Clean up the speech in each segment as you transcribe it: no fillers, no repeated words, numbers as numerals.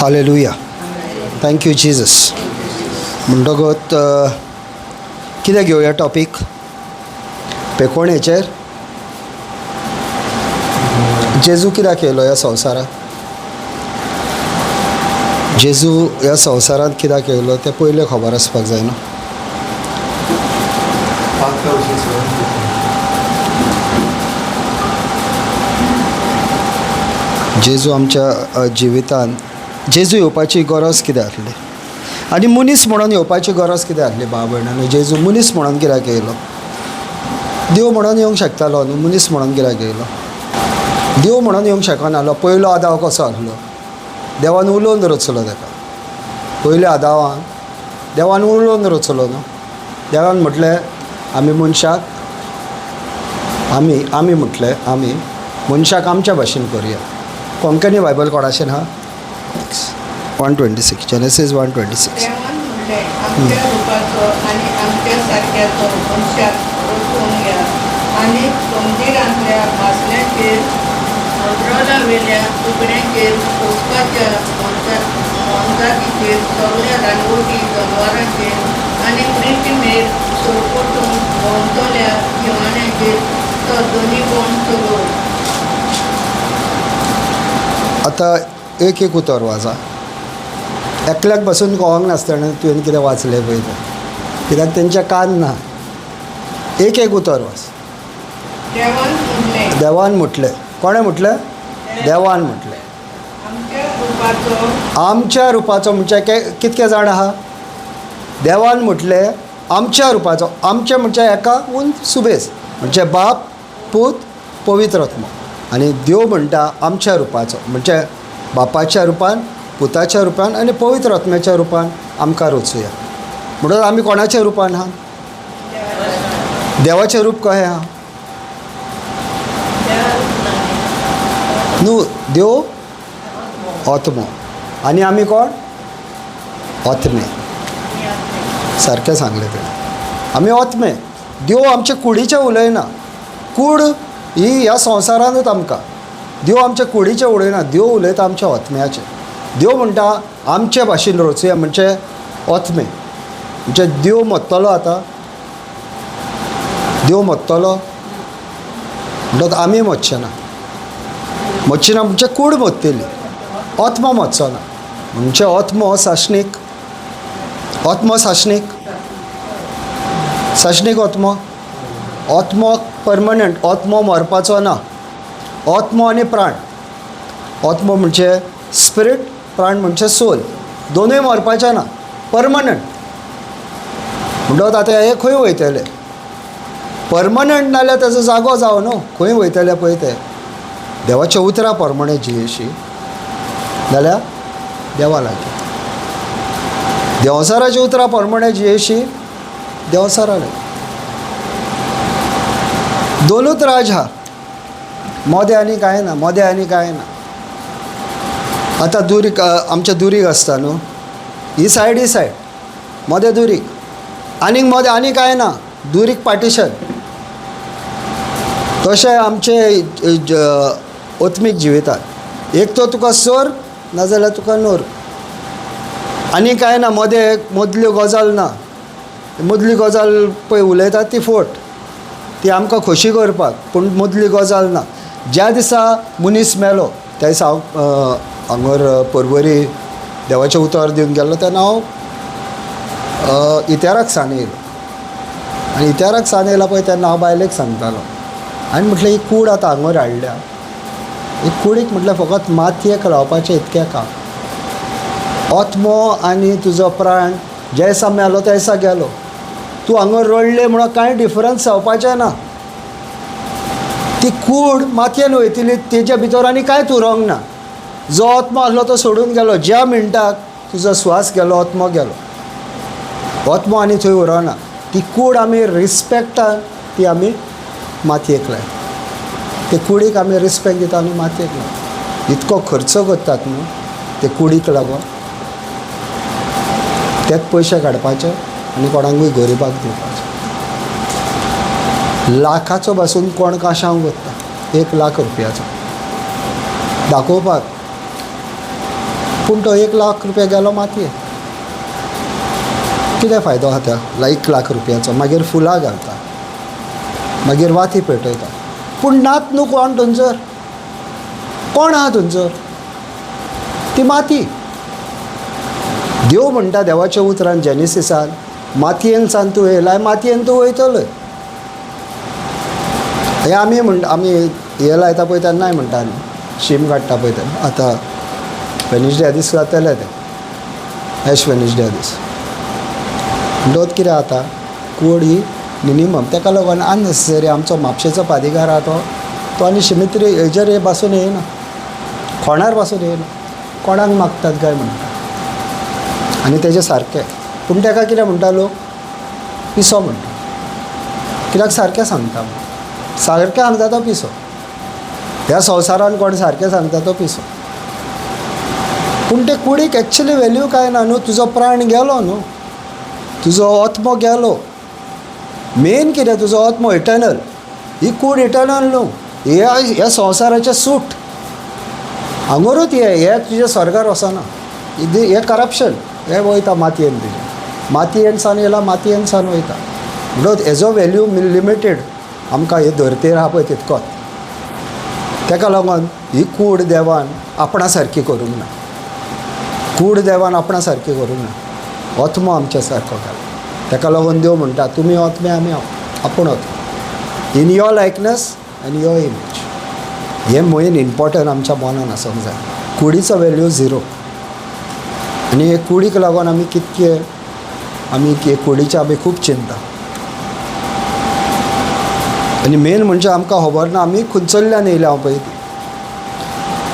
Hallelujah. Thank you Jesus. म्हणटकूच कितें घेवया टॉपीक पेकोणेचेर? जेजू कित्याक येयलो ह्या संवसारांत? जेजू ह्या संवसारांत कित्याक येयलो तें पयलें खबर आसपाक जाय न्हू. जेजू आमच्या जिवितांत जेजू येवपाची गरज कितें आसली आनी मनीस म्हणून येवपाची गरज कितें आसली? भाव भयणांनो, जेजू मनीस म्हणून कित्याक येयलो? देव म्हणून येवंक शकतालो न्हू, मनीस म्हणून कित्याक येयलो? देव म्हणून येवंक शकनासलो. पयलो आदाव कसो आसलो? देवान उलोवन रचलो ताका. पयल्या आदावान देवान उलोवन रचलो न्हू. देवान म्हटलें आमी मनशाक आमी आमी म्हटलें आमी मनशाक आमच्या भाशेन करुया. कोंकणी बायबल कोणाशेन आहा? 126, Genesis 1:26. देवान म्हणलें, आमच्या रुपाचो आनी आमच्या सारक्याचो मनशाक रचून घ्या आनी समुद्रांतल्या मासल्यांचेर, अंतराळावेल्या तुकड्यांचेर, पोसपाच्या मोनजातीचेर, सगल्या रानवटी जनावरांचेर आनी पृथ्वीर सरपटून भोंवतल्या जिवाण्यांचेर तो धनीपण चलोवं. आतां एक एक उतर वाचा. एकल्याक बसून कळोंक नासतना तुवें कितें वाचलें पळय तें, कित्याक तेंच्या कान ना. एक एक उतर वाच. देवान म्हणलें. देवान म्हटलें. कोणें म्हटलें? देवान म्हटलें. आमच्या रुपाचो. आमच्या रुपाचो म्हणजे कितके जाण आहा? देवान म्हटलें आमच्या रुपाचो. आमचे म्हणजे एका उन सुबेज, म्हणजे बाप, पूत, पवित्र आत्मो. आनी देव म्हणटा आमच्या रुपाचो, म्हणजे बापाच्या रुपान, पुताच्या रुपान आनी पवित्र आत्म्याच्या रुपान आमकां रचुया. म्हणून आमी कोणाच्या रुपान आहा? देवाचें रूप कहें आहा? न्हू, देव आत्मो आनी आमी कोण? आत्मे. सारकें सांगलें तेणें, आमी आत्मे. देव आमचे कुडीचें उलयना. कूड ही ह्या संवसारानूच आमकां. देव आमच्या कुडीचें उलयना, देव उलयता आमच्या आत्म्याचें. देव म्हणटा आमचे भाशेन रचुया, म्हणजे आत्मे. म्हणजे देव मरतलो आतां, देव मरतलो म्हणटकच आमी मरचे ना. मरचे ना म्हणजे कूड मरतली, आत्मो मरचो ना. म्हणजे आत्मो सासणीक, आत्मो सासणीक, सासणीक आत्मो, आत्मो परमनंट, आत्मो मरपाचो ना. आत्मो आनी प्राण, आत्मो म्हणजे स्पिरीट, प्राण म्हणजे सोल, दोनूय मरपाचे ना, परमनंट. म्हणटकच आतां हे खंय वयतले? परमनंट नाल्यार ताजो जागो जावं न्हू, खंय वयतले पळय ते? देवाच्या उतरां प्रमाणे जियेशी जाल्यार देवा लागीं, देंवचाराच्या उतरां प्रमाणे जियेशी देंवचारा लागीं. दोनूच राज आहा, मोदें आनी कांय ना, मोदें आनी कांय ना. आतां दुरीग, आमचें दुरीग आसता न्हू, ही सायड ही सायड, मोदें दुरीग, आनीक मोदें आनी कांय ना, दुरीग पार्टिशन. तशें आमचें आत्मीक जिवितांत एक तर तुका सोर नाजाल्यार तुका नोर, आनी कांय ना. मोदें मदल्यो गजाल ना. मदली गजाल पळय उलयतात ती फोट, ती आमकां खोशी करपाक, पूण मदली गजाल ना. ज्या दिसा मनीस मेलो त्या दिसा हांव हांगर परवरी देवाचें उतर दिवन गेल्लो तेन्ना हांव इत्याराक सान येयलो. आनी इत्याराक सान येयला पळय तेन्ना हांव बायलेक सांगतालो, आनी म्हटलें ही कूड आतां हांगर हाडल्या, ही कुडीक म्हटल्यार फकत मातयेक लावपाचें इतकें काम. आत्मो आनी तुजो प्राण ज्या दिसा मेलो त्या दिसा गेलो. तूं हांगर रडलें म्हणून कांय डिफरन्स जावपाचें ना. ती कूड मातयेन वयतली, तेच्या भितर आनी कांयच उरोंक ना. जो आत्मो आसलो तो सोडून गेलो. ज्या मिनटाक तुजो स्वास गेलो, आत्मो गेलो, आत्मो आनी थंय उरोना. ती कूड आमी रिस्पेक्टान ती आमी मातयेक लायता. ते कुडीक आमी रिस्पेक्ट दिता आनी मातयेक लायता. इतको खर्च करतात न्हू ते कुडीक लागून, तेच पयशे काडपाचे आनी कोणाकूय गरिबाक दिवपाचे. लाखाचो पासून कोण काशांव करता, 1 लाख रुपयाचो दाखोवपाक. पूण तो 1 लाख रुपया गेलो मातयेन. कितें फायदो आहा त्या 1 लाख रुपयाचो? मागीर फुलां घालता, मागीर वाती पेटयता, पूण नात न्हू कोण थंयसर, कोण आहा थंयसर? ती माती. देव म्हणटा देवाच्या उतरान जेनेसिसान, मातयेन सान तूं येयलाय, मातयेन तूं वयतलोय. हें आमी म्हणटा, आमी हें लायता पळय तेन्नाय म्हणटा न्ही, शीम काडटा पळय तेन्ना. आतां वेनसडे दीस जातलें तें, एश वेनसडे दीस. म्हणटकच कितें जाता, कूड ही मिनिमम. ताका लागून अननेसेसरी आमचो म्हापशेचो पादिगार आहा तो तो आनी शिमित्री हेजेर हे बासून येयना, कोणार पासून येयना, कोणाक मागतात काय म्हणटा आनी तेजें सारकें. पूण ताका कितें म्हणटा लोक, पिसो म्हणटा. कित्याक सारकें सांगता, सारकें सांगता तो पिसो. ह्या संवसारान कोण सारकें सांगता तो पिसो. पूण ते कुडीक एक्चुली वेल्यू कांय ना न्हू. तुजो प्राण गेलो न्हू, तुजो आत्मो गेलो. मेन कितें, तुजो आत्मो इटर्नल. ही कूड इटर्नल न्हू, ह्या ह्या संवसाराचें सूट हांगोरूच हे हे तुजें स्वर्गार वचना. हें करप्शन, हें वयता मातयेन, तुजें मातयेन सान येयला, मातयेन सान वयता. म्हणटकच हेजो वेल्यू लिमिटेड आमकां हे धरतेर आहा पळय तितकोच. ताका लागून ही कूड देवान आपणा सारकी करूंक ना, कूड देवान आपणा सारकी करूंक ना, आत्मो आमच्या सारको घाला. ताका लागून देव म्हणटा तुमी आत्मे, आमी आपूण आत्मो, in your likeness आनी your image. हें मेन इम्पोर्टंट आमच्या मनान आसूंक जाय. कुडीचो वेल्यू झिरो. आनी हे कुडीक लागून आमी कितके, आमी हे कुडीचे आमी खूब चिंता. आनी मेन म्हणजे आमकां खबर ना आमी खंयसरल्यान येयल्या हांव पळय ती.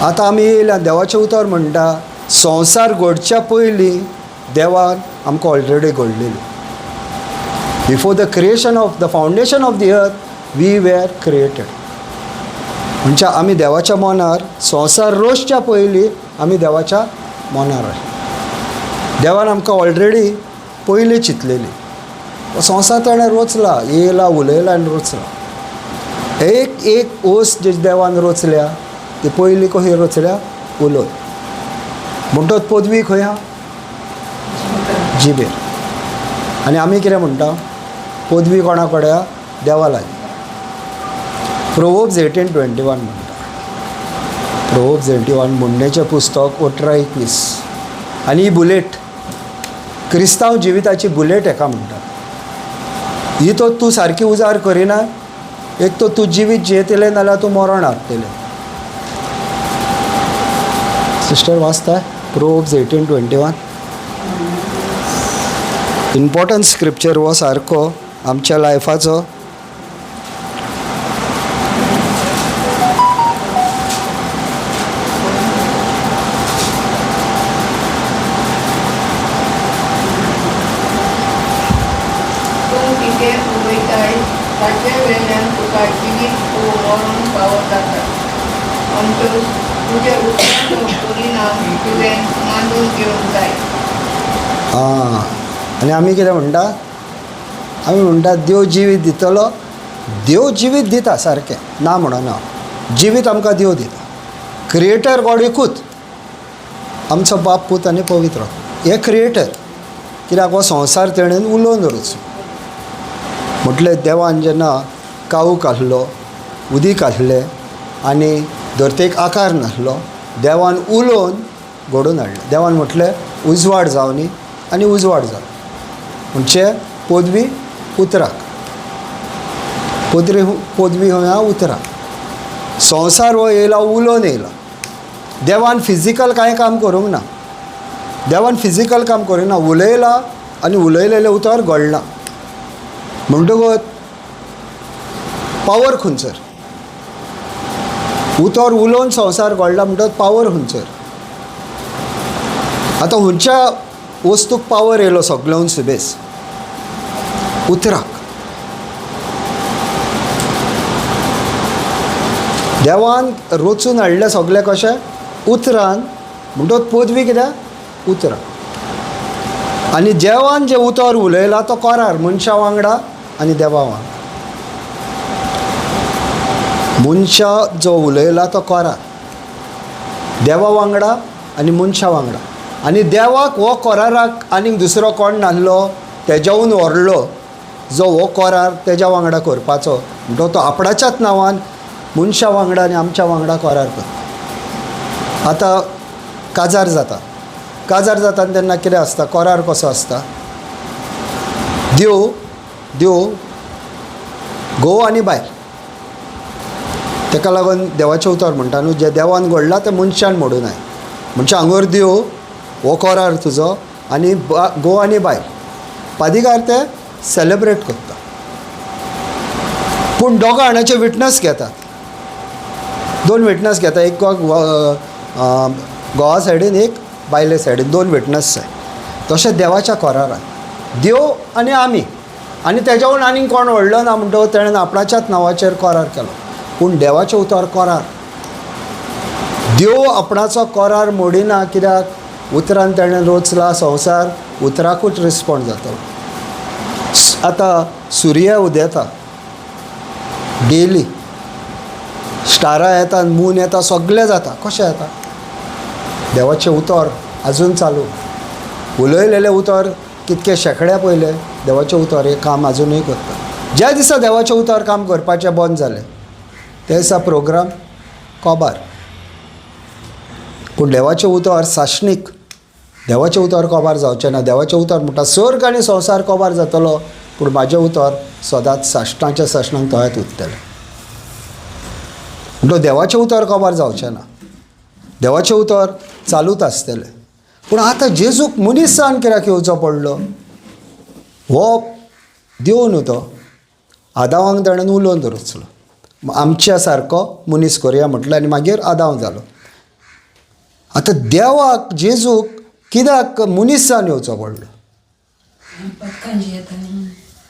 आतां आमी येयल्या, देवाचें उतर म्हणटा संवसार घडच्या पयलीं देवान आमकां ऑलरेडी घडलेली. Before the creation of the foundation of the earth we were created. म्हणजे आमी देवाच्या मनार, संवसार रोसच्या पयलीं आमी देवाच्या मनार आशिल्ले. देवान आमकां ऑलरेडी पयलीं चिंतलेली. संवसार ताणें रोचला, येयला, उलयला आनी रोचला. एक एक ओस जी देवान रोचल्या ती पयलीं खंय रोचल्या, उलोवन. म्हणटकच पदवी खंय आहा, जिबेर. आनी आमी कितें म्हणटा, पदवी कोणा कडेन आहा, देवा लागीं. प्रोवर्ब्स 18:21 म्हणटा, प्रोवर्ब्स 81 म्हणणेचें पुस्तक 18:21. आनी ही बुलेट, क्रिस्तांव जिविताची बुलेट हेका म्हणटात. ही तो तूं सारकी उजार करिना, एक तर तूं जिवीत जियेतलें नाल्यार तूं मरण हाडटलें. सिस्टर वाचता प्रोवर्ब्स 18:21. इम्पॉर्टंट स्क्रिप्चर हो सारको आमच्या लायफाचो. तूं कितें उलयताय ताचे वेल्यान तुका जिवीत वो मरण फावो जाता. म्हणटकच तुज्या उतरांचो परिणाम तुवें मानून घेवंक जाय. आं, आनी आमी कितें म्हणटा, आमी म्हणटा देव जिवीत दितलो. देव जिवीत दिता सारकें, ना म्हणना, जिवीत आमकां देव दिता. क्रिएटर गॉड एकूच, आमचो बाप, पूत आनी पवित्र, हे क्रिएटर. कित्याक हो संवसार तेणेन उलोवन रचलो. म्हटलें देवान जेन्ना कावूक आहलो, उदीक आहलें आनी धरतेक आकार नासलो, देवान उलोवन घडोवन हाडलें. देवान म्हटलें उजवाड जावनी आनी उजवाड जालो. म्हणजे पदवी उतराक, पदवी पदवी खंय आहा, उतराक. संवसार हो येयला उलोवन येयला. देवान फिजिकल कांय काम करूंक ना, देवान फिजिकल काम करूंक ना, उलयला आनी उलयलेलें उतर घडलां. म्हणटकच पावर खंयसर, उतर उलोवन संवसार घडला म्हणटकच पावर खंयसर. आतां खंयच्या वस्तूक पावर येयलो सगळ्याहून सुबेस, उतराक. देवान रचून हाडलें सगळें कशें, उतरान. म्हणटकच पदवी कित्याक, उतरां. आनी देवान जें उतर उलयलां तो करार मनशा वांगडा आनी देवा वांगडा. मनशा जो उलयला तो करार देवा वांगडा आनी मनशा वांगडा. आनी देवाक हो कराराक आनीक दुसरो कोण नासलो तेज्याहून व्हडलो जो हो करार तेज्या वांगडा करपाचो, म्हणटो तो आपणाच्याच नांवान मनशा वांगडा आनी आमच्या वांगडा करार करता. आतां काजार जाता, काजार जाता तेन्ना कितें आसता, करार कसो आसता, देव देव घोव आनी बायल, ताका लागून देवाचें उतर म्हणटा न्हू, जें देवान घडलां तें मनशान मोडूं नये. म्हणजे हांगर देव हो करार तुजो आनी घोव आनी बायल पादिगार ते सेलेब्रेट करता, पूण दोगां जाणाचे विटनस घेतात, दोन विटनस घेता, एक घोवा सायडीन एक बायले सायडीन, दोन विटनस जाय. तशें देवाच्या करारान देव आनी आमी, आनी तेज्याहून आनीक कोण व्हडलो ना म्हणटकच तेणें आपणाच्याच नांवाचेर करार केलो. पूण देवाचें उतर करार, देव आपणाचो करार मोडिना, कित्याक उतरान तेणें रचला संवसार, उतराकूच रिस्पोंड जातलो. आतां सुर्य उदेता डेली, स्टारां येता, मून येता, सगळें जाता. कशें येता? देवाचें उतर आजून चालू, उलयलेलें उतर कितके शेंकड्या पयलें देवाचें उतर हें काम आजुनूय करता. ज्या दिसा देवाचें उतर काम करपाचें बंद जालें त्या दिसा प्रोग्राम कोबार. पूण देवाचें उतर साशणीक, देवाचें उतर कोबार जावचें ना. देवाचें उतर म्हणटा सर्ग आनी संवसार कोबार जातलो, पूण म्हाजें उतर सदांच साश्टांच्या साश्णांक तळ्यांत उरतलें. म्हणटो देवाचें उतर कोबार जावचें ना, देवाचें उतर चालूच आसतलें. पूण आतां जेजूक मनीस जावन कित्याक येवचो पडलो? हो देव न्हू तो, आदावांक ताणें उलोवन दवरचलो, आमच्या सारको मनीस करया म्हटलें आनी मागीर आदाव जालो. आतां देवाक जेजूक कित्याक मनीस जावन येवचो पडलो?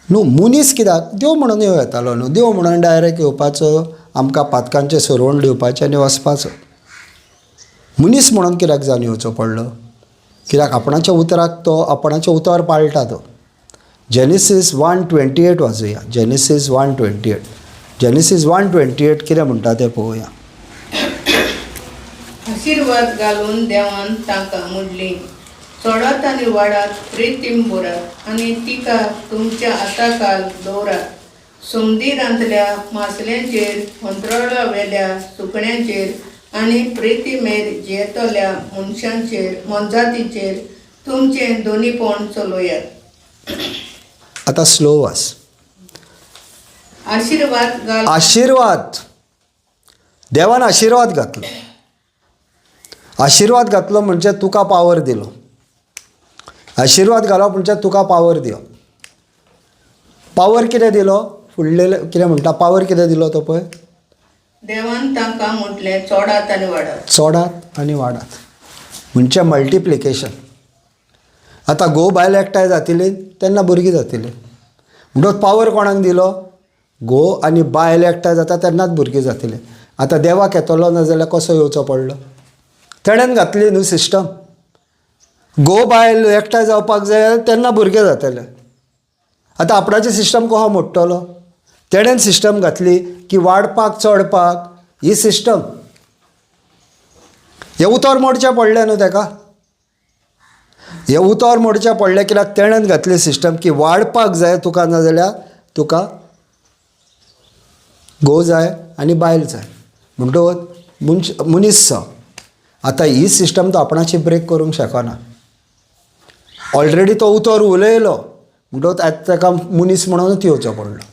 न्हू मनीस कित्याक देव म्हणून येवं येतालो न्हू, देव म्हणून डायरेक्ट येवपाचो, आमकां पातकांचें सरवण दिवपाचें आनी वचपाचो. मनीस म्हणून कित्याक जावन येवचो पडलो? कित्याक आपणाच्या उतराक तो आपणाचें उतर पाळटा तो. जेनेसीस 1:28 वाचुया. जेनेसीस 1:28, जेनेसीस 1:28 कितें म्हणटा तें पळोवया. आशिर्वाद घालून देवान तांकां म्हणली, चडात आनी वाडात, प्रेतीम भरात आनी तिका तुमच्या हाताखाल दवरात. सुमदिरांतल्या मासल्यांचेर, अंतराळावेल्या सुकण्यांचेर आनी प्रेतीमेर जियेतल्या मनशांचेर मोनजातीचेर तुमचें दोनीपण चलोयात. आतां स्लो वाच. आशिर्वाद घाल, आशिर्वाद, देवान आशिर्वाद घातलो. आशिर्वाद घातलो म्हणजे तुका पावर दिलो. आशिर्वाद घालप म्हणजे तुका पावर दिवप. पावर कितें दिलो? फुडले कितें म्हणटा, पावर कितें दिलो तो पळय. देवान तांकां म्हटलें, चोडात आनी वाडात. चोडात आनी वाडात म्हणजे मल्टिप्लिकेशन. आतां घोव बायल एकठांय जातली तेन्ना भुरगीं जातली, म्हणटकच पावर कोणाक दिलो? घोव आनी बायल एकठांय जाता तेन्नाच भुरगीं जातली. आतां देवाक येतलो ना जाल्यार कसो येवचो पडलो? तेणेन घातली न्हू सिस्टम. घोव बायल एकठांय जावपाक जाय तेन्ना भुरगें जातलें. आतां आपणाची सिस्टम कसो मोडटलो? तेणेन सिस्टम घातली की वाडपाक चडपाक ही सिस्टम. हें उतर मोडचें पडलें न्हू तेका, हें उतर मोडचें पडलें कित्याक तेणेन घातली सिस्टम की वाडपाक जाय तुका, ना जाल्यार तुका घोव जाय आनी बायल जाय. म्हणटकच मनीस जाव. आतां ही सिस्टम तो आपणाची ब्रेक करूंक शकना. ऑलरेडी तो उतर उलयलो म्हणटकच आतां ताका मनीस म्हणूनच येवचो पडलो.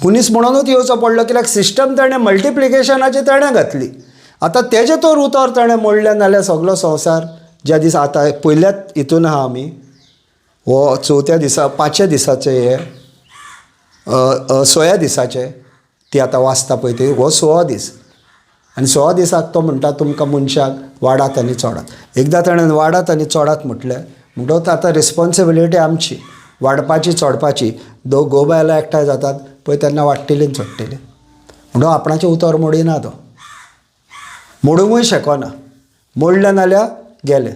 मनीस म्हणूनच येवचो पडलो कित्याक सिस्टम ताणें मल्टिप्लिकेशनाची ताणें घातली. आतां तेजें तर उतर ताणें मोडलें नाल्यार सगलो संवसार ज्या दिसा आतां पयल्याच हितून आहा आमी, हो चवथ्या दिसा पांचव्या दिसाचे हे सोळ्या दिसाचे ती आतां वाचता पळय ती, हो 16 दीस. आनी 16 दिसाक तो म्हणटा तुमकां मनशाक वाडात आनी चोडात. एकदां ताणें वाडात आनी चोडात म्हटलें म्हणटकच आतां रिस्पोन्सिबिलिटी आमची वाडपाची चोडपाची. दोग घोव बायलां एकठांय जातात पळय तेन्ना वाडटली चोडटली. म्हणटकच आपणाचें उतर मोडिना तो, मोडुंकूय शकना. मोडलें नाल्यार गेलें.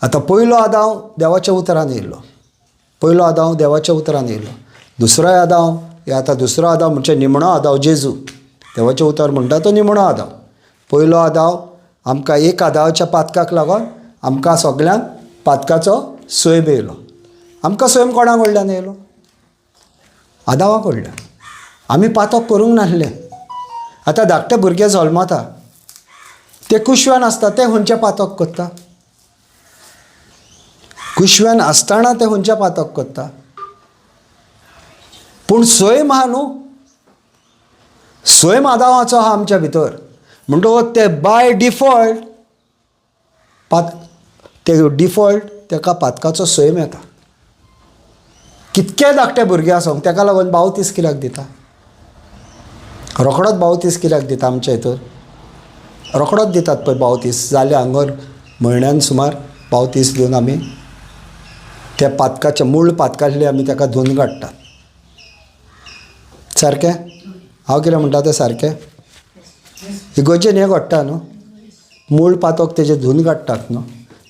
आतां पयलो आदाव देवाच्या उतरान येयलो, पयलो आदाव देवाच्या उतरान येयलो. दुसरो आदाव हे आतां दुसरो आदाव म्हणजे निमणो आदाव जेजू. देवाचें उतर म्हणटा तो निमणो आदाव. पयलो आदाव आमकां एक आदावाच्या पातकाक लागून आमकां सगल्यांक पातकाचो सैम येयलो. आमकां सैम कोणा कडल्यान येयलो? आदावा कडल्यान. आमी पातक करूंक नासले. आतां धाकटे भुरगे जल्मता ते कुशव्यान आसता, ते खंयचें पातक करता? कुशव्यान आसतना ते खंयचें पातक करता? पूण सैम आहा न्हू, सैम आदावाचो आहा आमच्या भितर. म्हणटकच ते बाय डिफॉल्ट ते डिफॉल्ट ताका पातकाचो सैम येता. कितके धाकटे भुरगे आसूं ताका लागून बावतीस कित्याक दिता? रोखडोच बावतीस कित्याक दिता? आमच्या हितूर रोखडोच दितात पळय बावतीस जाले हांगर म्हयन्यान सुमार बावतीस दिवन आमी त्या पातकाच्या मूळ पातकांतले आमी ताका धुवन काडटात. सारकें हांव कितें म्हणटा तें सारकें? इगोर्जेन हें घडटा न्हू, मूळ पातक तेजें धुवन काडटात न्हू.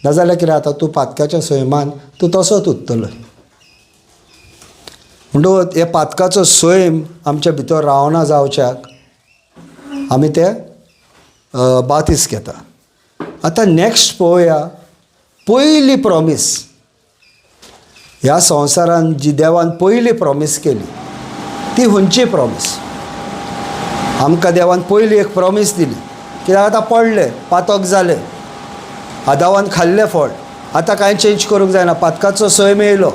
नाजाल्यार कितें जाता, तूं पातकाच्या सैमान तूं तसोच उरतलो. म्हणटकच हे पातकाचो सैम आमच्या भितर रावना जावच्याक आमी ते बातीस घेता. आतां नॅक्स्ट पळोवया पयली प्रॉमीस. ह्या संवसारान जी देवान पयली प्रॉमीस केली ती खंयची प्रॉमीस? आमकां देवान पयली एक प्रॉमीस दिली. कित्याक आतां पडले, पातक जालें, आदावान खाल्लें फळ, आतां कांय चेंज करूंक जायना. पातकाचो सैम येयलो,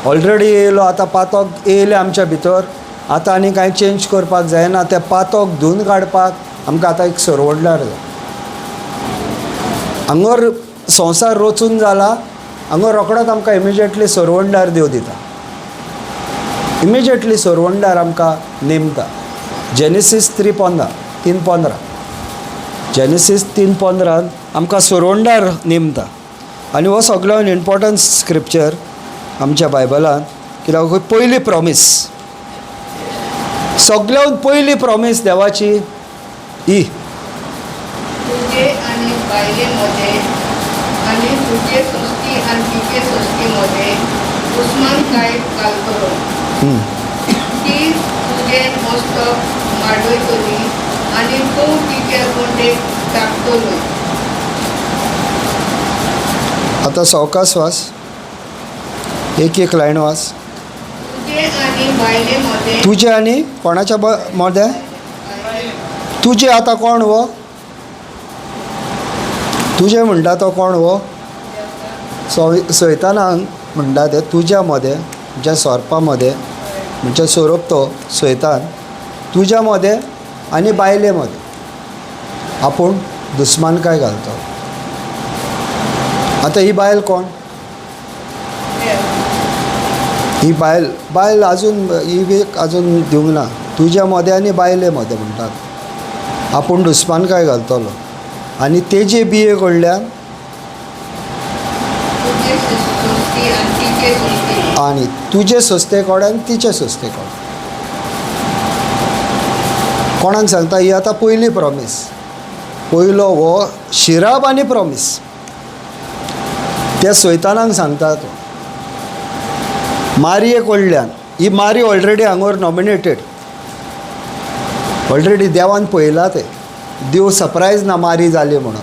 ऑलरेडी येयलो, आतां पातक येयलें आमच्या भितर, आतां आनी कांय चेंज करपाक जायना. तें पातक धुवन काडपाक आमकां आतां एक सरवडल्यार जाय. हांगर संवसार रचून जाला, हांगा रोखडोच आमकां इमिजिएटली सरवंडार देव दिता. इमिजिएटली सरवंडार आमकां नेमता. जेनेसीस 3:15, 3:15, जेनेसीस 3:15 आमकां सरवंडार नेमता. आनी हो सगळ्यान इम्पोर्टंट स्क्रिप्चर आमच्या बायबलान, कित्याक पयली प्रॉमीस, सगळ्यान पयली प्रॉमीस देवाची ही, तुजे आनी बायले मदें आनी तुजे सस्ती आनी तिचे सस्ती मदें दुस्मानकाय घालतलो. ती तुजें मस्तक माडयतली आनी तूं तिचे गोंडेक तापतलो. आतां सवकास वास, एक एक लायन वास. तुजे आनी बायले मदें, तुजे आनी कोणाच्या मदें? तुजे आतां कोण हो? तुजें म्हणटा तो कोण हो? सैतानान म्हणटा ते तुज्या मदें, म्हणजे सोरपा मदें, म्हणजे सोरोप तो सैतान, तुज्या मदें आनी बायले मदें आपूण दुस्मानकाय घालतो. आतां ही बायल कोण? ही बायल, बायल अजून ही एक अजून दिवंक ना. तुज्या मदें आनी बायले मदें म्हणटात आपूण दुस्मानकाय घालतलो आनी तेजे बिये कडल्यान तुजे सस्ती आनी तिचे सस्ती, आनी तुजे संस्थे कडेन तिचे संस्थे कडेन. कोणाक सांगता? ही आतां पयली प्रॉमीस, पयलो हो शिराप आनी प्रॉमीस त्या सैतानाक सांगता तो मारये कडल्यान. ही मारी ऑलरेडी हांगर नॉमिनेटेड, ऑलरेडी देवान पळयलां तें. देव सरप्रायज ना मारी जाली म्हणून.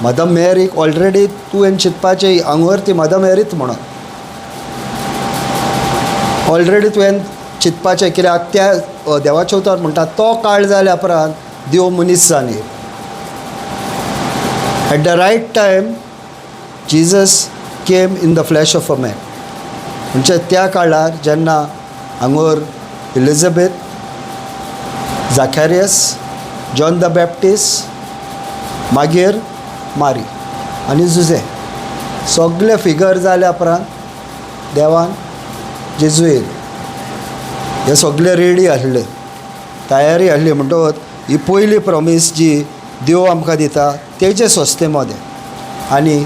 मदर मेरीक ऑलरेडी तुवें चिंतपाचें हांगर ती मदर मेरीच म्हणून ऑलरेडी तुवें चिंतपाचें. कित्याक त्या देवाचें उतर म्हणटा तो काळ जाल्या उपरांत देव मनीस जावन. At the right time Jesus came in the flesh of a man. म्हणजे त्या काळार जेन्ना हांगर Elizabeth, Zacharias, John the Baptist, मागीर मारी आनी जुजे सगळे फिगर जाल्या उपरांत देवान जेजू येयले. हे सगळे रेडी आसले, तयारी आसली. म्हणटकच ही पयली प्रॉमीस जी देव आमकां दिता तेजे संस्थे मदें आनी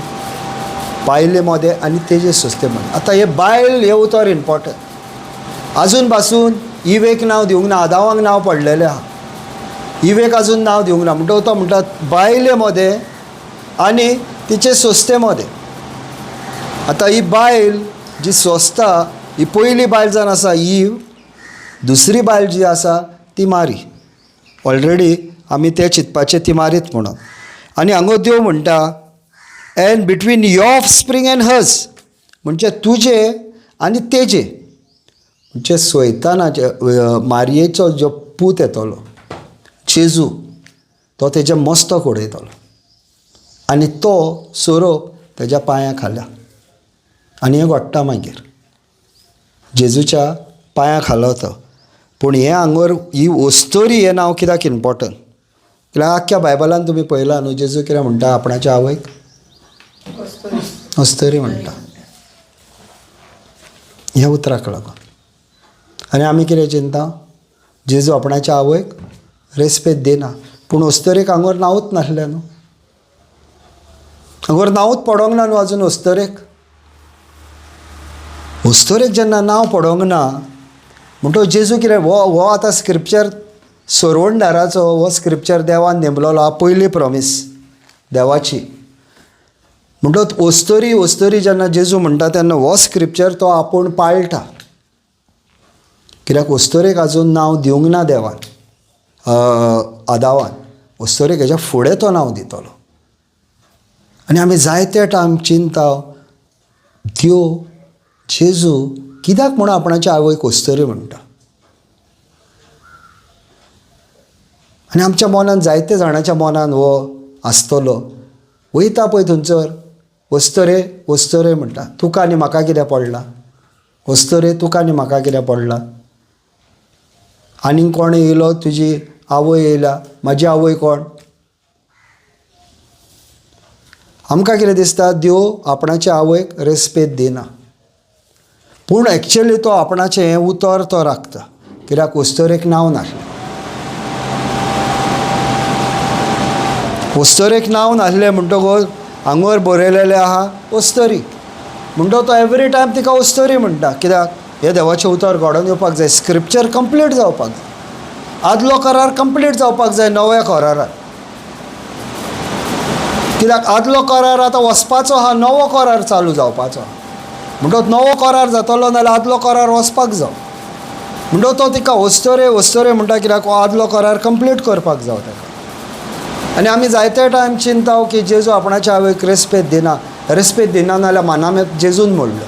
बायले मदें आनी तेजे संस्थे मदें. आतां हे बायल हें उतर इम्पोर्टंट. आजून पासून इवेक नांव दिवंक ना, आदावांक नांव पडलेलें आहा, इवेक आजून नांव दिवंक ना. म्हणटकच तो म्हणटा बायले मदें आनी तिचे संस्थे मदें. आतां ही बायल जी सोंसता, ही पयली बायल जावन आसा ईव, दुसरी बायल जी आसा ती मारी. ऑलरेडी आमी तें चिंतपाचें ती मारीत म्हणून. आनी हांगा देव म्हणटा and between your offspring and hers, म्हणजे तुजे आनी तेजे, म्हणजे सैतानाचे मारयेचो जो पूत येतलो जेजू, तो तेजें मस्तक उडयतलो आनी तो सोरोप तेज्या पांयां खाला. आनी हें घडटा मागीर जेजूच्या पांयां खाला तो. पूण हें हांगर ही वस्तोरी हें नांव कित्याक इम्पोर्टंट? कित्याक आख्ख्या बायबलान तुमी पळयलां न्हू, जेजू कितें म्हणटा आपणाच्या आवयक? अस्तरी म्हणटा, ह्या उतराक लागून. आनी आमी कितें चिंता, जेजू आपणाच्या आवयक रेस्पेद दिना. पूण अस्तरेक हांगर नांवूच नासलें न्हू, हांगर नांवूच पडोंक ना न्हू अजून अस्तरेक. अस्तरेक जेन्ना नांव पडोंक ना म्हणटकच जेजू कितें हो हो आतां स्क्रिप्चर सरवणदाराचो हो स्क्रिप्चर देवान नेमलोलो आहा, पयली प्रॉमीस देवाची. म्हणटकच अस्तरी अस्तरी जेन्ना जेजू म्हणटा तेन्ना हो स्क्रिप्चर तो आपूण पाळटा, कित्याक अस्तरेक अजून नांव दिवंक ना देवान, आदावान. अस्तरेक हेज्या फुडें तो नांव दितलो. आनी आमी जायते टायम चिंता, देव जेजू कित्याक म्हणून आपणाच्या आवयक अस्तरी म्हणटा? आनी आमच्या मनान, जायते जाणाच्या मनान हो आसतलो, वयता पळय थंयसर अस्तरे अस्तरे म्हणटा, तुका आनी म्हाका कितें पडलां? अस्तरे तुका आनी म्हाका कितें पडलां? आनीक कोण येयलो? तुजी आवय येयल्या, म्हाजी आवय कोण? आमकां कितें दिसता, देव आपणाच्या आवयक रेस्पेद दिना, पूण एक्चुअली तो आपणाचें हें उतर तो राखता, कित्याक अस्तरेक नांव नासलें. अस्तरेक नांव नासलें म्हणटकच हांगर बरयलेलें आहा अस्तरी, म्हणटकच तो एवरी टायम तिका अस्तरी म्हणटा, कित्याक हें देवाचें उतर घडोवन येवपाक जाय, स्क्रिप्चर कंप्लीट जावपाक जाय, आदलो करार कंप्लीट जावपाक जाय नव्या करारान, कित्याक आदलो करार आतां वचपाचो आहा, नवो करार चालू जावपाचो. म्हणटकच नवो करार जातलो नाल्यार आदलो करार वचपाक जाव. म्हणटकच तो तिका अस्तरे अस्तरे म्हणटा, कित्याक हो आदलो करार कंप्लीट करपाक जाव ताका. आनी आमी जायते टायम चिंता की जेजू आपणाच्या आवयक रेस्पेद दिना, रेस्पेद दिना नाल्यार मानामेत जेजून मोडलो,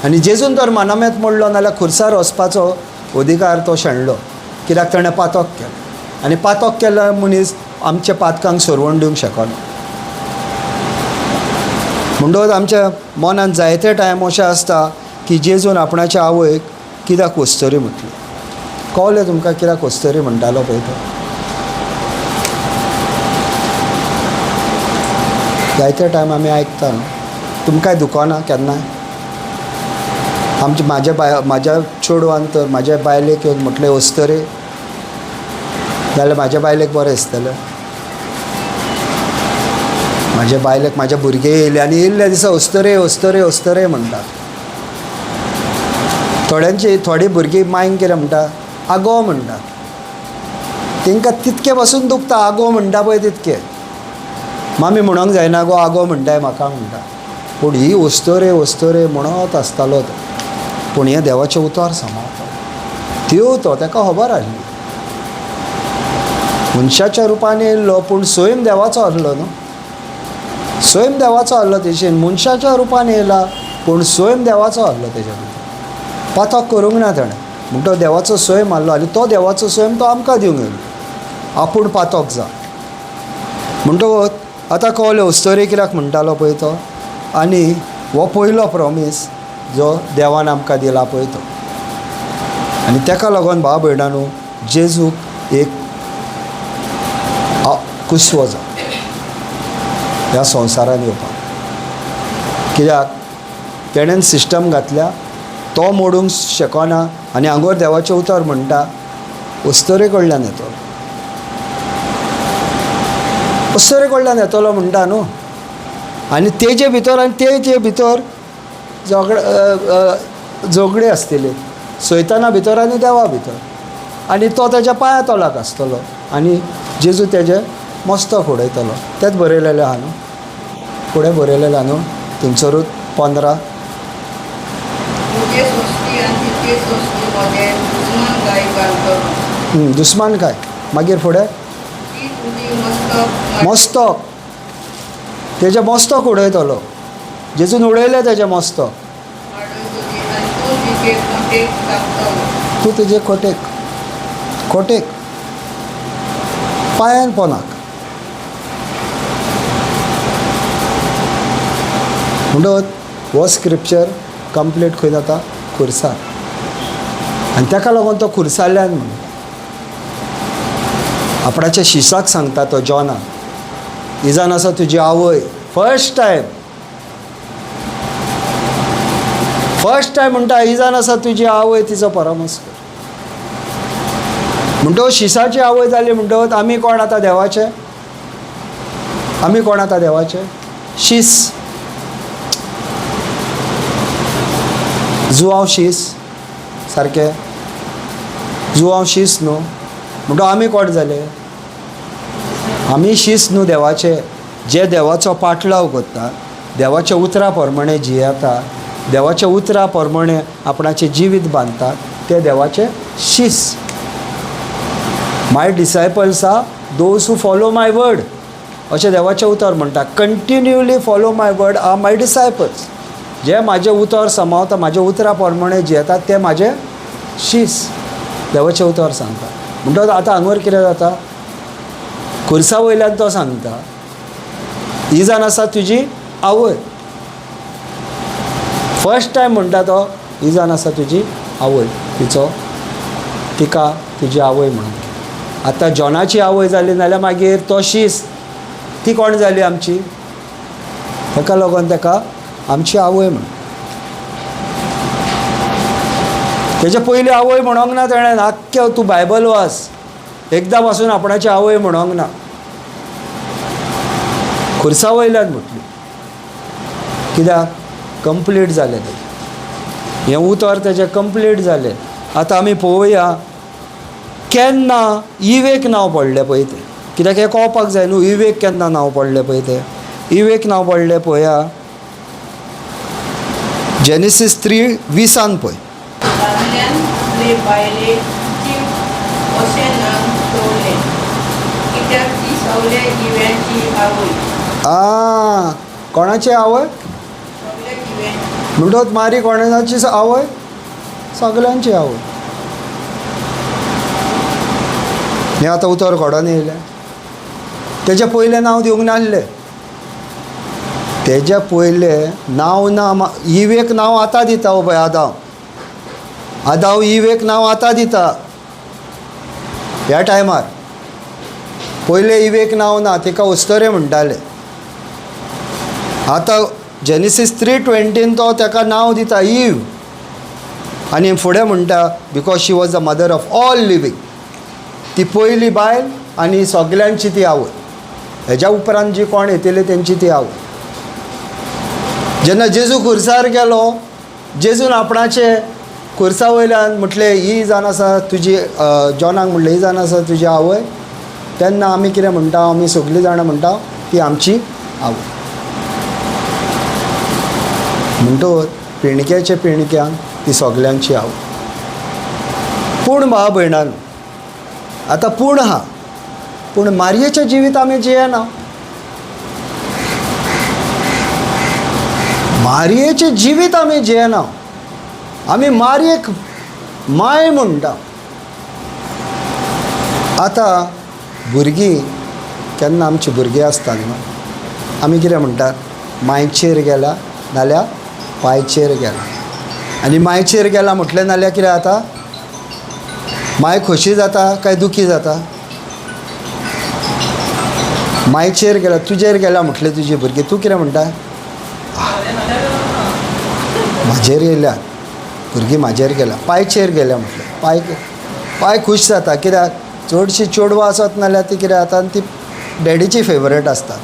आनी जेजून तर मानामेत मोडलो नाल्यार खुर्सार वचपाचो अधिकार तो शेणलो, कित्याक ताणें पातक केलें, आनी पातक केल्लो मनीस आमच्या पातकांक सोरवण दिवंक शकना. म्हणटकच आमच्या मनान जायते टायम अशें आसता की जेजून आपणाच्या आवयक कित्याक अस्तरी म्हटली? कळ्ळें तुमकां कित्याक अस्तरी म्हणटालो पळय तो? जायते टायम आमी आयकता न्हू, तुमकांय दुखना केन्नाय? आमच्या म्हाज्या बाय म्हाज्या चेडवान तर म्हाज्या बायलेक येवन म्हटलें अस्तरे, जाल्यार म्हाज्या बायलेक बरें दिसतलें? म्हाज्या बायलेक म्हाज्या भुरगे येयले आनी येयल्ल्या दिसा अस्तरे अस्तरे अस्तरे म्हणटा. थोड्यांची थोडीं भुरगीं मायन कितें म्हणटा, आगो म्हणटा. तांकां तितकें पासून दुखता, आगो म्हणटा पळय तितकें, मामी म्हणोंक जायना गो आगो म्हणटाय म्हाका म्हणटा. पूण ही अस्तरे अस्तरे म्हणत आसतालो तो. पूण हें देवाचें उतर सांबाळटा देव, तो ताका खबर आसली मनशाच्या रुपान येयल्लो, पूण स्वयं देवाचो आसलो न्हू, स्वयं देवाचो आसलो. तेशेन मनशाच्या रुपान येयला पूण स्वयं देवाचो आसलो, तेज्या भितर पातक करूंक ना ताणें, म्हणटो देवाचो स्वयं आसलो आनी तो देवाचो स्वयं तो आमकां दिवंक येयलो, आपूण पातक जा. म्हणटकच आतां कळ्ळें अस्तरे कित्याक म्हणटालो पळय तो. आनी हो पयलो प्रॉमीस जो देवान आमकां दिला पळय तो. आनी ताका लागून भाव भयणांनो जेजूक एक कुसवो जालो ह्या संवसारान येवपाक, कित्याक तेणेन सिस्टम घातल्या, तो मोडूंक शकना. आनी हांगोर देवाचें उतर म्हणटा अस्तरे कडल्यान येतलो, अस्तरे कडल्यान येतलो म्हणटा न्हू. आनी तेजे भितर आनी तेजे भितर झगडे आसतले, सैताना भितर आनी देवा भितर, आनी तो तेज्या पांया तोलाक आसतलो आनी जेजू तेजें मस्तक उडयतलो. तेंच बरयलेलें आहा न्हू, फुडें बरयलेलें आहा न्हू थंयसरूच 15. दुस्मान काय? मागीर फुडें ती तुजी मस्तक मस्तक, तेजें मस्तक उडयतलो. जेजून उडयलें तेजें मस्तक. वाडयतली आनी तूं तिचे खोटेक कापतलो. तूं तेजे खोटेक, खोटेक, पांयान पोनाक. म्हणटकच हो स्क्रिप्चर कंप्लीट खंय जाता? खुर्सार. आनी ताका लागून तो खुर्साल्यान म्हणटा, आपणाच्या शिसाक सांगता तो जॉनाक, इजान आसा तुजी आवय. फर्स्ट टायम, फर्स्ट टायम म्हणटा, इजान आसा तुजी आवय, तिचो परामर्श कर. म्हणटकच शिसाची आवय जाली म्हणटकच आमी कोण आतां देवाचे? आमी कोण आतां देवाचे? शीस. जुआंव शीस सारकें, जुआंव शीस न्हू. म्हणटकच आमी कोण जाले? आमी शीस न्हू देवाचे. जे देवाचो पाटलाव करता, देवाच्या उतरा प्रमाणे जियेता, देवाच्या उतरा प्रमाणे आपणाचें जिवीत बांदतात, ते देवाचे शीस. My disciples are those who follow my word, अशें देवाचें उतर म्हणटा. Continually follow my word are my disciples. जे म्हाजें उतर समावता, म्हाज्या उतरा प्रमाणे जियेतात, ते म्हाजे शीस, देवाचें उतर सांगता. म्हणटकच आतां हांगार कितें जाता? खुर्सा वयल्यान तो सांगता, ही जावन आसा तुजी आवय. फर्स्ट टायम म्हणटा तो, ही जावन आसा तुजी आवय, तिचो, तिका तुजी आवय म्हणून. आतां जॉनाची आवय जाली नाल्यार मागीर तो शीस, ती कोण जाली आमची? ताका लागून ताका आमची आवय म्हण. तेजे पयली आवय म्हणोंक ना तेणें. आख्खें तूं बायबल वाच, एकदां पासून आपणाची आवय म्हणोंक ना. खुर्सा वयल्यान म्हटली. कित्याक? कंप्लीट जालें तेजें, हें उतर तेजें कंप्लीट जालें. आतां आमी पळोवया केन्ना इवेक नांव पडलें पळय तें. कित्याक हें कळपाक जाय न्हू, इवेक केन्ना नांव पडलें पळय तें. इवेक नांव पडलें पळया जेनेसीस 3:20 पळय. दादल्यान आपले बायलेक जीव अशें नांव दवरलें, कित्याक ती सगल्या जिव्यांची आवय. आ, कोणाची आवय? सगल्या जिव्यांची. म्हणटकच मारी कोणाची आवय? सगल्यांची आवय. हें आतां उतर घडोन येयलें. तेजें पयलें नांव दिवंक नासलें. तेज्या पयलें नांव ना, इवेक नांव आतां दिता. हो पळय आदाव, आदाव इवेक नांव आतां दिता ह्या टायमार. पयलें इवेक नांव ना, तिका उस्तरे म्हणटाले. आतां जेनेसीस 3:20 तो ताका नांव दिता इव, आनी फुडें म्हणटा because she was the mother of all living. ती पयली बायल आनी सगल्यांची ती आवय. हेज्या उपरांत जी कोण येतली तेंची ती आवय. जेन्ना जेजू खुर्सार गेलो, जेजून आपणाचे खुर्सा वयल्यान म्हटलें, ही जावन आसा तुजी, जॉनाक म्हटलें ही जावन आसा तुजी आवय. तेन्ना आमी कितें म्हणटा? आमी सगळीं जाणां म्हणटा ती आमची आवय. म्हणटकच पिणक्याच्या पिणक्यांक ती सगल्यांची आवय. पूण भाव भयणान आतां पूण आहा, पूण मारयेचें जिवीत आमी जियेना. मारयेचें जिवीत आमी जियेना. आमी मारयेक माय म्हणटा. आतां भुरगीं केन्ना आमची भुरगीं आसता न्हू, आमी कितें म्हणटात? मायचेर गेला नाल्यार पायचेर गेला. आनी मायचेर गेला म्हटलें नाल्यार कितें जाता? माय खोशी जाता काय दुखी जाता? मायचेर गेला, तुजेर गेला म्हटलें तुजी भुरगीं, तूं कितें म्हणटा? म्हाजेर येयल्या भुरगीं, म्हाजेर गेल्या. पायचेर गेल्या म्हटलें, पाय पाय खूश जाता. कित्याक? चडशीं चेडवां आसत नाल्यार ती कितें जाता, ती डॅडीची फेवरेट आसता.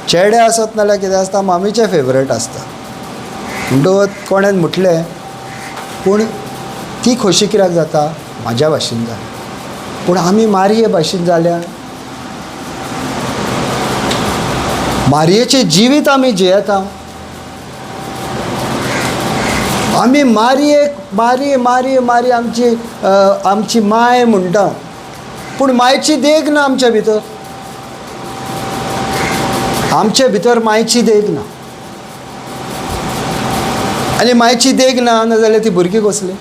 चेडे आसत नाल्यार कितें आसता, मामीचें फेवरेट आसता. म्हणटकच कोणेन म्हटलें, पूण ती खोशी कित्याक जाता? म्हाज्या भाशेन जाली. पूण आमी मारये भाशेन जाल्या. मारयेचें जिवीत आमी जियेता. आमी मारयेक मारये मारये मारये आमची आमची माय म्हणटा, पूण मायची देग ना आमच्या भितर. आमचे भितर मायची देग ना, आनी मायची देग ना नाजाल्यार ती भुरगीं कसली?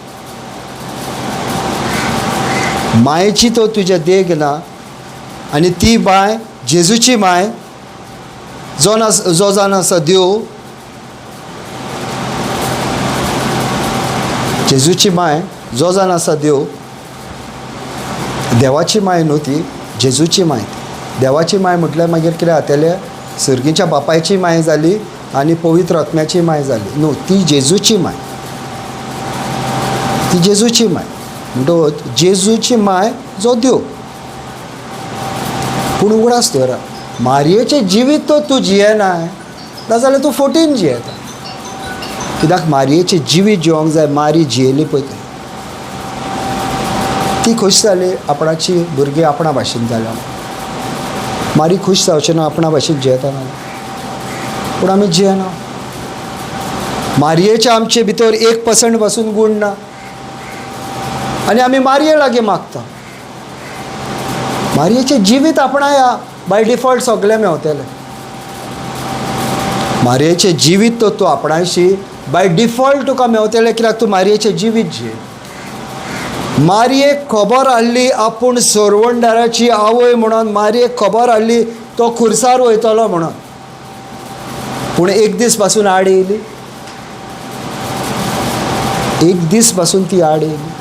मायची तो तुज्या देग ना, आनी ती माय जेजूची माय जो जावन आसा देव, जेजूची माय जो जावन आसा देव, देवाची माय न्हू ती, जेजूची माय. देवाची माय म्हटल्यार मागीर कितें जातलें? सर्गीच्या बापायची माय जाली आनी पवित्र आत्म्याची माय जाली न्हू, ती जेजूची माय, ती जेजूची माय. म्हणटकच जेजूची माय जो देव. पूण उगडास दवरा, मारयेचें जिवीत तो तूं जियेनाय नाजाल्यार तूं फोटीन जियेता. कित्याक मारयेचें जिवीत जिवंक जाय. मारी जियेली पळय थंय, ती खूश जाली आपणाची भुरगीं आपणा भाशेन जाल्या. मारी खूश जावचें ना आपणा भाशेन जियेता ना, पूण आमी जियेना. मारयेच्या आमचे भितर 1% पासून गूण ना, आनी आमी मारये लागीं मागता. मारयेचें जिवीत आपणाया बाय डिफॉल्ट सगळें मेवतलें. मारयेचें जिवीत तो तूं आपणायशी बाय डिफॉल्ट तुका मेवतलें, कित्याक तूं मारयेचें जिवीत जिये. मारयेक खबर आहली आपूण सरवणदाराची आवय म्हणून, मारयेक खबर आहली तो खुर्सार वयतलो म्हणून, पूण एक दीस पासून आड येयली, एक दीस पासून ती आड येयली.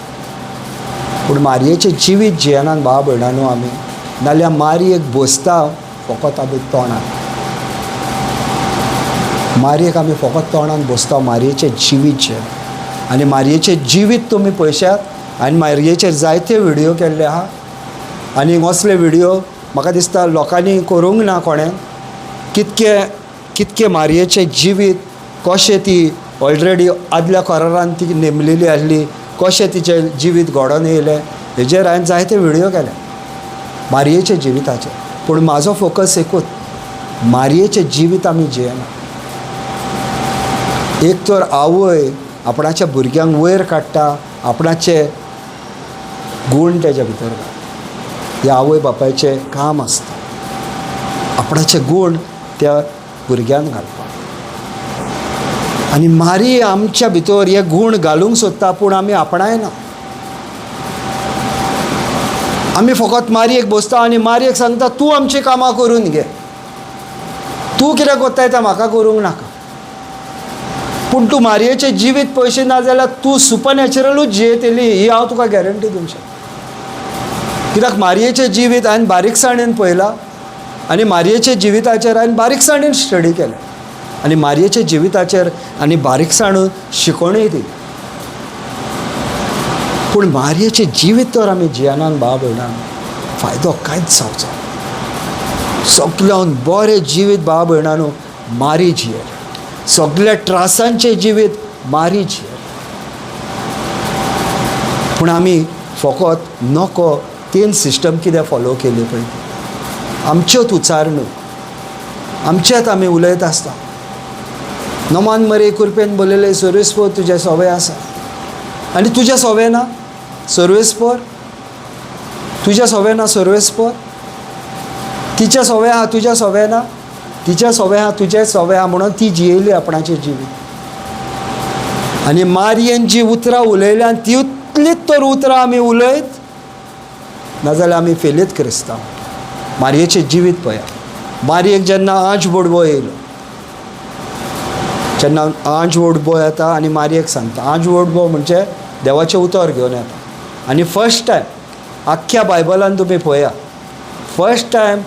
पूण मारयेचें जिवीत जियेनात भाव भयणांनो आमी, नाल्यार मारयेक बसता फकत आमी तोंडान, मारयेक आमी फकत तोंडान बसता, मारयेचें जिवीत जियेना. आनी मारयेचें जिवीत तुमी पळयशात, आनी मारयेचेर जायते व्हिडियो केल्ले आहा, आनी असले व्हिडियो म्हाका दिसता लोकांनी करूंक ना कोणें. कितके कितके मारयेचें जिवीत कशें ती ऑलरेडी आदल्या करारान ती नेमलेली आसली, कशें तिचें जिवीत घडोवन येयलें, हेजेर हांवें जायते व्हिडियो केले मारयेच्या जिविताचेर. पूण म्हाजो फोकस एकूच, मारयेचें जिवीत आमी जियेना. एक तर आवय आपणाच्या भुरग्यांक वयर काडटा, आपणाचे गूण तेज्या भितर घालता. हे आवय बापायचें काम आसता आपणाचे गूण त्या भुरग्यांक घालपाक. आनी मारी आमच्या भितर हे गूण घालूंक सोदता, पूण आमी आपणायना. आमी फकत मारयेक बसता आनी मारयेक सांगता तूं आमचीं कामां करून घे, तूं कितें कोत्ताय तें म्हाका करूंक नाका. पूण तूं मारयेचें जिवीत पळयशी ना जाल्यार तूं सुपरनॅचरलूच जियेतली, ही हांव तुका गॅरंटी दिवंक शकता. कित्याक मारयेचें जिवीत हांवें बारीकसाणेन पळयलां, आनी मारयेच्या जिविताचेर हांवें बारीकसाणेन स्टडी केलें, आनी मारयेच्या जिविताचेर आनी बारीकसाणून शिकोवणूय दिली. पूण मारयेचें जिवीत तर आमी जियेनात भाव भयणान, फायदो कांयच जावचो. सगल्यान बरें जिवीत भाव भयणानो मारी जियेलें, सगल्या त्रासांचें जिवीत मारी जियेलें. पूण आमी फकत नको तेन सिस्टम कितें फॉलो केली पळय, आमच्योच उच्चारणूक, आमचेच आमी उलयत आसता. नमान मरे कुरपेन बरयलें सर्वेस्पोर तुजें सोवें आसा, आनी तुजें सोवें ना सर्वेस्पोर, तुजें सोवें ना सर्वेस्पोर, तिचें सोवें आहा तुजें सोवें ना, तिचें सोवें आहा तुजें सोवें आहा, म्हणून ती जियेली आपणाचें जिवीत. आनी मारयेन जी उतरां उलयल्यान तितलीच तर उतरां आमी उलयत नाजाल्यार आमी फेलीत क्रिस्तांव. मारयेचें जिवीत पळया, मारयेक जेन्ना आंज बोडबो येयलो, जेन्ना आंज बोडबो येता आनी मारयेक सांगता, आंज बोडबो म्हणजे देवाचें उतर घेवन येता. आनी फर्स्ट टायम आख्ख्या बायबलान तुमी पळया, फर्स्ट टायम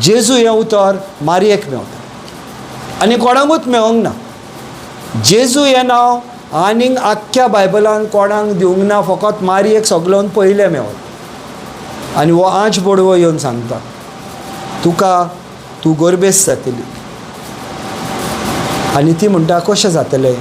जेजू हें उतर मारयेक मेवता आनी कोणाकूच मेवोंक ना. जेजू हें नांव आनीक आख्ख्या बायबलान कोणाक दिवंक ना, फकत मारयेक सगल्यान पयलें मेवता. आनी हो आंज बोडवो येवन सांगता तुका तूं गोरबेस जातली. आनी ती म्हणटा कशें जातलें,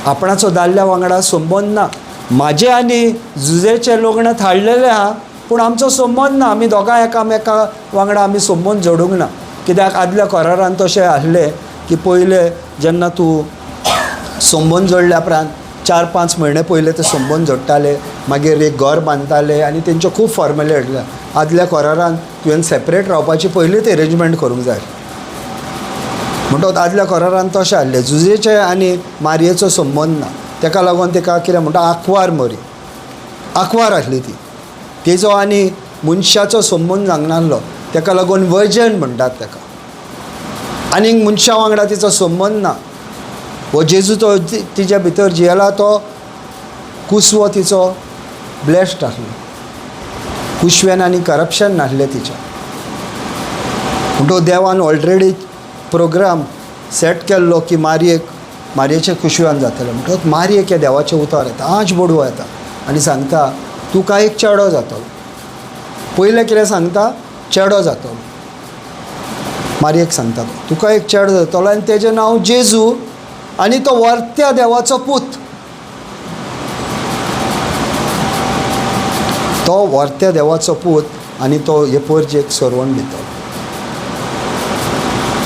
आपणाचो दादल्या वांगडा संबंद ना, म्हाजें आनी जुजेचें लग्न थारलेलें आहा, पूण आमचो संबंद ना, आमी दोगांय एकामेका वांगडा आमी संबंद जोडूंक ना. कित्याक आदल्या करारान तशें आसलें की पयलें जेन्ना तूं संबंद जोडल्या उपरांत 4-5 म्हयने पयले ते संबंद जोडटाले, मागीर एक घर बांदताले आनी तेंच्यो खूब फॉर्मेलिटी. आदल्या करारान तुवें सेपरेट रावपाची पयलींच एरेंजमेंट करूंक जाय. म्हणटकच आदल्या करारान तशें आहलें, जुजेचे आनी मारयेचो संबंद ना. तेका लागून तेका कितें म्हणटा आंकवार मरी, आंकवार आसली ती, तेजो आनी मनशाचो संबंद जावंक तेका लागून वर्जन म्हणटात तेका. आनीक मनशा वांगडा तिचो संबंद ना. हो जेजू तो तिच्या भितर जियेला तो कुसवो तिचो ब्लेस्ड आसलो, कुशव्यान आनी करप्शन नासलें तिच्या. म्हणटकच देवान ऑलरेडी प्रोग्राम सेट केल्लो की मारयेक, मारयेच्या कुशव्यान जातलें. म्हणटकच मारयेक ह्या देवाचें उतर येता, आंज बोडवो येता आनी सांगता तुका एक चेडो जातलो. पयलें कितें सांगता, चेडो जातलो. मारयेक सांगता तुका एक चेडो जातलो आनी तेजें नांव जेजू आनी तो वर्त्या देवाचो पूत. तो वर्त्या देवाचो पूत आनी तो हे परजेक सरवण दितलो.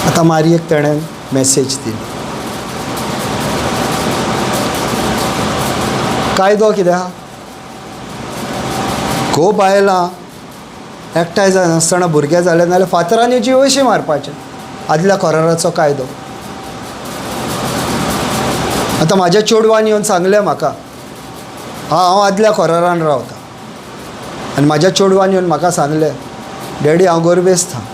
आतां मारयेक तेणें मॅसेज दिली. कायदो कितें आहा, घोव बायलां एकठांय जायनासतना भुरगें जालें नाजाल्यार फातरांनी जिवशी मारपाचें, आदल्या कराराचो कायदो. आतां म्हाज्या चेडवान येवन सांगलें म्हाका, हांव आदल्या करारान रावता आनी म्हाज्या चेडवान येवन म्हाका सांगलें डॅडी हांव गोरबेस्त आहा.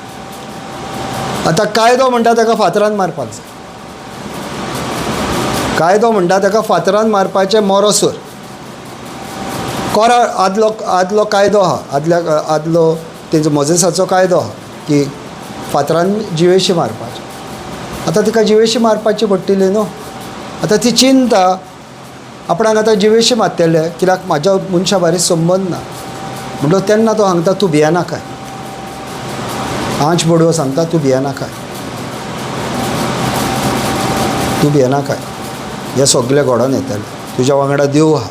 आतां कायदो म्हणटा ताका फातरान मारपाक जाय, कायदो म्हणटा ताका फातरान मारपाचें मोरोसर. कोरा आदलो आदलो कायदो आहा, आदल्या आदलो तेंचो मोजेसाचो कायदो आहा की फातरान जिवेशी मारपाचें. आतां तिका जिवेशी मारपाची पडटली न्हू. आतां ती चिंता आपणाक आतां जिवेशी मारतले कित्याक म्हाज्या मनशा बारी संबंद ना. म्हणटकच तेन्ना तो सांगता तूं भियेनाकाय, आंच बोडवो सांगता तूं भियेनाकाय, तूं भियेनाकाय, हें सगळें घडोवन येतलें, तुज्या वांगडा देव आहा,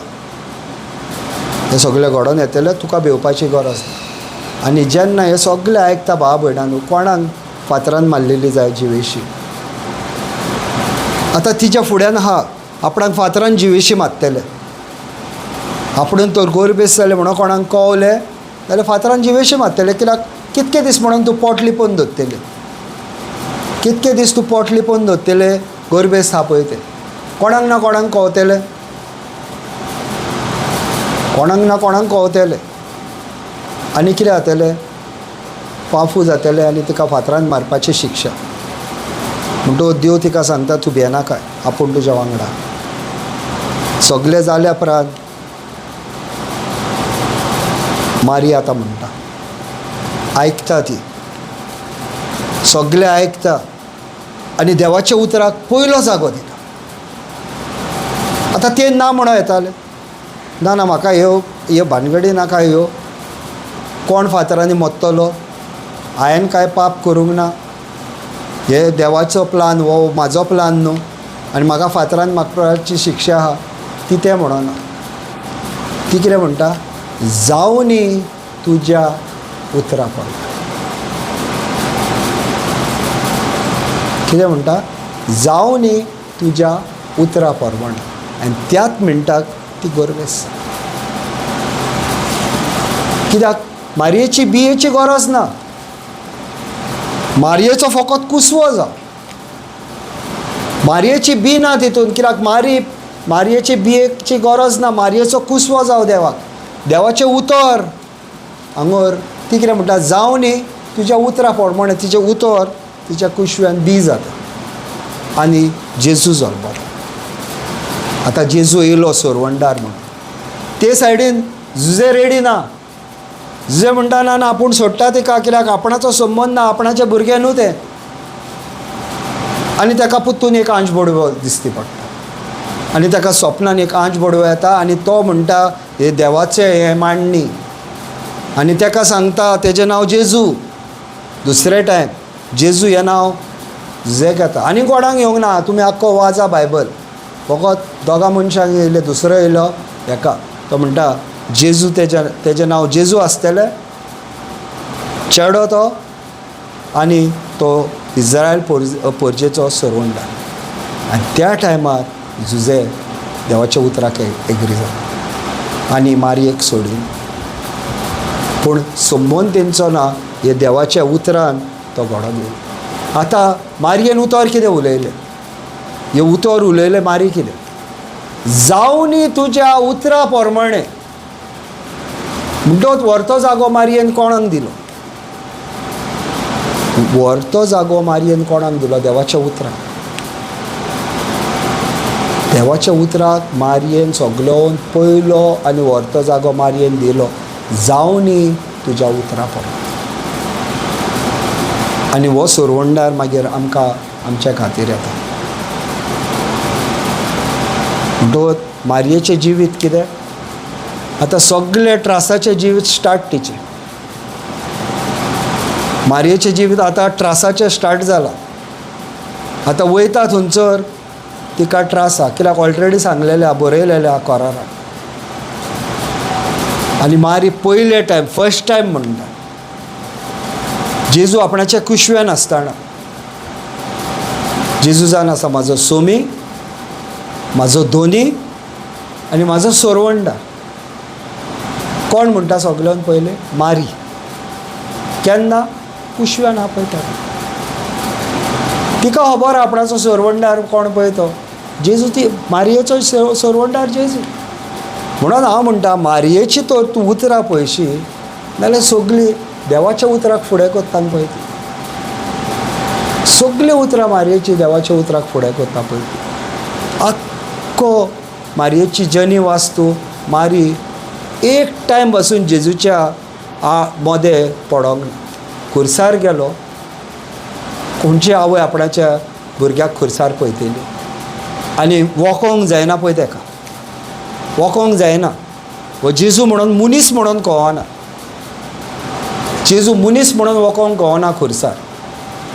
हें सगळें घडोवन येतलें, तुका भिवपाची गरज ना. आनी जेन्ना हें सगळें आयकता भाव भयणांनो, कोणाक फातरान मारलेली जाय जिवेशी. आतां तिच्या फुड्यान आहा आपणाक फातरान जिवेशी मारतले, आपणून तर गोरबेस जालें म्हणून कोणाक कवलें जाल्यार फातरान जिवेशी मारतले. कित्याक कितके दीस म्हणून तूं पोट लिपोवन दवरतले, कितके दीस तूं पोट लिपोवन दवरतले गोरबेस आहा पळय तें, कोणाक ना कोणाक कवतले, कोणाक ना कोणाक कवतले आनी कितें जातलें, पाफू जातलें आनी तिका फातरान मारपाची शिक्षा. म्हणटकच देव तिका सांगता तूं भियेनाकाय, आपूण तुज्या वांगडा. सगळें जाल्या उपरांत मारी आतां म्हणटा, आयकता ती, सगळें आयकता आनी देवाच्या उतराक पयलो जागो दिता. आतां तें ना म्हणून येतालें, ना ना म्हाका ह्यो ह्यो भानगडी नाका, ह्यो कोण फातरांनी मरतलो, हांवें कांय पाप करूंक ना, हे देवाचो प्लान हो म्हाजो प्लान न्हू आनी म्हाका फातरान मारपाची शिक्षा आहा, ती तें म्हणना. ती कितें म्हणटा, जावनी तुज्या उतरा प्रमाण. कितें म्हणटा, जावनी तुज्या उतरा प्रमाण. आनी त्याच मिनटाक ती गोरवेस. कित्याक मारयेची बियेची गरज ना, मारयेचो फकत कुसवो जावं, मारयेची बी ना तितून, कित्याक मारी मारयेची बियेची गरज ना, मारयेचो कुसवो जावं देवाक, देवाचें उतर हांगर. ती कितें म्हणटा, जावं न्ही तुज्या उतरा प्रमाणे, तिचें उतर तिच्या कुशव्यान बी जाता आनी जेजू जल्मता. आतां जेजू येयलो सरवंडार म्हणून ते सायडीन जुजे रेडी ना. जुजे म्हणटा ना ना आपूण सोडटा तिका, कित्याक आपणाचो संबंद ना, आपणाचें भुरगें न्हू तें. आनी ताका पुत्तून एक आंज बोडवो दिसती पडटा आनी ताका सपनान एक आंज बोडवो येता आनी तो म्हणटा हे देवाचें हें मांडणी, आनी ताका सांगता तेजें नांव जेजू. दुसरे टायम जेजू हें नांव जुजेक येता आनी कोणाक येवंक ना. तुमी आख्खो वाजा बायबल, फकत दोगां मनशांक येयले, दुसरो येयलो हेका, तो म्हणटा जेजू, तेजें नांव जेजू आसतलें, चेडो तो आनी तो इज्रायल पोरजेचो सरवंडार. आनी त्या टायमार जुजे देवाच्या उतराक एग्री जाता आनी मारयेक सोडून, पूण संबंद तेंचो ना, हे देवाच्या उतरान तो घडोवन येयलो. आतां मारयेन उतर कितें उलयलें, हें उतर उलयलें मारी कितें, जावनी तुज्या उतरा प्रमाणे. म्हणटकच व्हरतो जागो मारयेन कोणाक दिलो? व्हरतो जागो मारयेन कोणाक दिलो? देवाच्या उतराक. देवाच्या उतराक मारयेन सगलो पयलो आनी व्हरतो जागो मारयेन दिलो, जावनी तुज्या उतरा प्रमाणे. आनी हो सोरवंडार मागीर आमकां आमच्या खातीर येता. म्हणटकच मारयेचें जिवीत कितें आतां सगळे त्रासाचें जिवीत स्टार्ट तिचें. मारयेचें जिवीत आतां त्रासाचें स्टार्ट जालां. आतां वयता थंयसर तिका त्रास आसा, कित्याक ऑलरेडी सांगलेलें आहा, बरयलेलें आहा कोराराक. आनी मारी पयले टायम, फर्स्ट टायम म्हणटा, जेजू आपणाच्या कुशव्यान आसतना जेजू जावन आसा म्हाजो सोमी, म्हाजो धोनी आनी म्हाजो सोरवंडार. कोण म्हणटा सगल्यान पयलें? मारी. केन्ना? कुशव्यान आहा पळय तेन्ना. तिका खबर आपणाचो सोरवंडार कोण पळय तो जेजू, ती मारयेचो सोरवंडार जेजू. म्हणून हांव म्हणटा मारयेची तर तूं उतरां पळयशी नाल्यार सगळीं देवाच्या उतराक फुडें करता पळय ती. सगळीं उतरां मारयेची देवाच्या उतराक फुडें करता पळय ती. आख्खो मारयेची जनी वास्तू मारी एक टायम बसून जेजूच्या मोदें पडोंक ना. खुर्सार गेलो, खंयची आवय आपणाच्या भुरग्याक खुर्सार पळयतली आनी वोकोंक जायना पळय तेका, वोकोंक जायना. हो जेजू म्हणून मनीस म्हणून कळना, जेजू मनीस म्हणून वोकोंक कळना खुर्सार.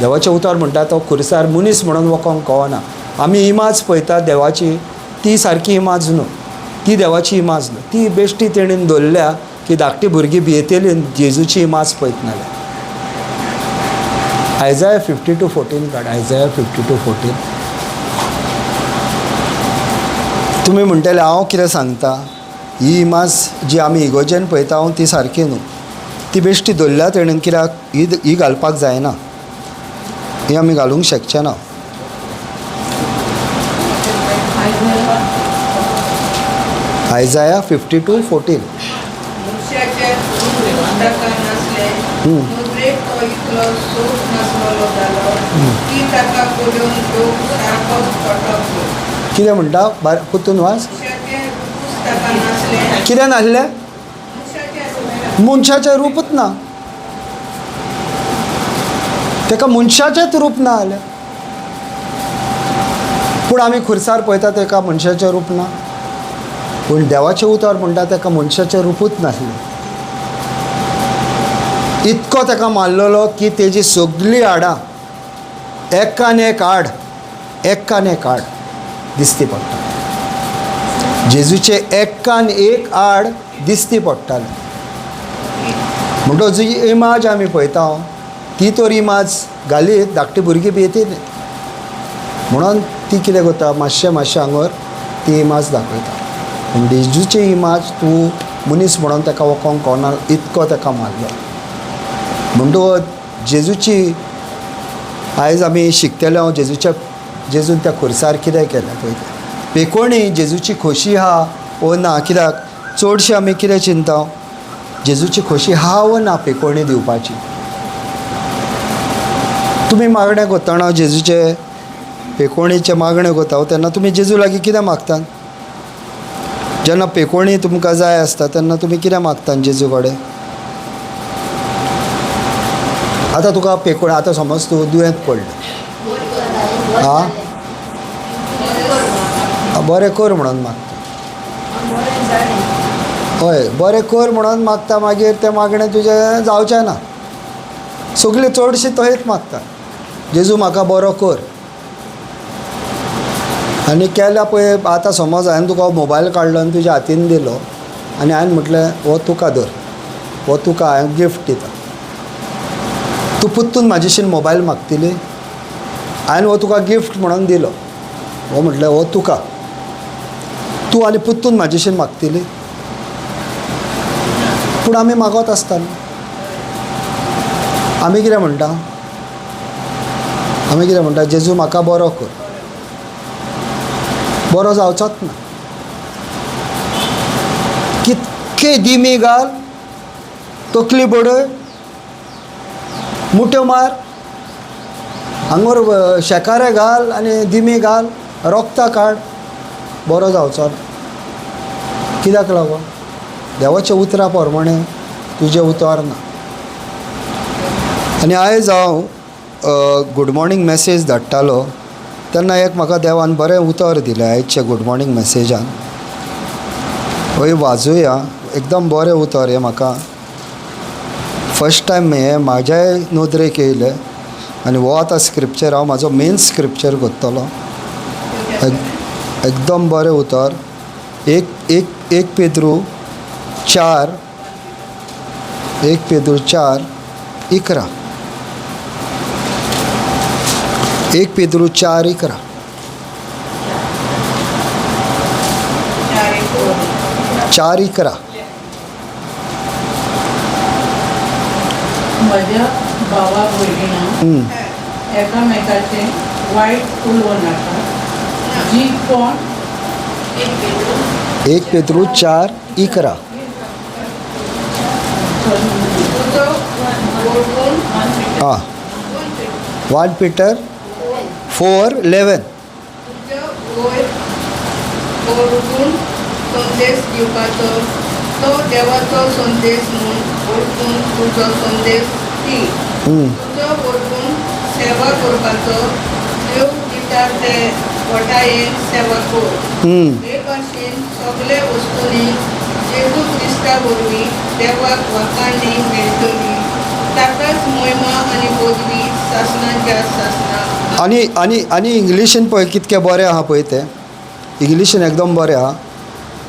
देवाचें उतर म्हणटा तो खुर्सार मनीस म्हणून वोकोंक कळना. आमी इमाज पळयता देवाची, ती सारकी इमाज न्हू, ती देवाची इमाज न्हू, ती बेश्टी तेणेन दवरल्या की धाकटी भुरगीं भियेतली जेजूची इमाज पळयतना. आयजाया 52:14 काड, आयजाया 52:14. तुमी म्हणटले हांव कितें सांगता, ही इमाज जी आमी इगोजेन पळयता हांव ती सारकी न्हू, ती बेश्टी दवरल्या तेणेन कित्याक ही ही घालपाक जायना, ही आमी घालूंक शकचे ना. आयजाया 52:14. मनशाचे रूप ताका नासलें, नदरेक तो इतलो सोब नासलेलो जालो की ताका पळोवन लोक सारकोच थटकलो. कितें म्हणटा पुतून वाच. मनशाचें रुपूच ताका नासलें. कितें नासलें? मनशाचें रूपच ना ताका, मनशाचेंच रूप ना जालें. पूण आमी खुर्सार पळयता ताका मनशाचें रूप ना, पूण देवाचें उतर म्हणटा ताका मनशाचें रुपूच नासलें. इतको ताका मारलेलो की तेजी सगळीं हाडां एकान एक हाड, एकान एक हाड दिसती पडटा. जेजूचे एकान एक हाड दिसती पडटालें. म्हणटकच जी इमाज आमी पळयता ती तर इमाज घालीत धाकटी भुरगीं भियेती न्ही, म्हणून ती कितें करता मातशें मातशें आंगर ती इमाज दाखयता. पूण जेजूची इमाज तूं मनीस म्हणून ताका वोकोंक कोणा, इतको ताका मारलो. म्हणटकच जेजूची आयज आमी शिकतले हांव जेजूच्या, जेजून त्या खुर्सार कितें केलें पळय तें. पेकोणी जेजूची खोशी आहा वो ना, कित्याक चडशें आमी कितें चिंता, जेजूची खोशी आहा वो ना पेकोणी दिवपाची. तुमी मागणें करतना जेजूचे पेकोणीचें मागणें करता तेन्ना तुमी जेजू लागीं कितें मागतात? जेन्ना पेकोणी तुमकां जाय आसता तेन्ना तुमी कितें मागतात जेजू कडेन? आतां तुका पेकोणी, आतां समज तूं दुयेंत पडलें, आं बरें कर म्हणून मागता. हय बरें कर म्हणून मागता, मागीर तें मागणें तुजें जावचें ना. सगळीं चडशीं तहेच मागता, जेजू म्हाका बरो कर. आनी केल्या पळय, आतां समज हांवें तुका मोबायल काडलो आनी तुज्या हातीन दिलो आनी हांवें म्हटलें हो तुका धर, हो तुका हांवें गिफ्ट दिता, तूं पुत्तून म्हाजेशीन मोबायल मागतली? हांवें हो तुका गिफ्ट म्हणून दिलो, हो म्हटलें हो तुका, तूं आनी पुत्तून म्हाजेशीन मागतली? पूण आमी मागत आसता न्हू. आमी कितें म्हणटा, आमी कितें म्हणटा, जेजू म्हाका बरो कर. बरो जावचोच ना. कितके दिमी घाल, तकली बडय, मुठ्यो मार, हांगोर शेकारे घाल आनी दिमी घाल, रोगतां काड, बरो जावचो ना. कित्याक लागून? देवाच्या उतरा प्रमाणे तुजें उतर ना. आनी आयज हांव गूड मॉर्निंग मॅसेज धाडटालो तेन्ना एक म्हाका देवान बरें उतर दिलें आयच्या गूड मॉर्निंग मॅसेजान. हय वाजोया, एकदम बरें उतर हें. म्हाका फर्स्ट टायम हें म्हाज्याय नदरेक येयलें आनी हो आतां स्क्रिप्चर हांव म्हाजो मेन स्क्रिप्चर करतलो. एकदम बरें उतर. एक एक एक पेद्रू 4, 1 पेद्रू 4:11, 1 पेद्रू 4:11. 4:11. म्हज्या भावा भयणीं, एकामेकाचें वायट उलोवं नाका. जी कोण 1 पेद्रू 4:11. आं, 1 पीटर 4:11. संदेश दिवपाचो तो देवाचो संदेश म्हूण वळखून तुजो संदेश दी. तुजो वळखून सेवा करपाचो देव दिता ते वटायेन सेवा कर. हे भाशेन सगळे वस्तूंनी जेजू क्रिस्ता वरवीं देवाक वाखाणणी मेळटली. ताकाच महिमा आनी पदवी सासणाच्या सासणाक. आनी आनी आनी इंग्लिशीन पळय कितकें बरें आहा पळय तें. इंग्लिशीन एकदम बरें आहा.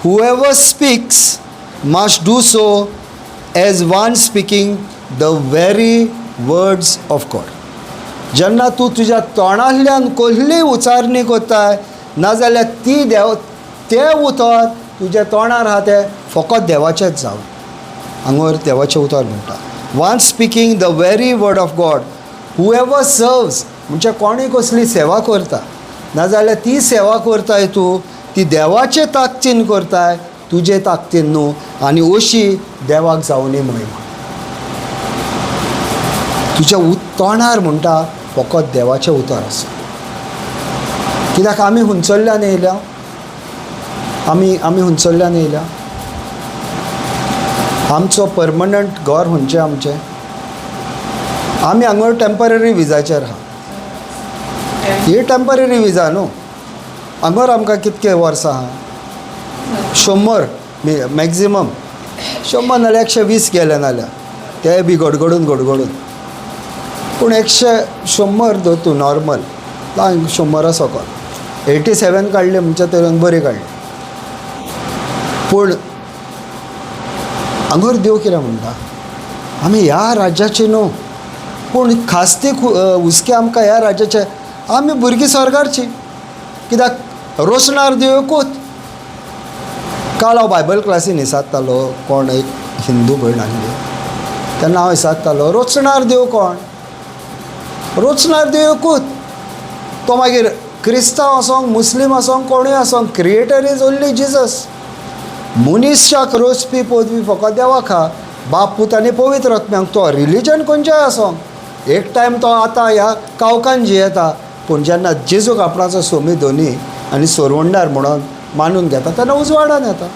Whoever speaks must do so as one speaking the very words of God. जेन्ना तूं तुज्या तोंडांतल्यान कसलीय उच्चारणी करताय नाजाल्यार ती देव तें उतर तुज्या तोंडार आहा तें फकत देवाचेंच जावं. हांगार देवाचें उतर म्हणटा, one speaking the very word of God. Whoever serves म्हणजे कोणूय कसली सेवा करता नाजाल्यार ती सेवा करताय तूं ती देवाचे ताकतीन करताय, तुजे ताकतीन न्हू. आनी अशी देवाक जावनी महिमा. तुज्या तोंडार म्हणटा फकत देवाचें उतर आसा. कित्याक आमी हुंचल्ल्यान येयल्या, आमी आमी हुंचल्ल्यान येयल्या. आमचो परमनंट घर खंयचें आमचें? आमी हांगा टेंपररी विजाचेर आहा. ही टेंपररी विजा न्हू. हांगर आमकां कितके वर्सां आहा? 100 मॅक्जिमम, 100 नाल्यार 120 गेले नाल्यार ते बी गडगडून गडगडून. पूण 100 धर तूं नॉर्मल 100 सकल 87 काडले म्हणजे तरेन बरी काडली. पूण हांगर देव कितें म्हणटा, आमी ह्या राज्याचे न्हू, पूण खास्ती हुस्के आमकां ह्या राज्याचे. आमी भुरगीं स्वर्गारचीं. कित्याक रोसणार देव एकूच. काल हांव बायबल क्लासीन विचारतालो, कोण एक हिंदू भयण आसली तेन्ना हांव विचारतालो, रोचणार देव कोण? रोचणार देव एकूच. तो मागीर क्रिस्तांव आसोंक, मुस्लीम आसोंक, कोणूय आसोंक, क्रिएटर is only Jesus. मनीशाक रोचपी पदवी फकत देवाक आहा, बाप पूत आनी पवित्र आत्म्याक. तो रिलीजन खंयचेय आसोंक, एक टायम तो आतां ह्या कावकान जियेता, पूण जेन्ना जेजूक आपणाचो सोमी धनी आनी सोरवंडार म्हणून मानून घेता तेन्ना उजवाडान येता.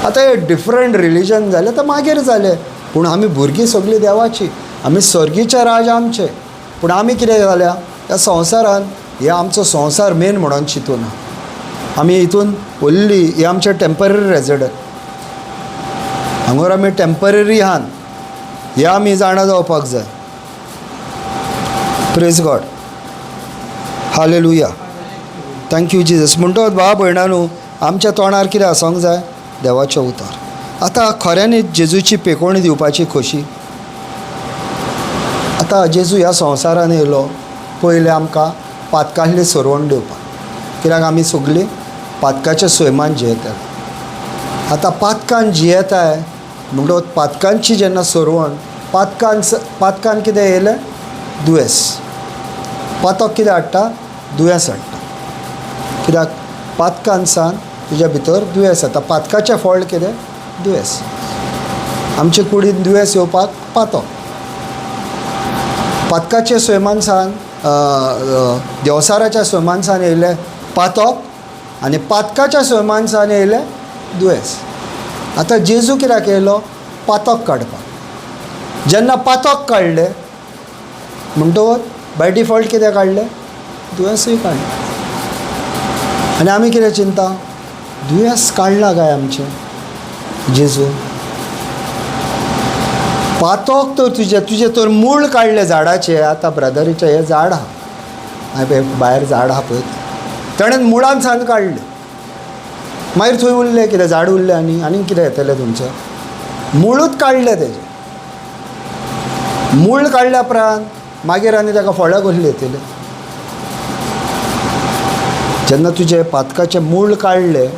आतां हे डिफरंट रिलीजन जालें ते मागीर जालें, पूण आमी भुरगीं सगळीं देवाची, आमी सर्गीचें राज आमचें. पूण आमी कितें जाल्या ह्या संवसारान, हे आमचो संवसार मेन म्हणून चिंतूना. आमी हितून व्हडली हे आमचे टेंपररी रेजिडंट, हांगर आमी टेंपररी आहान, हे आमी जाणा जावपाक जाय. Praise God, hallelujah, thank you Jesus. म्हणटकच भाव भयणानू, आमच्या तोंडार कितें आसोंक जाय? देवाचें उतर. आतां खऱ्यांनीच जेजूची पेकोवणी दिवपाची खोशी. आतां जेजू ह्या संवसारान येयलो पयलें आमकां पातकांतली सोरवण दिवपाक, कित्याक आमी सगळीं पातकाच्या सैमान जियेतात. आतां पातकान जियेताय म्हणटकच पातकांची जेन्ना सोरवण, पातकान पातकान कितें येयलें? दुयेंस. पातक कितें हाडटा? दुयेंस हाडटा. कित्याक पातकानसान तुज्या भितर दुयेंस जाता. पातकाचें फळ कितें? दुयेंस. आमचे कुडीन दुयेंस येवपाक पातक. पातकाचे स्वयमानसान देवसाराच्या स्वयमानसान येयलें पातक आनी पातकाच्या स्वयमानसान येयलें दुयेंस. आतां जेजू कित्याक येयलो? पातक काडपाक. जेन्ना पातक काडलें म्हणटकच बाय डिफॉल्ट कितें काडलें? दुयेंसूय काडलें. आनी आमी कितें चिंता? दुयेंस काडलां काय आमचें जेजू? पातक तर तुजें तुजें तर मूळ काडलें झाडाचें. आतां ब्रदरीचें हें झाड आहा, हांवें भायर झाड आहा पळय, ताणें मुळान सान काडलें. मागीर थंय उरलें कितें? झाड उरलें आनी आनीक कितें येतलें तुमचें? मुळूच काडलें तेजें. मूळ काडल्या उपरांत मागीर आनी ताका फळां कसलीं येतलीं? जेन्ना तुजें पातकाचें मूळ काडलें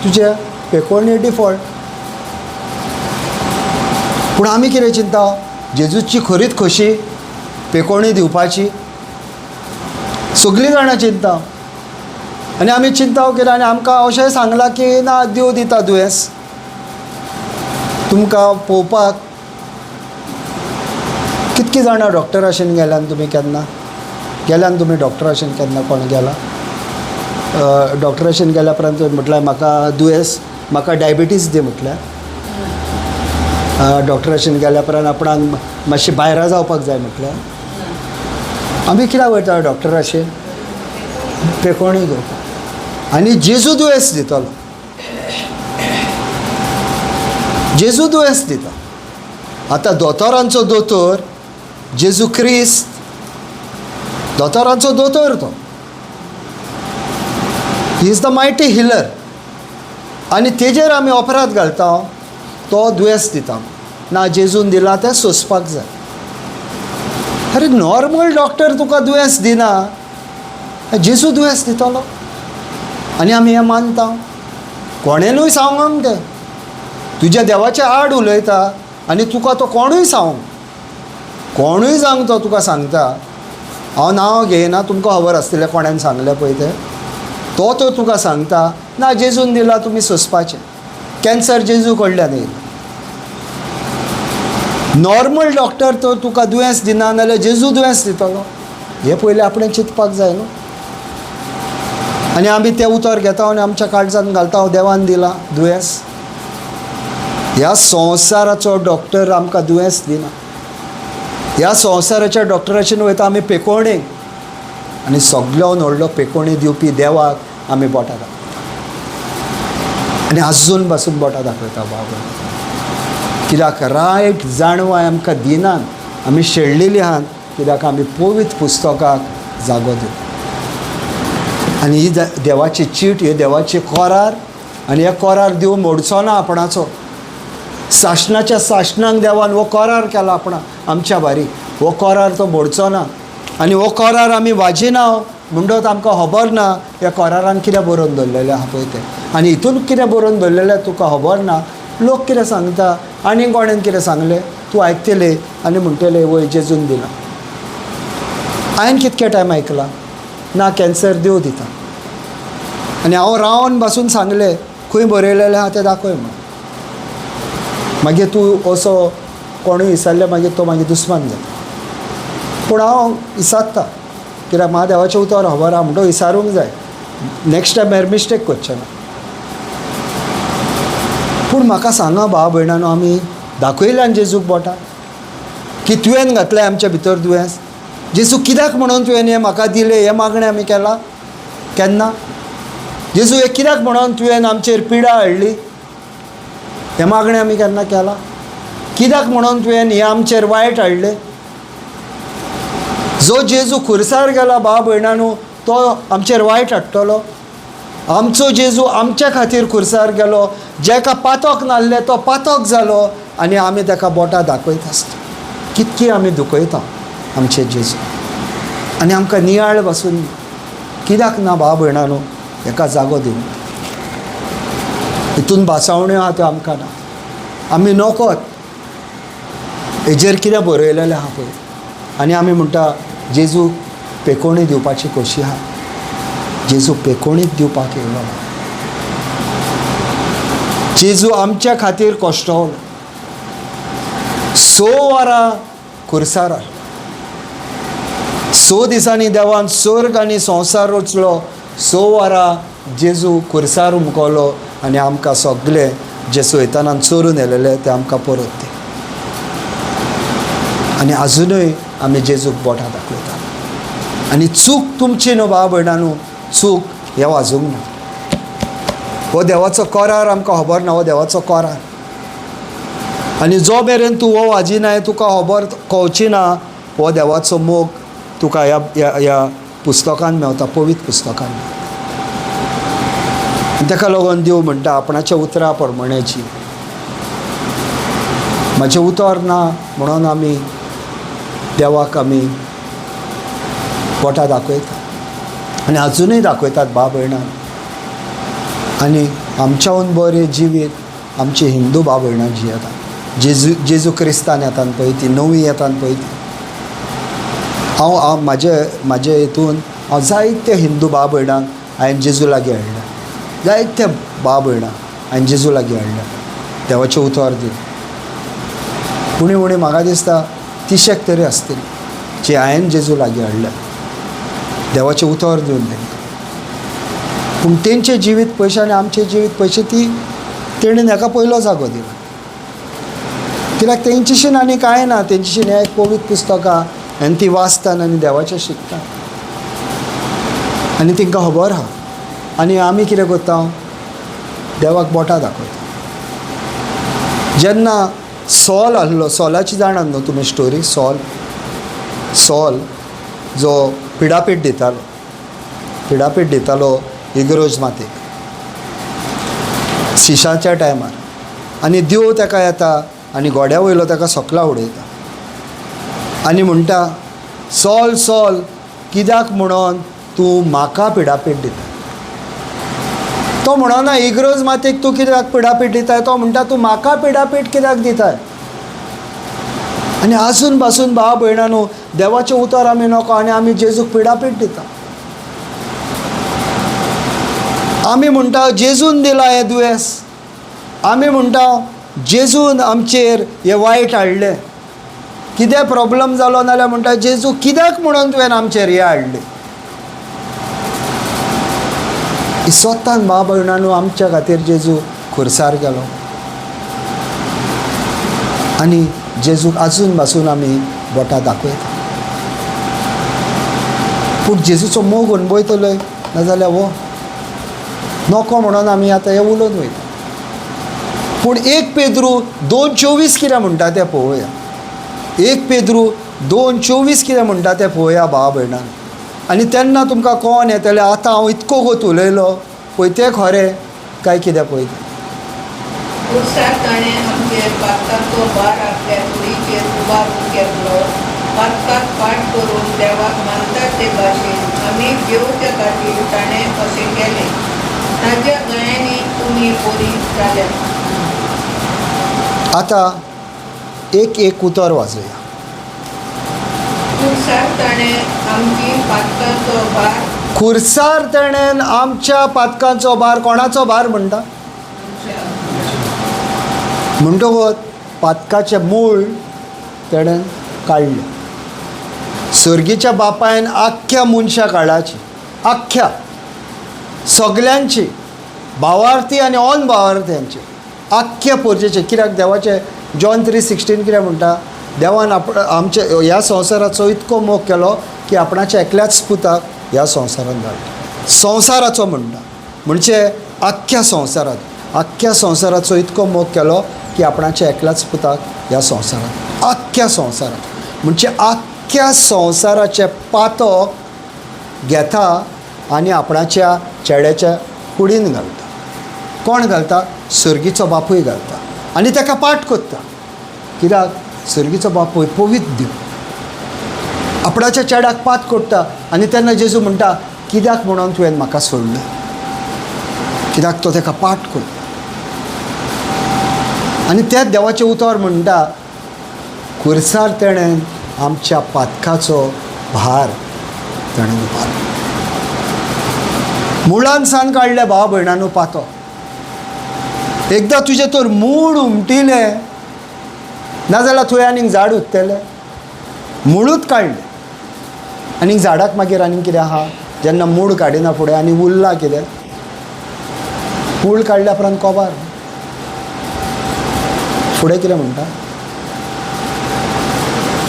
तुजें पेकोवणी डिफॉल्ट. पूण आमी कितें चिंता? जेजूची खरीच खोशी पेकोवणी दिवपाची सगळीं जाणां चिंता. आनी आमी चिंता कितें? आनी आमकां अशें सांगलां की ना, देव दिता दुयेंस तुमकां पळोवपाक. कितकीं जाणां डॉक्टराशेन गेल्यान तुमी केन्ना? गेल्यान तुमी डॉक्टराशेन केन्ना? कोण गेला डॉक्टराशेन? गेल्या उपरांत म्हटल्यार म्हाका दुयेंस, म्हाका डायबिटीज दी म्हटल्यार. डॉक्टराशेन गेल्या उपरांत आपणाक मातशें भायरां जावपाक जाय म्हटल्यार. आमी कित्याक वयता डॉक्टराशेन? पेकोवणी घेवपाक. आनी जेजू दुयेंस दितलो, जेजू दुयेंस दिता. आतां दोतोरांचो दोतोर जेजू क्रिस्त, दोतोरांचो दोतोर तो, he is the mighty healer. आनी तेजेर आमी अपराध घालता, तो दुयेंस दिता. ना, जेजून दिला तें सोंसपाक जाय. अरे नॉर्मल डॉक्टर तुका दुयेंस दिना, जेजू दुयेंस दितलो? आनी आमी हें मानता. कोणेनूय सांगूंक तें तुज्या देवाच्या आड उलयता आनी तुका तो कोणूय सांग, कोणूय सांग, तो तुका सांगता. हांव नांव घेयना, तुमकां खबर आसतलें कोणान सांगलें पळय तें. तो तो तुका सांगता ना, जेजून दिला तुमी सोंसपाचें. कॅन्सर जेजू कडल्यान येयला. नॉर्मल डॉक्टर तर तुका दुयेंस दिना नाल्यार जेजू दुयेंस दितलो? हें पयलें आपणें चिंतपाक जाय न्हू. आनी आमी तें उतर घेता आनी आमच्या काळजान घालता, देवान दिला दुयेंस. ह्या संवसाराचो डॉक्टर आमकां दुयेंस दिना. ह्या संवसाराच्या डॉक्टराचेर वयता आमी पेकोवणेक, आनी सगळ्यान व्हडलो पेकोवणी दिवपी देवाक आमी बोटां दाखयता. आनी आजून पासून बोटां दाखयता बाबा. कित्याक रायट जाणवाय आमकां दिनात, आमी शेळ्ळेली आहात. कित्याक आमी पवित्र पुस्तकाक जागो दिता. आनी ही देवाची चीट, ही देवाची कोरार, आनी हे कोरार देव मोडचो ना आपणाचो. सासणाच्या सासणाक देवान हो कोरार केला आपणा आमच्या बारी. हो कोरार तो मोडचो ना. आनी हो कोरार आमी वाजिना म्हणटकच आमकां खबर ना ह्या कोरारान कितें बरोवन दवरलेलें आहा पळय तें. आनी हितून कितें बरोवन दवरलेलें तुका खबर ना. लोक कितें सांगता आनी कोणेन कितें सांगलें तूं आयकतलें आनी म्हणटलें वय जेजून दिलां. हांवें कितके टायम आयकलां ना, कॅन्सर देव दिता. आनी हांव रावन बसून सांगलें खंय बरयलेलें आहा तें दाखय म्हण. मागीर तूं असो कोणूय विचारलें मागीर तो मागीर दुस्मान जाता. पूण हांव विचारता कित्याक म्हाका देवाचें उतर खबर आहा म्हणटकच विचारूंक जाय. नेक्स्ट टायम हेर मिस्टेक करचें ना. पूण म्हाका सांगा भाव भयणानो, आमी दाखयल्यान जेजूक बोटां की तुवें घातलें आमच्या भितर दुयेंस? जेजू कित्याक म्हणून तुवें हें म्हाका दिलें? हें मागणें आमी केलां केन्ना? जेजू हें कित्याक म्हणून तुवें आमचेर पिडा हाडली? हें मागणें आमी केन्ना केलां? कित्याक म्हणून तुवें हें आमचेर वायट हाडलें? जो जेजू खुर्सार गेला भाव भयणानो, तो आमचेर वायट हाडटलो? आमचो जेजू आमच्या खातीर खुर्सार गेलो. जेका पातक नासलें तो पातक जालो आनी आमी ताका बोटां दाखयत आसता. कितकी आमी दुखयता आमचे जेजू. आनी आमकां नियाळ बसून कित्याक ना भाव भयणानो हेका जागो दिवंक. हितून भासावण्यो आहा त्यो आमकां ना. आमी नोकोत हेजेर कितें बरयलेलें आहा पळय. आनी आमी म्हणटा जेजू पेकोणी दिवपाची खोशी आहा. जेजू पेकोणीत दिवपाक येयलो ना. जेजू आमच्या खातीर कश्टवलो. 6 वरां खुर्सार, 6 दिसांनी देवान स्वर्ग आनी संवसार रचलो. 6 वरां जेजू खुर्सार उमकलो आनी आमकां सगळे जे सैतानान चोरून येलेले ते आमकां परत दी. आनी आजुनूय आमी जेजूक बोटां दाखयता. आनी चूक तुमची न्हू भाव भयणां न्हू, चूक हें वाजूंक ना. हो देवाचो करार आमकां खबर ना, हो देवाचो करार. आनी जो मेरेन तूं हो वाजिनाय, तुका खबर कळची ना, हो देवाचो मोग तुका ह्या ह्या पुस्तकान मेवता, पवित्र पुस्तकान. ताका लागून देव म्हणटा आपणाच्या उतरा प्रमाण्याची. म्हाजें उतर ना म्हणून आमी देवाक आमी बोटां दाखयता आनी आजुनूय दाखयतात भाव भयणां. आनी आमच्याहून बरें जिवीत आमची हिंदू भाव भयणां जियेतात. जेजू जेजू क्रिस्तान येतात पळय ती नवी येतात पळय ती. हांव हांव म्हाजे म्हाजे हितून हांव जायते हिंदू भाव भयणांक हांवें जेजू लागीं हाडल्या. जायते भाव भयणां हांवें जेजू लागीं हाडल्या, देवाचें उतर दिवन. उणी उणी म्हाका दिसता 30 तरी आसतली जी हांवें जेजू लागीं हाडल्या देवाचें उतर दिवन तांकां. पूण तेंचें जिवीत पयशे आनी आमचें जिवीत पयशे ती तेणेन हेका पयलो जागो दिला. कित्याक तेंचीशीन आनी कांय ना, तेंचीशीन हें एक पवित्र पुस्तकां आनी ती वाचतात आनी देवाचें शिकता आनी तांकां खबर आहा. आनी आमी कितें करता, देवाक बोटां दाखयता. जेन्ना सॉल आहलो, सॉलाची जाणात न्हू तुमी स्टोरी. सॉल सॉल जो पिडापीट दितालो, पिडापीट दितालो इग्रोज मातेक शिशाच्या टायमार. आनी देव ताका येता आनी घोड्या वयलो ताका सकला उडयता आनी म्हणटा, सॉल सॉल कित्याक म्हणून तूं म्हाका पिडापीट दिता. तो म्हणना इग्रोज मातेक तूं कित्याक पिडापीट दिताय, तो म्हणटा तूं म्हाका पिडापीट कित्याक दिताय. आनी आजून पासून भाव भयणां न्हू देवाचें उतर आमी नको आनी आमी जेजूक पिडापीट दिता. आमी म्हणटा जेजून दिला हें दुयेंस, आमी म्हणटा जेजून आमचेर हें वायट हाडलें, कितें प्रॉब्लम जालो नाल्यार म्हणटा जेजू कित्याक म्हणून तुवें आमचेर हें हाडलें. स्वतान भाव भयणां न्हू आमच्या खातीर जेजू खुर्सार गेलो आनी जेजूक आजून पासून आमी बोटां दाखयता. पूण जेजूचो मोग अणभवतलोय नाजाल्यार हो नको म्हणून आमी आतां हें उलोवन वयता. पूण 1 पेद्रू 2:24 कितें म्हणटा तें पळोवया. 1 पेद्रू 2:24 कितें म्हणटा तें पळोवया भाव भयणां. आनी तेन्ना तुमकां कोण येतलें आतां हांव इतको गोत उलयलो पळय तें खरें काय कितें पळय तें. खुर्सार ताणें आमचे पातकांचो भार आपल्या कुडीचेर उबारून घेतलो. पातकाक पाठ करून देवाक मानता ते भाशेन आमी जेवच्या खातीर ताणें अशें केलें. ताज्या गळ्यांनी तुमी बरी जाल्यात. आतां एक एक उतर वाजोवया. खुर्सार ताणें आमची पातकांचो भार, खुर्सार ताणें आमच्या पातकांचो भार, कोणाचो भार म्हणटा म्हणटकच पातकाचें मूळ तेणें काडलें. सर्गीच्या बापायन आख्ख्या मनशा काळाची, आख्ख्या सगल्यांची, भावार्थी आनी ऑन भावार्थ्यांची, आख्ख्या पोरजेचे. कित्याक देवाचें जॉन 3:16 कितें म्हणटा, देवान आमच्या ह्या संवसाराचो इतको मोग केलो की आपणाच्या एकल्याच पुताक ह्या संवसारांत धाडलो. संवसाराचो म्हणटा म्हणजे आख्ख्या संवसारांत, आख्ख्या संवसाराचो इतको मोग केलो की आपणाच्या एकल्याच पुताक ह्या संवसारांत, आख्ख्या संवसारांत म्हणजे आख्ख्या संवसाराचें पातक घेता आनी आपणाच्या चेड्याच्या कुडीन घालता. कोण घालता? सर्गीचो बापूय घालता आनी ताका पाठ करता. कित्याक? सर्गीचो बापूय पवित्र देव आपणाच्या चेड्याक पात कोडटा. आनी तेन्ना जेजू म्हणटा कित्याक म्हणून तुवें म्हाका सोडलें? कित्याक तो ताका पाठ करता. आनी त्याच देवाचें उतर म्हणटा खुर्सार तेणें आमच्या पातकाचो भार ताणें उबारलो. मुळान सान काडलें भाव भयणांनो पातो. एकदां तुजें तर मूळ उमटिलें नाजाल्यार थंय आनीक झाड उत्तलें. मुळूच काडलें आनीक झाडाक मागीर आनीक कितें आहा, जेन्ना मूळ काडिना फुडें आनी उरलां कितें, मूळ काडल्या उपरांत कोबार. फुडें कितें म्हणटा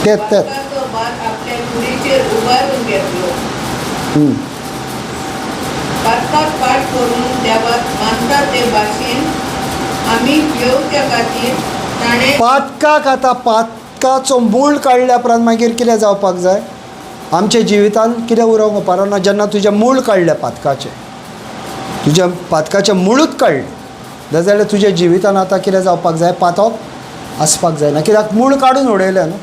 तेच तेच आपल्या कुडीचेर उबारून घेतलो. पातकाक पाठ करून देवाक मानता ते भाशेन आमी जियोवच्या खातीर ताणें पातकाक आतां पातकाचो मूळ काडल्या उपरांत मागीर कितें जावपाक जाय आमच्या जिवितांत, कितें उरोवंक उपकारना. जेन्ना तुजें मूळ काडलें पातकाचें, तुज्या पातकाचें मुळूच काडलें नाजाल्यार तुज्या जिवितान आतां कितें जावपाक जाय, पातक आसपाक जायना. कित्याक मूळ काडून उडयलें न्हू.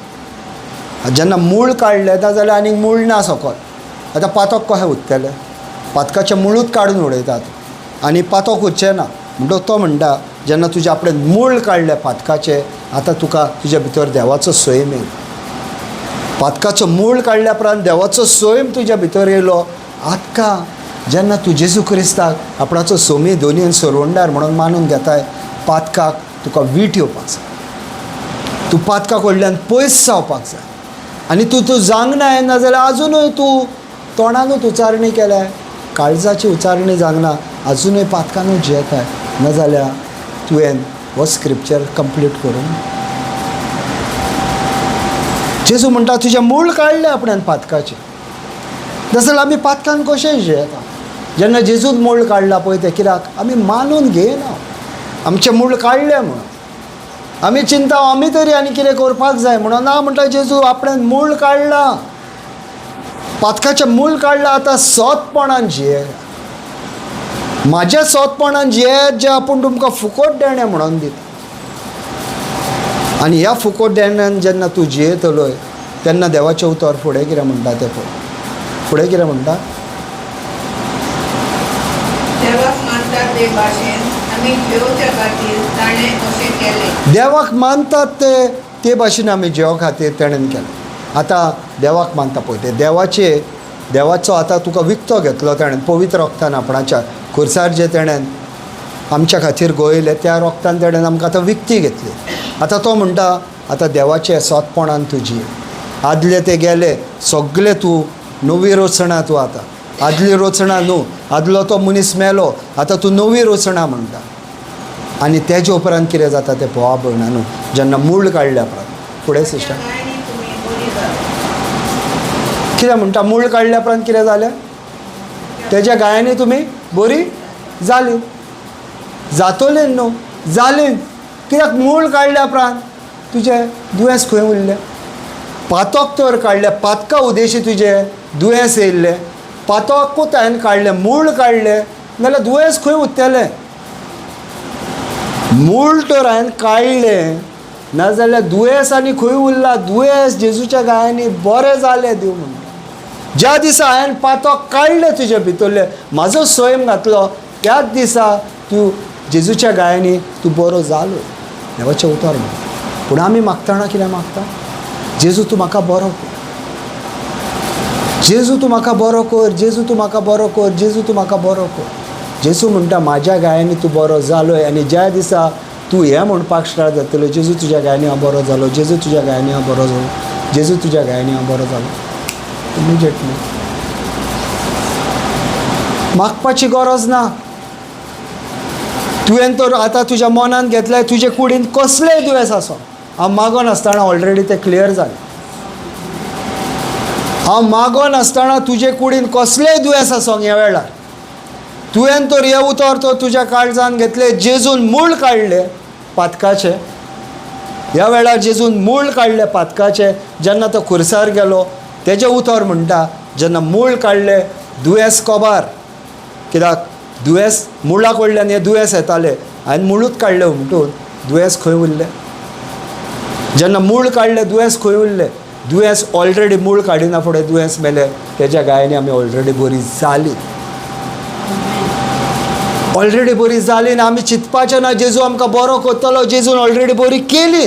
जेन्ना मूळ काडलें ना जाल्यार आनीक मूळ ना सकल, आतां पातक कशें उत्तलें? पातकाचें मुळूच काडून उडयतात आनी पातक उरचें ना. म्हणटकच तो म्हणटा जेन्ना तुजें आपणें मूळ काडलें पातकाचें, आतां तुका तुज्या भितर देवाचो सैम येयलो. पातकाचो मूळ काडल्या उपरांत देवाचो सैम तुज्या भितर येयलो. आतां जेन्ना तूं जेजू क्रिस्ताक आपणाचो सोमी दोनी आनी सोरवंडार म्हणून मानून घेताय, पातकाक तुका वीट येवपाक जाय, तूं पातका कडल्यान पयस जावपाक जाय. आनी तूं तूं जांगनाय नाजाल्यार आजुनूय तूं तोंडानूच उच्चारणी केल्याय, काळजाची उच्चारणी जांगना, आजुनूय पातकानूच जियेताय, नाजाल्यार तुवें हो स्क्रिप्चर कंप्लीट करून जेजू म्हणटा तुजें मूळ काडलें आपणान पातकाचें, नाजाल्यार आमी पातकान कशें जियेता. जेन्ना जेजून मूळ काडलां पळय तें कित्याक आमी मानून घेयना आमचें मूळ काडलें म्हणून. आमी चिंता आमी तरी आनी कितें करपाक जाय म्हणून ना म्हणटा जेजू आपणें मूळ काडलां, पातकाचें मूळ काडलां, आतां सोदपणान जिये, म्हाज्या सोदपणान जिये जें आपूण तुमकां फुकट देणें म्हणून दिता. आनी ह्या फुकट देण्यान जेन्ना तूं जियेतलोय तेन्ना देवाचें उतर फुडें कितें म्हणटा तें पळय. फुडें कितें म्हणटा, देवाक मानतात ते भाशेन आमी जियोवच्या खातीर ताणें अशें केलें. देवाक मानतात ते ते भाशेन आमी जियो खातीर तेणेन केलें. आतां देवाक मानता पळय ते देवाचे, देवाचो आतां तुका विकतो घेतलो तेणेन पवित्र रोगतान, आपणाच्या खुर्सार जे तेणेन आमच्या खातीर गोयलें त्या रोगतान तेणेन आमकां आतां विकती घेतली. आतां तो म्हणटा आतां देवाचे सोदपणान तुजी आदले ते गेले सगले, तूं नवी रचणा, तूं आतां आदली रचणा न्हू, आदलो तो मनीस मेलो, आतां तूं नवी रचणा म्हणटा. आनी तेजे उपरांत कितें जाता तें पळोवपा पडना न्हू, जेन्ना मूळ काडल्या उपरांत. फुडें सिस्टर कितें म्हणटा, मूळ काडल्या उपरांत कितें जालें, तेज्या गायांनी तुमी बरी जाली, जातोली न्हू, जाली. कित्याक मूळ काडल्या उपरांत तुजें दुयेंस खंय उरलें? पातक तर काडलें, पातका उदेशी तुजें दुयेंस येयल्लें, पातकूच हांवें काडलें, मूळ काडलें, नाजाल्यार दुयेंस खंय उत्तलें? मूळ तर हांवें काडलें, नाजाल्यार दुयेंस आनी खंय उरलां? दुयेंस जेजूच्या गायांनी बरें जालें देव म्हणटा. ज्या दिसा हांवें पातक काडलें तुजे भितरलें, म्हाजो सैम घातलो, त्याच दिसा तूं जेजूच्या गायांनी तूं बरो जालो. देवाचें उतर म्हणटा. पूण आमी मागतना कितें मागता? जेजू तूं म्हाका बरो कर, जेजू तूं म्हाका बरो कर, जेजू तूं म्हाका बरो कर, जेजू तूं म्हाका बरो कर. जेजू म्हणटा म्हाज्या गायांनी तूं बरो जालोय. आनी ज्या दिसा तूं हें म्हणपाक स्टार्ट जातलो, जेजू तुज्या गायांनी हांव बरो जालो, जेजू तुज्या गायांनी हांव बरो जालो, जेजू तुज्या गायांनी हांव बरो जालो, इमिजिएटली मागपाची गरज ना. तुवें तर आतां तुज्या मनान घेतलें, तुजे कुडीन कसलेंय दुयेंस आसो, हांव मागोन आसतना ऑलरेडी तें क्लियर जालें. हांव मागोन आसतना तुजे कुडीन कसलेंय दुयेंस आसोंक ह्या वेळार तुवें तर हें उतर तर तुज्या काळजान घेतलें, जेजून मूळ काडलें पातकाचें. ह्या वेळार जेजून मूळ काडलें पातकाचें. जेन्ना तो खुर्सार गेलो तेजें उतर म्हणटा, जेन्ना मूळ काडलें दुयेंस कबार, कित्याक दुयेंस मुळा कडल्यान हें दुयेंस येतालें, हांवें मुळूच काडलें म्हणटून दुयेंस खंय उरलें? जेन्ना मूळ काडलें दुयेंस खंय उरलें? दुयेंस ऑलरेडी मूळ काडिना फुडें दुयेंस मेलें, तेज्या गायांनी आमी ऑलरेडी बरी जाली, ऑलरेडी बरी जाली. ना आमी चिंतपाचें ना जेजू आमकां बरो करतलो, जेजून ऑलरेडी बरी केली.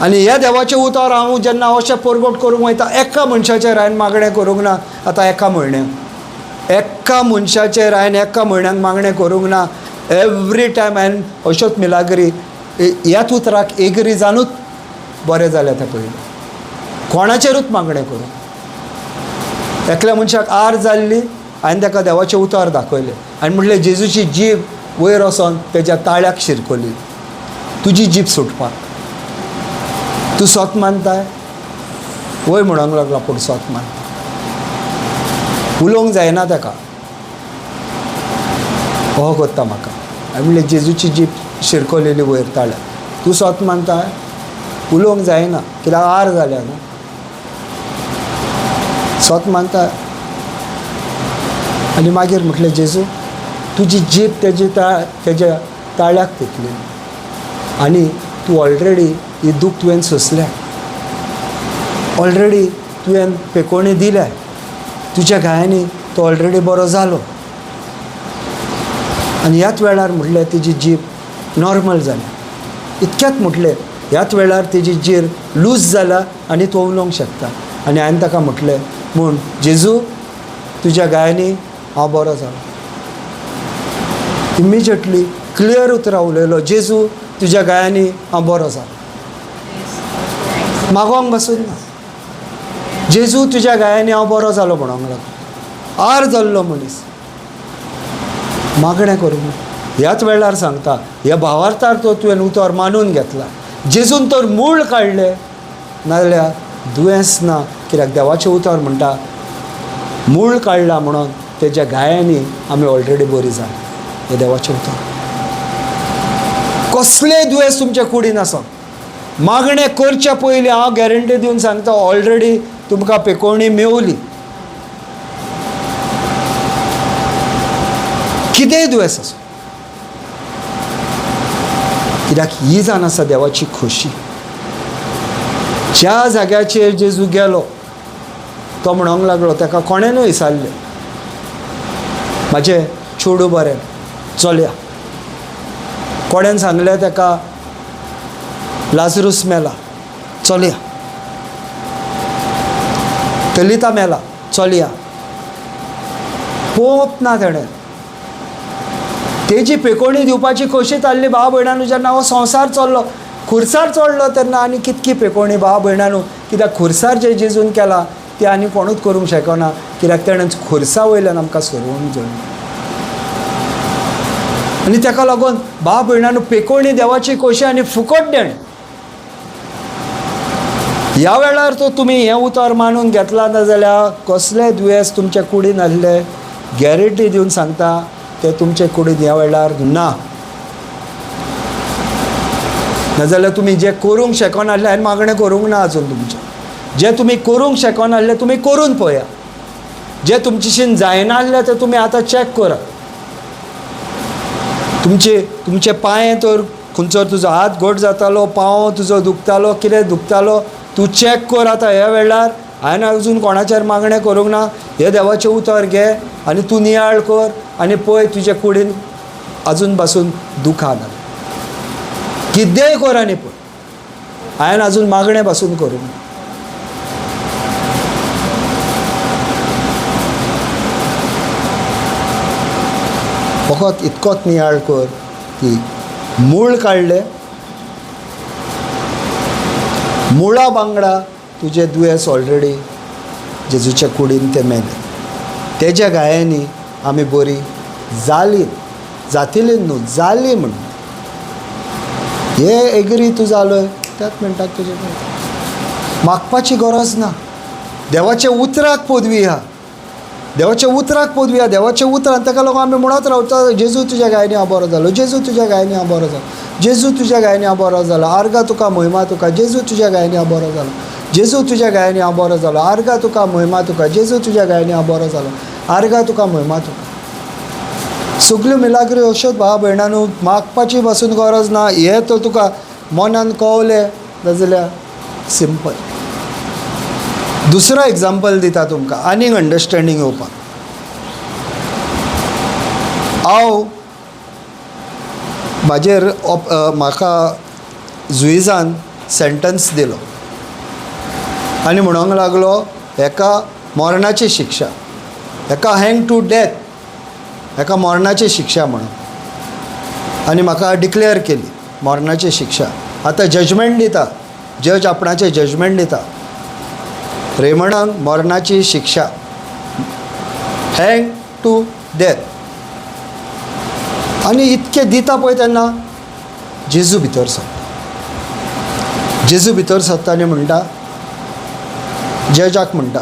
आनी ह्या देवाचें उतर हांव जेन्ना अशें परगट करूंक वयता एका मनशाचेर हांवें मागणें करूंक ना. आतां एका म्हयन्याक एका मनशाचेर हांवें एका म्हयन्याक मागणें करूंक ना. एवरी टायम हांवें अश्योच मिलाग्री ह्याच उतराक एग्री जावनूच बरें जालें तें पयलें. कोणाचेरूच मागणें करूंक. एकल्या मनशाक आर जाल्ली, हांवें ताका देवाचें उतर दाखयलें आनी म्हटलें जेजूची जीब वयर वचोन तेज्या ताळ्याक शिरकली, तुजी जीब सुटपाक. तूं सोत मानताय? वय म्हणूंक लागलो, आपूण सोत मानता. उलोवंक जायना ताका, हो करता म्हाका. हांवें म्हणलें जेजूची जीब शिरकलेली वयर ताळ्याक, तूं सोत मानताय? उलोवंक जायना कित्याक आर जाल्या न्हू. सोत मानता? आनी मागीर म्हटलें जेजू तुजी जीब तेजी तेज्या ताळ्याक तेकली आनी तूं ऑलरेडी ही दूख तुवें सोंसल्या, ऑलरेडी तुवें पेकोवणी दिल्या, तुज्या घायांनी तो ऑलरेडी बरो जालो. आनी ह्याच वेळार म्हटलें तिजी जीब नॉर्मल जाली. इतक्यात म्हटलें ह्याच वेळार तिजी जीर लूज जाला आनी तो उलोवंक शकता. आनी हांवें ताका म्हटलें म्हूण जेजू तुज्या गायांनी हांव बरो जालो. इमिजिएटली क्लियर उतरां उलयलो, जेजू तुज्या गायांनी हांव बरो जालो. मागोंक बसून ना, जेजू तुज्या गायांनी हांव बरो जालो म्हणोंक लागलो. आर जाल्लो मनीस मागणें करूंक. ह्याच वेळार सांगता ह्या भावार्थार तो तुवें उतर मानून घेतला, जेजून तर मूळ काडलें नाजाल्यार दुयेंस ना. कित्याक देवाचें उतर म्हणटा मूळ काडला म्हणून तेज्या घायांनी आमी ऑलरेडी बरी जाली. हें देवाचें उतर. कसलेंय दुयेंस तुमच्या कुडीन आसत, मागणें करच्या पयलीं हांव गॅरंटी दिवन सांगता ऑलरेडी तुमकां पेकोवणी मेवली. कितेंय दुयेंस आसूं, कित्याक ही जावन आसा देवाची खोशी. ज्या जाग्याचेर जेजू गेलो तो म्हणोंक लागलो ताका कोणेनूय विचारलें म्हाजें चेडूं बरें चलया. कोणेन सांगलें ताका लाजरूस मेला चलया, तलिता मेला चलया. पळोवप ना तेणें. तेजी पेकोवणी दिवपाची खोशी आसली भाव भयणांनो. जेन्ना हो संवसार चल्लो, खुर्सार चडलो तेन्ना आनी कितकी पेकोवणी भाव भयणांनो. कित्याक खुर्सार जें जेजून केलां तें आनी कोणूच करूंक शकना, कित्याक तेणें खुर्सा वयल्यान आमकां सोरोवन जोडली. आनी ताका लागून भाव भयणांनो पेकोवणी देवाची खोशी आनी फुकट देणें. ह्या वेळार तो तुमी हें उतर मानून घेतलां ना जाल्यार कसलें दुयेंस तुमच्या कुडीन आसलें गॅरंटी दिवन सांगता ते तुमचे कुडीन ह्या वेळार ना. नाजाल्यार तुमी जें करूंक शकनासलें हांवें मागणें करूंक ना आजून तुमचें. जें तुमी करूंक शकनासलें तुमी करून पळया, जें तुमचेशीन जायनासलें तें तुमी आतां चॅक करात. तुमचे तुमचे पांय तर खंयचो तुजो हात घट जातालो, पांव तुजो दुखतालो, कितें दुखतालो तूं चॅक कर आतां ह्या वेळार. हांवें अजून कोणाचेर मागणें करूंक ना. हें देवाचें उतर घे आनी तूं नियाळ कर आनी पळय तुजे कुडीन आजून पासून दुखां ना. कितेंय कर आनी पळय, हांवें आजून मागणें पासून करूंक ना. फकत इतकोच नियाळ कर की मूळ काडलें, मुळा बांगडा तुजें दुयेंस ऑलरेडी जेजूच्या कुडीन तें मेलें. तेज्या गायांनी आमी बरी जाली, जातली न्हू जाली म्हण हे एग्री तूं जालोय त्याच मिनटाक तुजें मागपाची गरज ना. देवाच्या उतराक पदवी आहा, देवाच्या उतराक पदवी आहा, देवाच्या उतरान ताका लागून आमी म्हणत रावता जेजू तुज्या गायनी हांव बरो जालो, जेजू तुज्या गायनी हांव बरो जालो, जेजू तुज्या गायनी हांव बरो जालो, आर्गा तुका म्हयमा तुका, जेजू तुज्या गायनी हांव बरो जालो, जेजू तुज्या गायनी हांव बरो जालो, आर्गा तुका म्हयमा तुका, जेजू तुज्या गायनी हांव बरो जालो, आर्गा तुका म्हयमा तुका. सगल्यो मिलाग्री अश्योच भाव भयणांनो, मागपाची पासून गरज ना. हें तर तुका मनान कवलें जाल्यार सिंपल. दुसरो एग्जाम्पल दिता तुमकां आनीक अंडरस्टँडींग येवपाक. हांव म्हाजेर म्हाका जुईजान सेंटन्स दिलो आनी म्हणूंक लागलो हेका मरणाची शिक्षा, हेका हँग टू डेथ, हेका मरणाची शिक्षा म्हणून. आनी म्हाका डिक्लेअर केली मरणाची शिक्षा. आतां जजमेंट दिता, जज आपणाचें जजमेंट दिता, रेमणाक मरणाची शिक्षा, हँग टू डेथ. आनी इतकें दिता पळय तेन्ना जेजू भितर सरता. जेजू भितर सरता आनी म्हणटा, जजाक म्हणटा,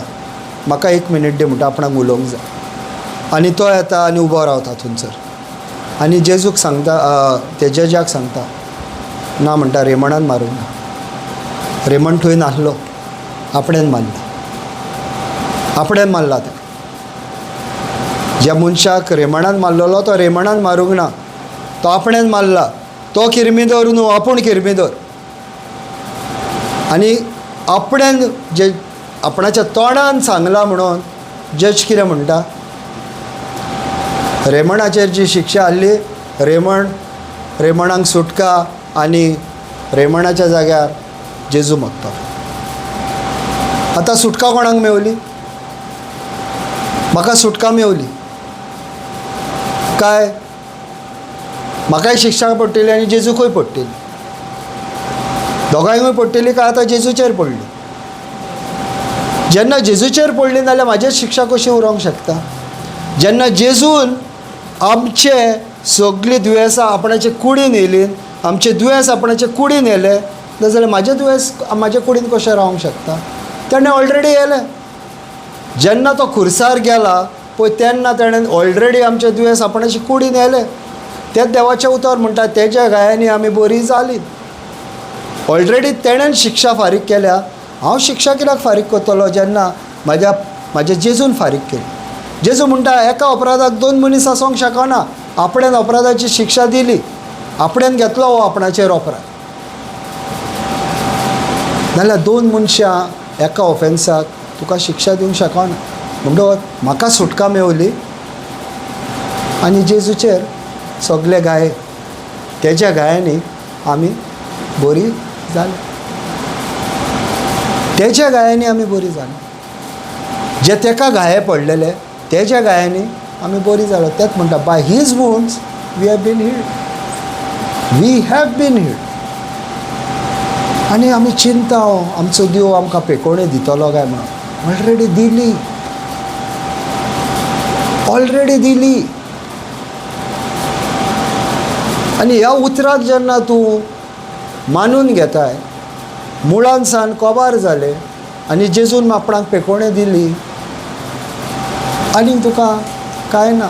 म्हाका एक मिनीट दी म्हणटा, आपणाक उलोवंक जाय. आनी तो येता आनी उबो रावता थंयसर आनी जेजूक सांगता, ते जजाक सांगता, ना म्हणटा रेमणान मारूंक ना, रेमण थंय नासलो, आपणेन मारला, आपणेन मारला ताका. ज्या मनशाक रेमणान मारलेलो तो रेमणान मारूंक ना, तो आपणेन मारला, तो किर्मिदोर न्हू, आपूण किर्मिदोर. आनी आपणेन जे आपणाच्या तोंडान सांगलां म्हणून जज कितें म्हणटा, रेमणाचेर जी शिक्षा आसली रेमणाक सुटका आनी रेमणाच्या जाग्यार जेजू मरता. आतां सुटका कोणाक मेवली? म्हाका सुटका मेवली काय म्हाकाय शिक्षा पडटली आनी जेजूकूय पडटली, दोगांयकूय पडटली काय आतां जेजूचेर पडली? जेन्ना जेजूचेर पडली जाल्यार म्हाजेर शिक्षा कशी उरोंक शकता? जेन्ना जेजून आमचे सगळीं दुयेंसां आपणाचे कुडीन येयलीं, आमचे दुयेंस आपणाचे कुडीन येयले, नाजाल्यार म्हाजें दुयेंस म्हाजे कुडीन कशें रावंक शकता? तेणें ऑलरेडी येयलें. जेन्ना तो खुर्सार गेला पळय तेन्ना तेणें ऑलरेडी आमचें दुयेंस आपणाचे कुडीन येयलें. तें देवाचें उतर म्हणटा, तेज्या घायांनी आमी बरी जाली. ऑलरेडी तेणें शिक्षा फारीक केल्या, हांव शिक्षा कित्याक फारीक करतलो जेन्ना म्हाज्या म्हाज्या जेजून फारीक केली? जेजू म्हणटा एका अपराधाक दोन मनीस आसूंक शकना, आपणेन अपराधाची शिक्षा दिली, आपणेन घेतलो हो आपणाचेर अपराध. नाल्यार दोन मनशां एका ऑफेन्साक तुका शिक्षा दिवंक शकना. म्हणटकच म्हाका सुटका मेवली आनी जेजूचेर सगले गाये, तेज्या गायांनी आमी बरी जाली, तेज्या गायांनी आमी बरी जाली. जे तेका घाये पडलेले तेज्या गायांनी आमी बरी जालो. तेच म्हणटा, by his wounds we have been healed, we have been healed. आनी आमी चिंता आमचो देव आमकां पेकोवणी दितलो काय म्हणून, ऑलरेडी दिली, ऑलरेडी दिली. आनी ह्या उतराक जेन्ना तूं मानून घेताय, मुळान सान कोबार जाले आनी जेजून आपणाक पेकोवणी दिली, आनी तुका कांय ना,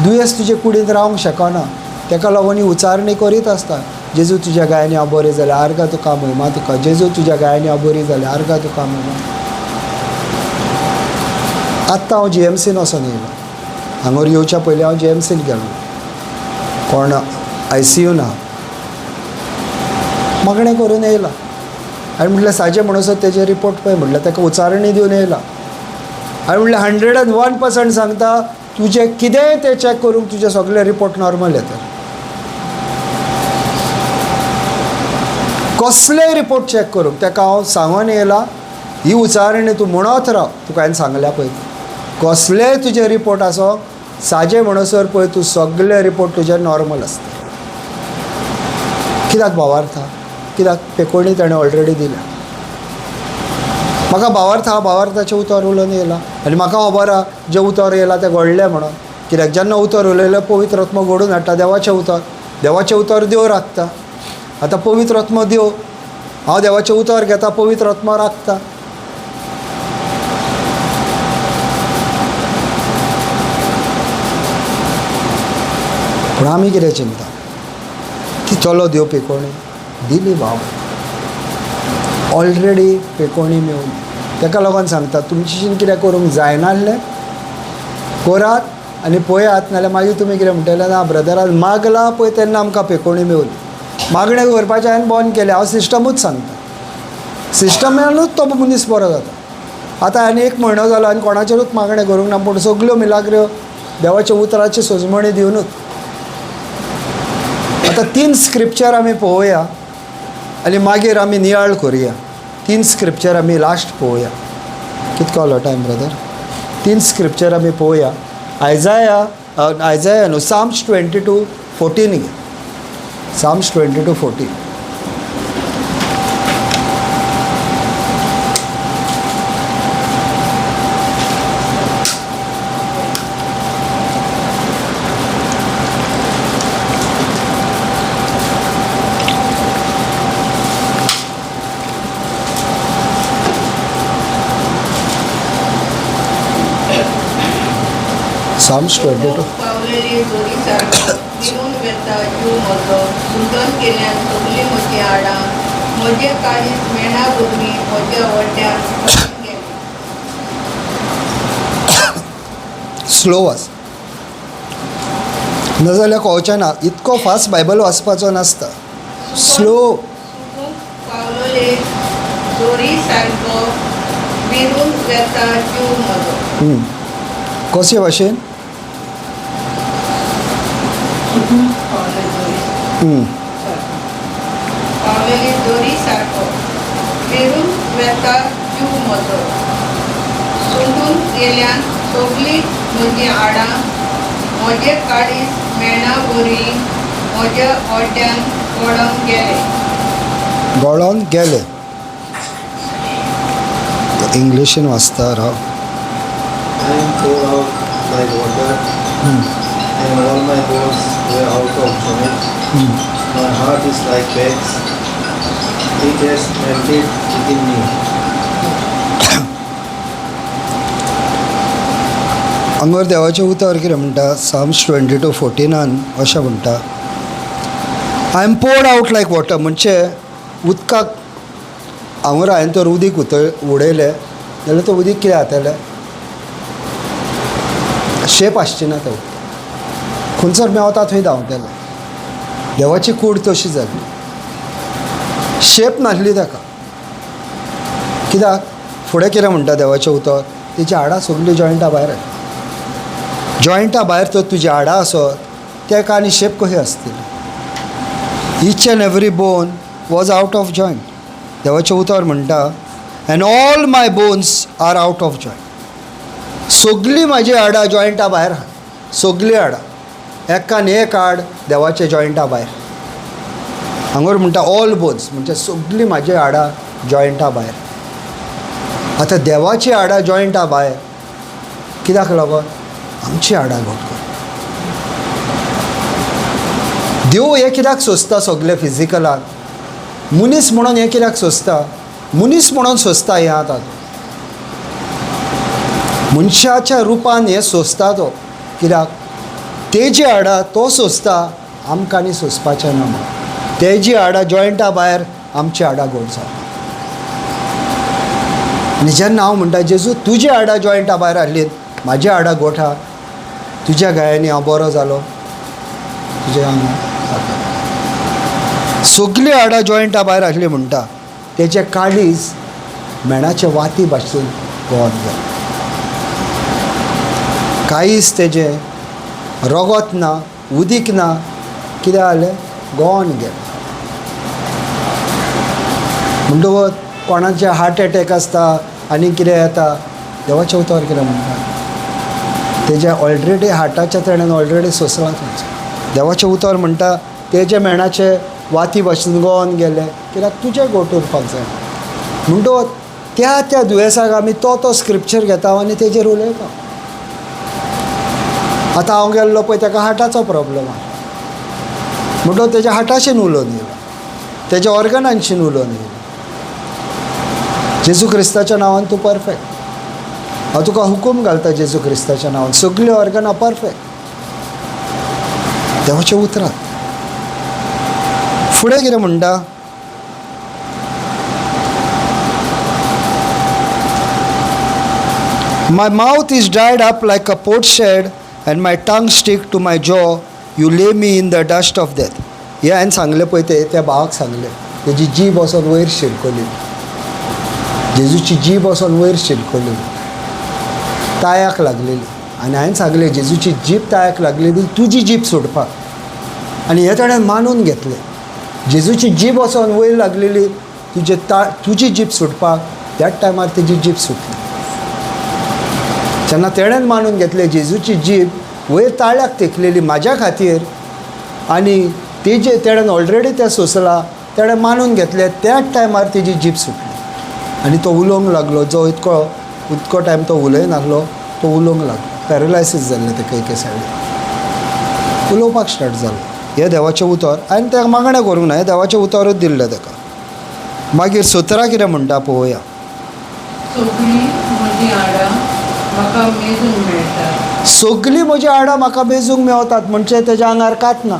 दुयेंस तुजे कुडींत रावंक शकना. तेका लागून ही उचारणी करीत आसता, जेजू तुज्या गायांनी हांव बरें जालें, आर्गां तुका म्हयमा तुका, जेजू तुज्या गायांनी हांव बरी जालें, आर्गां तुका म्हयमा. आत्तां हांव जीएमसीन वचोन येयलो, हांगर येवच्या पयलीं हांव जीएमसीन गेलो, कोण आयसीयून आहा, मागणें करून येयला. आनी म्हटलें साजे म्हणसर तेजे रिपोर्ट पळय, म्हटलें ताका उचारणी दिवन येयला. आनी म्हटलें 101% सांगता, तुजें कितेंय तें चॅक करूंक तुजे सगळे रिपोर्ट नॉर्मल येता, कसलेय रिपोर्ट चॅक करूंक. ताका हांव सांगून येयला, ही उचारणी तूं म्हणत राव, तुका हांवें सांगल्या पळय, कसलेय तुजे रिपोर्ट आसो साजे म्हणसर पळय तूं सगळे रिपोर्ट तुजे नॉर्मल आसता. कित्याक भावार्था? कित्याक पेकोवणी ताणें ऑलरेडी दिल्या. म्हाका भावार्थ हा, भावार्थाचें उतर उलोवन येयलां आनी म्हाका खबर आहा जें उतर येयलां तें घडलें म्हणून. कित्याक जेन्ना उतर उलयलें पवित्र आत्मो घडून हाडटा देवाचें उतर, देवाचें उतर देव राखता. आतां पवित्र आत्मो देव, हांव देवाचें उतर घेता, पवित्र आत्मो राखता. पूण आमी कितें चिंता, तितलो देव पेकोवणी दिली बाब, ऑलरेडी पेकोवणी मेवली. तेका लागून सांगता, तुमचेशीन कितें करूंक जायनासलें करात आनी पळयात, नाल्यार मागीर तुमी कितें म्हणटले, ना ब्रदरान मागला पळय तेन्ना आमकां पेकोवणी मेवली. मागणें करपाचें हांवें बंद केलें, हांव सिस्टमूच सांगता, सिस्टमानूच तो मनीस बरो जाता. आतां आनी एक म्हयनो जालो आनी कोणाचेरूच मागणें करूंक ना, पूण सगल्यो मिलाग्र्यो देवाच्या उतराची सजमणी दिवनूच. आतां 3 स्क्रिप्चर आमी पळोवया. आनी मागीर आमी नियाळ करुया. 3 स्क्रिप्चर आमी लास्ट पळोवया. कितको जालो टायम ब्रदर? 3 स्क्रिप्चर आमी पळोवया. आयजाया आयजाया न्हू, साम्स 22:14 घे. साम्स 22:14. साम्स 22. पावलेली जोरी सारको विरून वेता जीव म्हजो, सुंदर केल्यान सगळीं म्हजीं हाडां, म्हजें काळीज मेणा वरवीं म्हज्या वड्ड्यान पडून गेलें. स्लो वाच, नाजाल्यार कळचें ना. इतको फास्ट बायबल वाचपाचो नासता, स्लो. सुकूंक पावलेले जोरी सारको विरून वेता जीव म्हजो. कशे भाशेन? सुकूंक पावले जोरी सारको. पावलेली दोरी सारको विरून वेता जीव म्हजो, सुंदून गेल्यान सगळीं म्हजीं हाडां, म्हजें काळीज मेणा वरवीं म्हज्या ओड्यान गळोन गेलें. गळोन गेले. इंग्लिशीन वाचता राव. I am poured out like water, and all my bones were out of joint. My heart is like wax; it has melted within me. हांगर देवाचें उतर कितें म्हणटा? साम्स 22:14 अशें म्हणटा, I am poured out like water. म्हणजे उदकाक हांगर हांवें तर उदीक उतळ उडयलें जाल्यार तें उदीक कितें जातलें? शेप आसची ना तें उदक. खंयसर मेवता थंय धांवतलें. देवाची कूड तशी जाल्ली, शेप नासली ताका. कित्याक? फुडें कितें म्हणटा देवाचें उतर? तेची हाडां सगळीं जॉयंटा भायर आसली. जॉयंटा भायर तर तुजी हाडां आसत तेका आनी शेप कशी आसतली? Each and every bone was out of joint. देवाचें उतर म्हणटा, and all my bones are out of joint. सगळीं म्हाजी हाडां जॉयंटा भायर आहा, सगळीं हाडां एकान एक हाड देवाचे जॉयंटा भायर. हांगर म्हणटा ऑल बोन्स, म्हणजे सगळीं म्हाजी हाडां जॉयंटा भायर. आतां देवाची हाडां जॉयंटा भायर कित्याक लागून? आमची हाडां घट कर. देव हें कित्याक सोंसता सगळें फिजिकलान? मनीस म्हणून हें कित्याक सोंसता? मनीस म्हणून सोंसता हें. आतां मनशाच्या रुपान हें सोंसता तो कित्याक? तेजी हाडां तो सोंसता, आमकां न्ही सोंसपाचें ना म्हणून. तेजी हाडां जॉयंटा भायर, आमची हाडां गोड जाता. आनी जेन्ना हांव म्हणटा, जेजू तुजी हाडां जॉयंटा भायर हाडलीत, म्हाजी हाडां गोठा, तुज्या गायांनी हांव बरो जालो, तुज्या आंगार जाता. सगळीं हाडां जॉयंटा भायर आसली म्हणटा, तेचें काळीज मेणाचे वाती भाशेन गोवन गेलें. कांयच तेजें रगत ना, उदीक ना, कितें जालें? गोवन गेलें. म्हणटकच कोणाचे हार्ट एटॅक आसता आनी कितें येता, देवाचें उतर कितें म्हणटा? तेजें ऑलरेडी हार्टाच्या तेणेन ऑलरेडी सोंसलां तुमचें. देवाचें उतर म्हणटा तेजे मेणाचे वाती भाशेन गोवन गेले कित्याक? तुजें गोट उरपाक जाय. म्हणटकच त्या त्या दुयेंसाक आमी तो तो स्क्रिप्चर घेता आनी तेजेर उलयता. आतां हांव गेल्लो पळय ताका हार्टाचो प्रॉब्लम आहा, म्हणटकच तेज्या हार्टाशीन उलोवन येयलो, तेज्या ऑर्गनांशीन उलोवन येयलो. जेजू क्रिस्ताच्या नांवान तूं परफेक्ट. हांव तुका हुकूम घालता जेजू क्रिस्ताच्या नांवान, सगळीं ऑर्गनां परफेक्ट. देवाच्या उतरात फुडें कितें म्हणटा? My mouth is dried up like a potsherd and my tongue stick to my jaw. You lay me in the dust of death. हें हांवें सांगलें पळय, तें त्या भावाक सांगलें. तेजी जीब वचोन वयर शिरकली, जेजूची जीब वचोन वयर शिरकली, तायाक लागलेली. आनी हांवें सांगलें जेजूची जीब तायाक लागलेली, तुजी जीब सोडपाक. आनी हें ताणें मानून घेतलें. जेजूची जीब वचोन वयर लागलेली तुजे तुजी जीब सुटपाक, त्याच टायमार तेजी जीब सुटली. जेन्ना तेणेन मानून घेतलें जेजूची जीब वयर ताळ्याक तेकलेली म्हाज्या खातीर आनी तेजे तेणेन ऑलरेडी तें सोंसलां, तेणें मानून घेतलें, त्याच टायमार तेजी जीब सुटली आनी तो उलोवंक लागलो. जो इतको इतको टायम तो उलयनासलो तो उलोवंक लागलो. पॅरलायसीस जाल्लें तेका एके सायडीन, उलोवपाक स्टार्ट जालो. हें देवाचें उतर आनी तेका मागणें करूंक ना, हें देवाचें उतरूच दिल्लें तेका. मागीर 17 कितें म्हणटा पळोवया. सगळीं म्हजीं हाडां म्हाका मेजूंक मेळटात. सगळीं म्हजीं हाडां म्हाका मेजूंक मेवतात, म्हणजे तेज्या आंगार कात ना.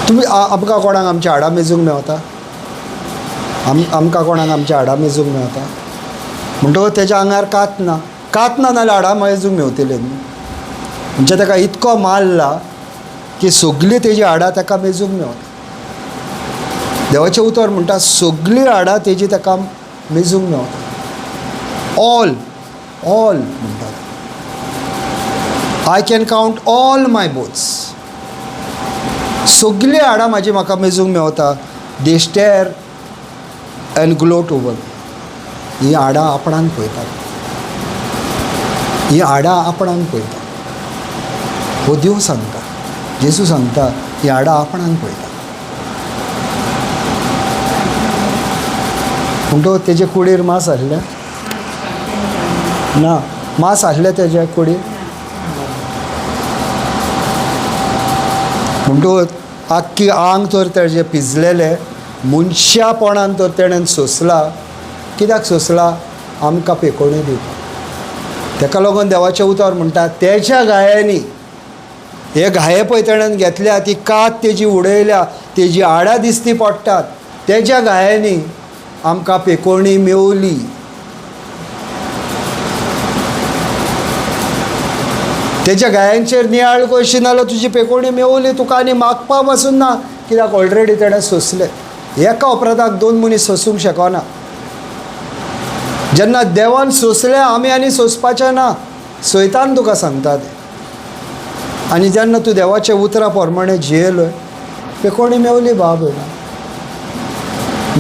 तुमी आमकां कोणाक आमच्या हाडां मेजूंक मेवता? आमकां कोणाक आमच्या हाडां मेजूंक मेवता? म्हणटकच तेज्या आंगार कात ना. कात ना नाल्यार हाडां मेजूंक मेवतलीं न्हू. म्हणजे ताका इतको मारला की सगळीं तेजी हाडां ताका मेजूंक मेवता. देवाचें उतर म्हणटा सगळीं हाडां तेजी ताका मेजूंक मेवता. ऑल ऑल म्हणटा, I can count all my bones. सगळीं हाडां म्हाजी म्हाका मेजूंक मेवता. They stare and gloat over. हीं हाडां आपणाक पळयतात, हीं हाडां आपणाक पळयतात. हो देव सांगता, जेजू सांगता, हीं हाडां आपणाक पळयतात. म्हणटकच तेजे कुडीर मांस आसलें ना? मांस आसलें तेज्या कुडीर? म्हणटकच आख्खी आंग तर तेजें पिजलेलें, मनशापणान तर तेणेन सोंसला. कित्याक सोंसला? आमकां पेकोणी दिवपाक. तेका लागून देवाचें उतर म्हणटा तेज्या घायांनी, हे घाये पळय तेणेन घेतल्या, ती कात तेजी उडयल्या, तेजी हाडां दिसती पडटात, तेज्या घायांनी आमकां पेकोणी मेवली. तेज्या घायांचेर नियाळ करशी नाल्यार तुजी पेकोणी मेवली, तुका आनी मागपा पासून ना, कित्याक ऑलरेडी तेणें सोंसलें. एका अपराधाक 2 मनीस सोंसूंक शकना. जेन्ना देवान सोंसलें आमी आनी सोंसपाचें ना, सैतान तुका सांगता तें. आनी जेन्ना तूं देवाच्या उतरा प्रमाणे जियेलो, पेकोणी मेवली बाब ना,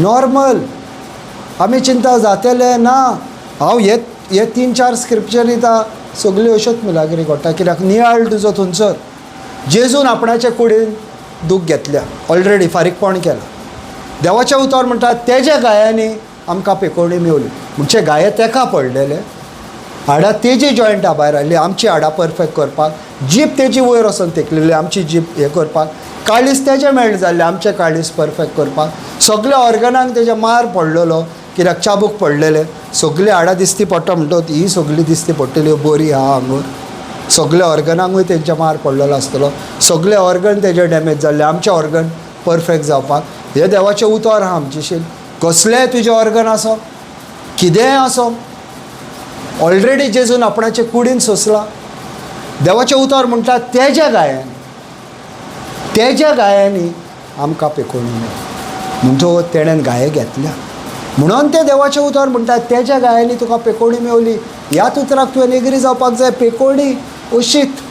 नॉर्मल. आमी चिंता जातलें ना. हांव हे हे 3-4 स्क्रिप्चर दिता, सगल्यो अश्योच मिलाग्री घडटा. कित्याक नियाळ तुजो थंयसर जेजून आपणाचे कुडीन दूख घेतल्या, ऑलरेडी फारीकपण केलां. देवाचें उतर म्हणटा तेज्या घायांनी आमकां पेकोवणी मेवली. म्हणजे घाये तेका पडलेले, हाडां तेजी जॉयंटां भायर हाडली, आमची हाडां परफेक्ट करपाक, जीप तेजी वयर वचोन तेकलेली, आमची जीप हें करपाक, काळीज तेजें मेल्ट जाल्लें, आमचें काळीज परफेक्ट करपाक, सगल्या ऑर्गनांक तेजे मार पडलेलो, कित्याक चाबूक पडलेले, सगळीं हाडां दिसती पडटा. म्हणटकच ही सगळी दिसती पडटली बरी आहा आंगोर, सगल्या ऑर्गनांकूय तेंच्या मार पडलेलो आसतलो, सगळे ऑर्गन तेजे डॅमेज जाल्ले, आमचे ऑर्गन परफेक्ट जावपाक. हें देवाचें उतर आहा आमचेशीन. कसलेंय तुजें ऑर्गन आसो, कितेंय आसो, ऑलरेडी जेजून आपणाचे कुडीन सोंसला. देवाचें उतर म्हणटा तेज्या घायांनी, तेज्या घायांनी आमकां पेकोवणी मेळ्ळी. म्हणटकच तेणेन घाये घेतल्या म्हणून तें देवाचें उतर म्हणटा तेज्या घायांनी तुका पेकोवणी मेवली. ह्याच उतराक तुवें एग्री जावपाक जाय. पेकोवणी अशीत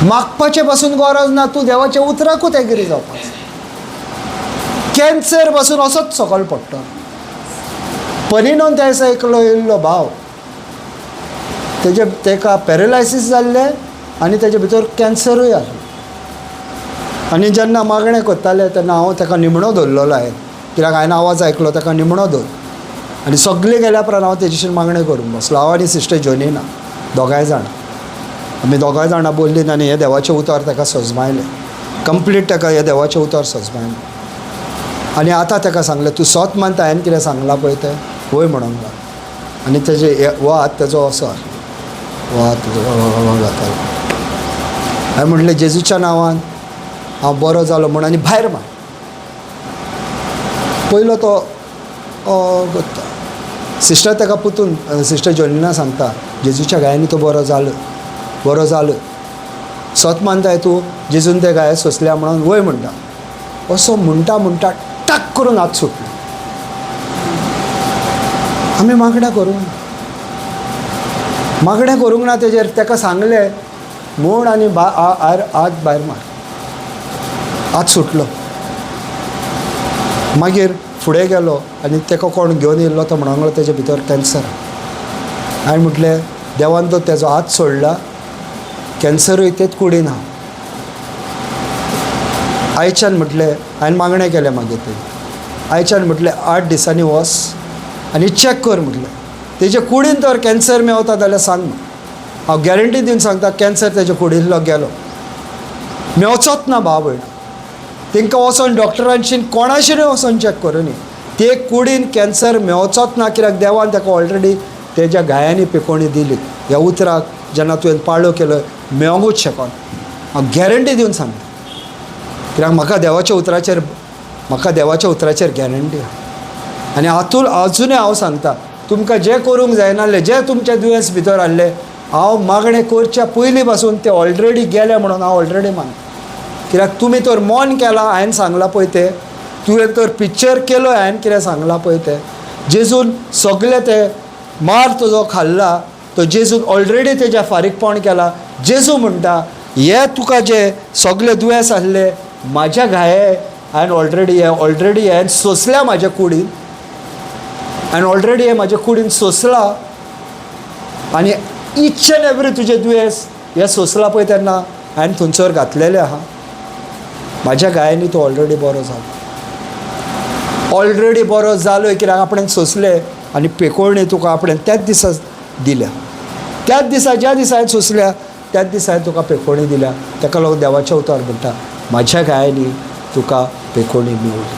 मागपाचें पासून गरज ना, तूं देवाच्या उतराकूच एग्री जावपाक जाय. कॅन्सर पासून असोच सकयल पडटा. परिणोन त्या दिसा एकलो येयल्लो भाव, तेजे तेका पॅरलायसीस जाल्लें आनी तेजे भितर कॅन्सरूय आसलो. आनी जेन्ना मागणें करताले तेन्ना हांव तेका निमणो धरलेलो हांवें, कित्याक हांवें आवाज आयकलो तेका निमणो धर. आनी सगळीं गेल्या उपरांत हांव तेजेशीन मागणें करूंक बसलो. हांव आनी सिस्टर जोनीना दोगांय जाणां, आमी दोगांय जाणां बोल्लीन आनी हें देवाचें उतर तेका सजमायलें, कंप्लीट तेका हें देवाचें उतर सजमायलें. आनी आतां तेका सांगलें, तूं सोत मानता हांवें कितें सांगलां पळय तें? वय म्हणूंक लागलो. आनी तेजे हो हात तेजो असो आसलो, हो हात तेजो जातालो. हांवें म्हणलें जेजूच्या नांवान हांव बरो जालो म्हूण, आनी भायर मार. पयलो तो करता. सिस्टर तेका पुतून, सिस्टर जोलिना सांगता, जेजूच्या घायांनी तो बरो जालो, बरो जालो, सत मानताय तूं जेजून ते घाये सोंसल्या म्हणून? वय म्हणटा. असो म्हणटा म्हणटा टाक करून हात सुटलो. आमी मागण्या करूंक ना, मागणें करूंक ना तेजेर. तेका सांगलें म्हूण आनी हात भायर मार. आज सुटलो. मागीर फुडें गेलो आनी ताका कोण घेवन येयल्लो तो म्हणूंक लागलो तेजे भितर कॅन्सर. हांवें म्हटलें देवान तो तेजो हात सोडला, कॅन्सरूय तेच कुडीन आहा. आयच्यान म्हटलें हांवें मागणें केलें मागीर तेजें, आयच्यान म्हटलें 8 दिसांनी वच आनी चॅक कर म्हटलें, तेजे कुडीन तर कॅन्सर मेवता जाल्यार सांग, हांव गॅरंटी दिवन सांगता कॅन्सर तेजे कुडींतलो गेलो, मेवचोच ना भाव भयण. तांकां वचोन डॉक्टरांशीन कोणाशीनूय वचोन चॅक करुनी, ते कुडीन कॅन्सर मेवचोच ना, कित्याक देवान ताका ऑलरेडी तेज्या घायांनी पिकोवणी दिली. ह्या उतराक जेन्ना तुवें पाळो केलो मेवोंकूच शकना, हांव गॅरंटी दिवन सांगता, कित्याक म्हाका देवाच्या उतराचेर, म्हाका देवाच्या उतराचेर गॅरंटी आहा. आनी हातूंत अजुनूय हांव सांगता तुमकां जें करूंक जायनासलें, जें तुमचें दुयेंस भितर आहलें, हांव मागणें करच्या पयलीं पासून तें ऑलरेडी गेलें म्हणून हांव ऑलरेडी मानता. कित्याक तुमी तर मौन केलां, हांवें सांगलां पळय तें, तुवें तर पिक्चर केलो, हांवें कितें सांगलां पळय तें, जेजून सगलें तें मार तुजो खाल्ला तो जेजून ऑलरेडी तेज्या फारीकपण केलां. जेजू म्हणटा हे तुका जे सगळे दुयेंस आहले म्हाज्या घाये हांवें ऑलरेडी हे ऑलरेडी हांवें सोंसल्या म्हाज्या कुडीन, हांवें ऑलरेडी हे म्हाज्या कुडीन सोंसलां आनी इच एन एवरी तुजें दुयेंस हें सोंसलां पळय तेन्ना हांवें थंयसर घातलेलें आहा, म्हाज्या गायांनी तो ऑलरेडी बरो जालो, ऑलरेडी बरो जालो कित्याक आपणें सोंसलें आनी पेकोवणी तुका आपणें त्याच दिसा दिल्या, त्याच दिसा ज्या दिसा हांवें सोंसल्या त्याच दिसा हांवें तुका पेकोवणी दिल्या. ताका लागून देवाचें उतर म्हणटा म्हाज्या गायांनी तुका पेकोवणी मेवली.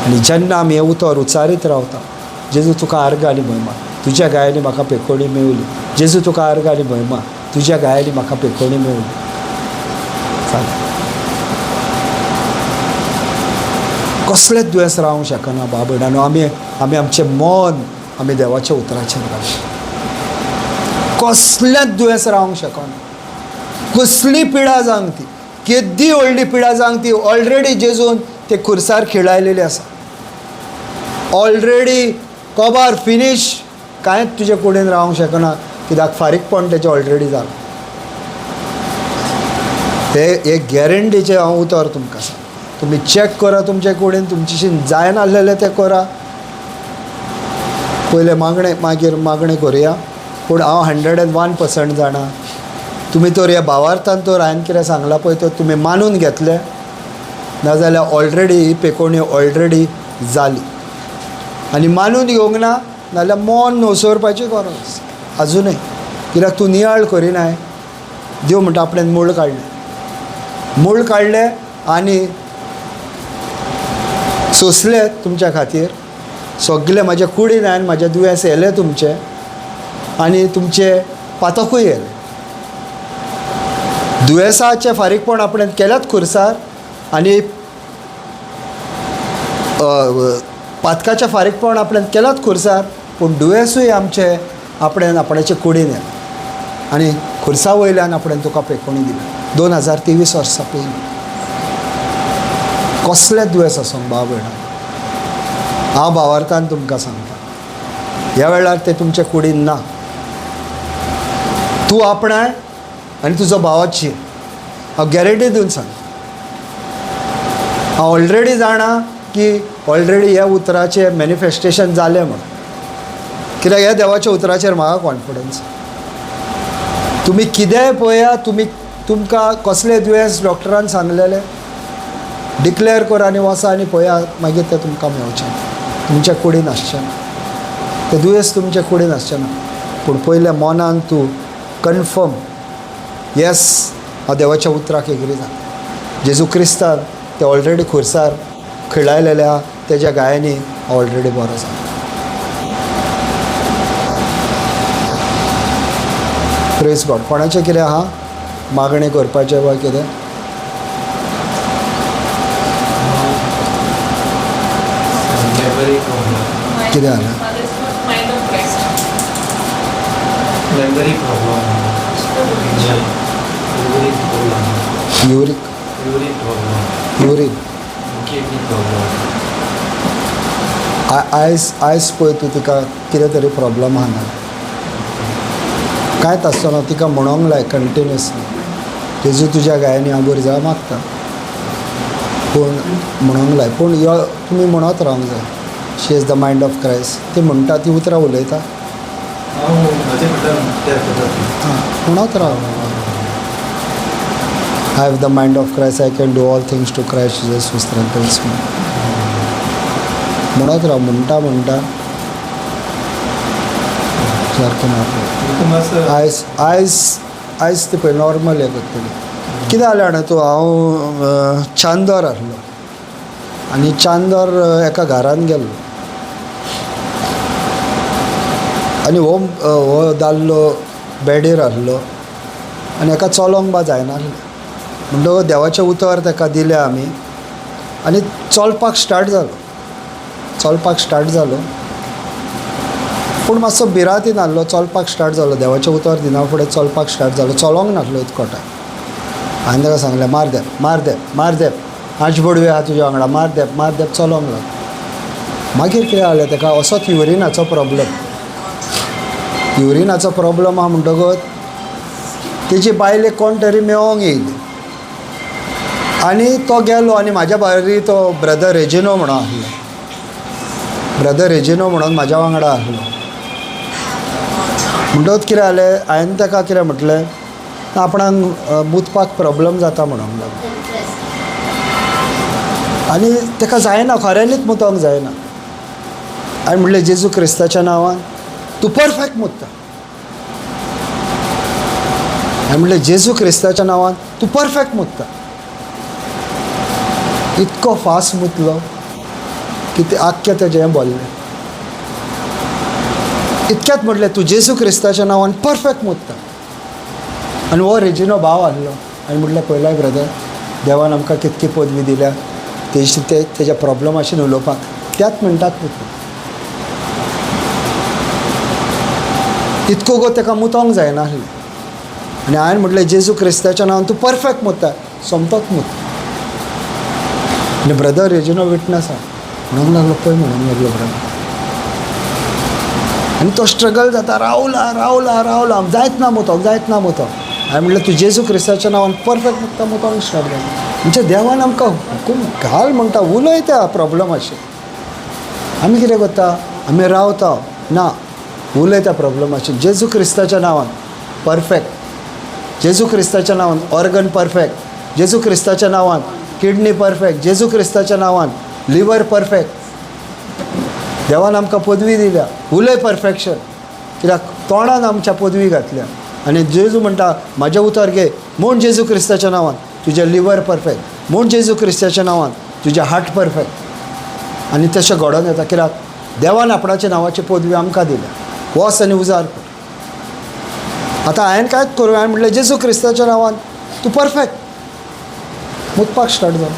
आनी जेन्ना आमी हें उतर उच्चारीत रावता, जेजू तुका आर्गां आनी भयमा, तुज्या गायांनी म्हाका पेकोवणी मेवली, जेजू तुका आर्गां आनी भयमा, तुज्या गायांनी म्हाका पेकोवणी मेवली. चालेल, कसलेंच दुयेंस रावंक शकना बाब भयणांनो. आमी आमी आमचें मन आमी देवाच्या उतराचेर घालता, कसलेंच दुयेंस रावंक शकना, कसली पिडा जावंक ती, केद्दी व्हडली पिडा जावंक ती ऑलरेडी जेजून ते खुर्सार खिळायलेली आसा, ऑलरेडी कबार फिनीश, कांयच तुजे कुडीन रावंक शकना, कित्याक फारीकपण तेजें ऑलरेडी जालां. ते एक गॅरंटीचें हांव उतर तुमकां सांगता, तुमी चॅक करा तुमचे कुडीन, तुमचेशीन जायनासलेलें तें करा, पयलें मागणें मागीर मागणें करुया, पूण हांव 101% जाणा तुमी तर ह्या भावार्थान तर हांवें कितें सांगलां पळय तर तुमी मानून घेतले, नाजाल्यार ऑलरेडी ही पेकोवणी ऑलरेडी जाली. आनी मानून घेवंक ना नाजाल्यार मन नवसरपाची गरज आजुनूय, कित्याक तूं नियाळ करिनाय. देव म्हणटा आपणें मूळ काडलें, मूळ काडलें आनी सोंसलें तुमच्या खातीर, सगलें म्हाज्या कुडीन हांवें म्हाजें दुयेंस येयलें तुमचें आनी तुमचें पातकूय येयलें. दुयेंसाचें फारीकपण आपणें केल्यात खुर्सार आनी पातकाचें फारीकपण आपणें केल्यात खुर्सार, पूण दुयेंसूय आमचें आपणें आपणाचे कुडीन येयलें आनी खुर्सा वयल्यान आपणें तुका पेकोवणी दिली. 2023 वर्सां पयलीं कसलें दुयेंस आसूं भाव भयणां, हांव भावार्थान तुमकां सांगता ह्या वेळार तें तुमच्या कुडीन ना, तूं आपणाय आनी तुजो भावाची, हांव गॅरंटी दिवन सांगता. हांव ऑलरेडी जाणा की ऑलरेडी ह्या उतराचें मॅनिफेस्टेशन जालें म्हणून, कित्याक ह्या देवाच्या उतराचेर म्हाका कॉन्फिडन्स. तुमी कितेंय पळया, तुमी तुमकां कसलें दुयेंस डॉक्टरान सांगलेलें डिक्लेअर कर आनी वचा आनी पळया, मागीर तें तुमकां मेवचें, तुमच्या कुडीन आसचें ना, तें दुयेंस तुमच्या कुडीन आसचें ना. पूण पयल्या मनान तूं कन्फर्म येस हांव देवाच्या उतराक एग्री जाता, जेजू क्रिस्तान ते ऑलरेडी खुर्सार खिळायलेल्या तेज्या गायांनी हांव ऑलरेडी बरो जाला. Praise God. कोणाचें कितें आहा मागणें करपाचें वा कितें? कितें जालें? Memory problem. Uric urine problem. Urine kidney problem. आयज आयज पळय तूं तिका कितें तरी प्रॉब्लम आहा ना, कांयच आसतना तिका म्हणोंक लाय कंटिन्युअसली, जेजू तुज्या गायांनी हांव बरी जावं मागता. पूण म्हणूंक लाय, पूण यो तुमी म्हणत रावंक जाय, she has the mind of Christ. ती म्हणटा ती उतरां उलयता. हांव म्हजे म्हटल्यार तयार करता. आं, म्हणत राव, I have the mind of Christ, I can do all things to Christ Jesus who strengthens me. म्हणत राव, म्हणटा म्हणटा सारकें ना. तुका मातसो आयज आयज आयज ती पळय नॉर्मल हें करतली. कितें जालें जाणा तूं, हांव चांदर आसलो आनी चांदर एका घरान गेल्लो आनी हो हो दादलो बेडीर आसलो आनी हेका चलोंक बा जायनासलें. म्हणटकच देवाचें उतर ताका दिलें आमी आनी चलपाक स्टार्ट जालो, चलपाक स्टार्ट जालो, पूण मातसो भिरांतीन आहलो. चलपाक स्टार्ट जालो, देवाचें उतर दिना फुडें चलपाक स्टार्ट जालो, चलोंक नासलो इतको टायम. हांवें ताका सांगलें, मार देप मार देप मार देप, आंच बडवे आहा तुज्या वांगडा, मार देप मार देप, चलोंक लागलो. मागीर कितें जालें, ताका असोच युरिनाचो प्रॉब्लम, युरिनाचो प्रॉब्लम आहा. म्हणटकच तेजी बायलेक कोण तरी मेळोंक येयली आनी तो गेलो आनी म्हाज्या बारी तो ब्रदर रेजिनो म्हणून आसलो, ब्रदर रेजिनो म्हणून म्हाज्या वांगडा आसलो. म्हणटकच कितें जालें, हांवें ताका कितें म्हटलें, आपणाक मुतपाक प्रॉब्लम जाता म्हणूंक लागलो आनी ताका जायना, खऱ्यांनीच मुतोंक जायना. हांवें म्हणलें, जेजू क्रिस्ताच्या नांवान तूं परफेक्ट मुत्ता. हांवें म्हणलें, जेजू क्रिस्ताच्या नांवान तूं परफेक्ट मुत्ता. इतको फास्ट मुतलो की ते आख्खें तेजें हें बोल्लें. इतक्यात म्हटलें, तूं जेजू क्रिस्ताच्या नांवान परफेक्ट मुत्ता. आनी हो रेजिनो भाव आहलो आनी म्हटलें, पयलाय ब्रदर, देवान आमकां कितकी पदवी दिल्या, तेजी ते तेज्या प्रॉब्लमाशेन उलोवपाक त्याच मिनटाक मुतलो. इतको गो ताका मुतोंक जायना आसलें आनी हांवें म्हटलें, जेजू क्रिस्ताच्या नांवान तूं परफेक्ट मुत्ता, सोमतोच मुत. आनी ब्रदर रेजिनो विटनस आहा, म्हणूंक लागलो, पळय म्हणूंक लागलो ब्रदर. आनी तो स्ट्रगल जाता, रावला रावला रावला, जायत ना मुतोंक, जायत ना मुतोंक. हांवें म्हटलें, तूं जेजू क्रिस्ताच्या नांवान परफेक्ट मुत्ता, मुतोंक स्टार्ट जालें. म्हणजे देवान आमकां हुकूम घाल म्हणटा, उलयता प्रॉब्लमाचेर. आमी कितें करता, आमी रावता ना, उलयता प्रॉब्लमाचेर. जेजू क्रिस्ताच्या नांवान परफेक्ट, जेजू क्रिस्ताच्या नांवान ऑर्गन परफेक्ट, जेजू क्रिस्ताच्या नांवान किडनी परफेक्ट, जेजू क्रिस्ताच्या नांवान लिवर परफेक्ट. देवान आमकां पदवी दिल्या, उलय परफेक्शन, कित्याक तोंडान आमच्या पदवी घातल्या. आनी जेजू म्हणटा, म्हाजें उतर घे म्हूण जेजू क्रिस्ताच्या नांवान तुजें लिवर परफेक्ट, म्हूण जेजू क्रिस्ताच्या नांवान तुजें हार्ट परफेक्ट. आनी तशें घडोवन येता, कित्याक देवान आपणाच्या नांवाची पदवी आमकां दिल्या. वच आनी उजार कर. आतां हांवें कांयच करूं, हांवें म्हटलें, जेजू क्रिस्ताच्या नांवान तूं परफेक्ट, मुतपाक स्टार्ट जालो.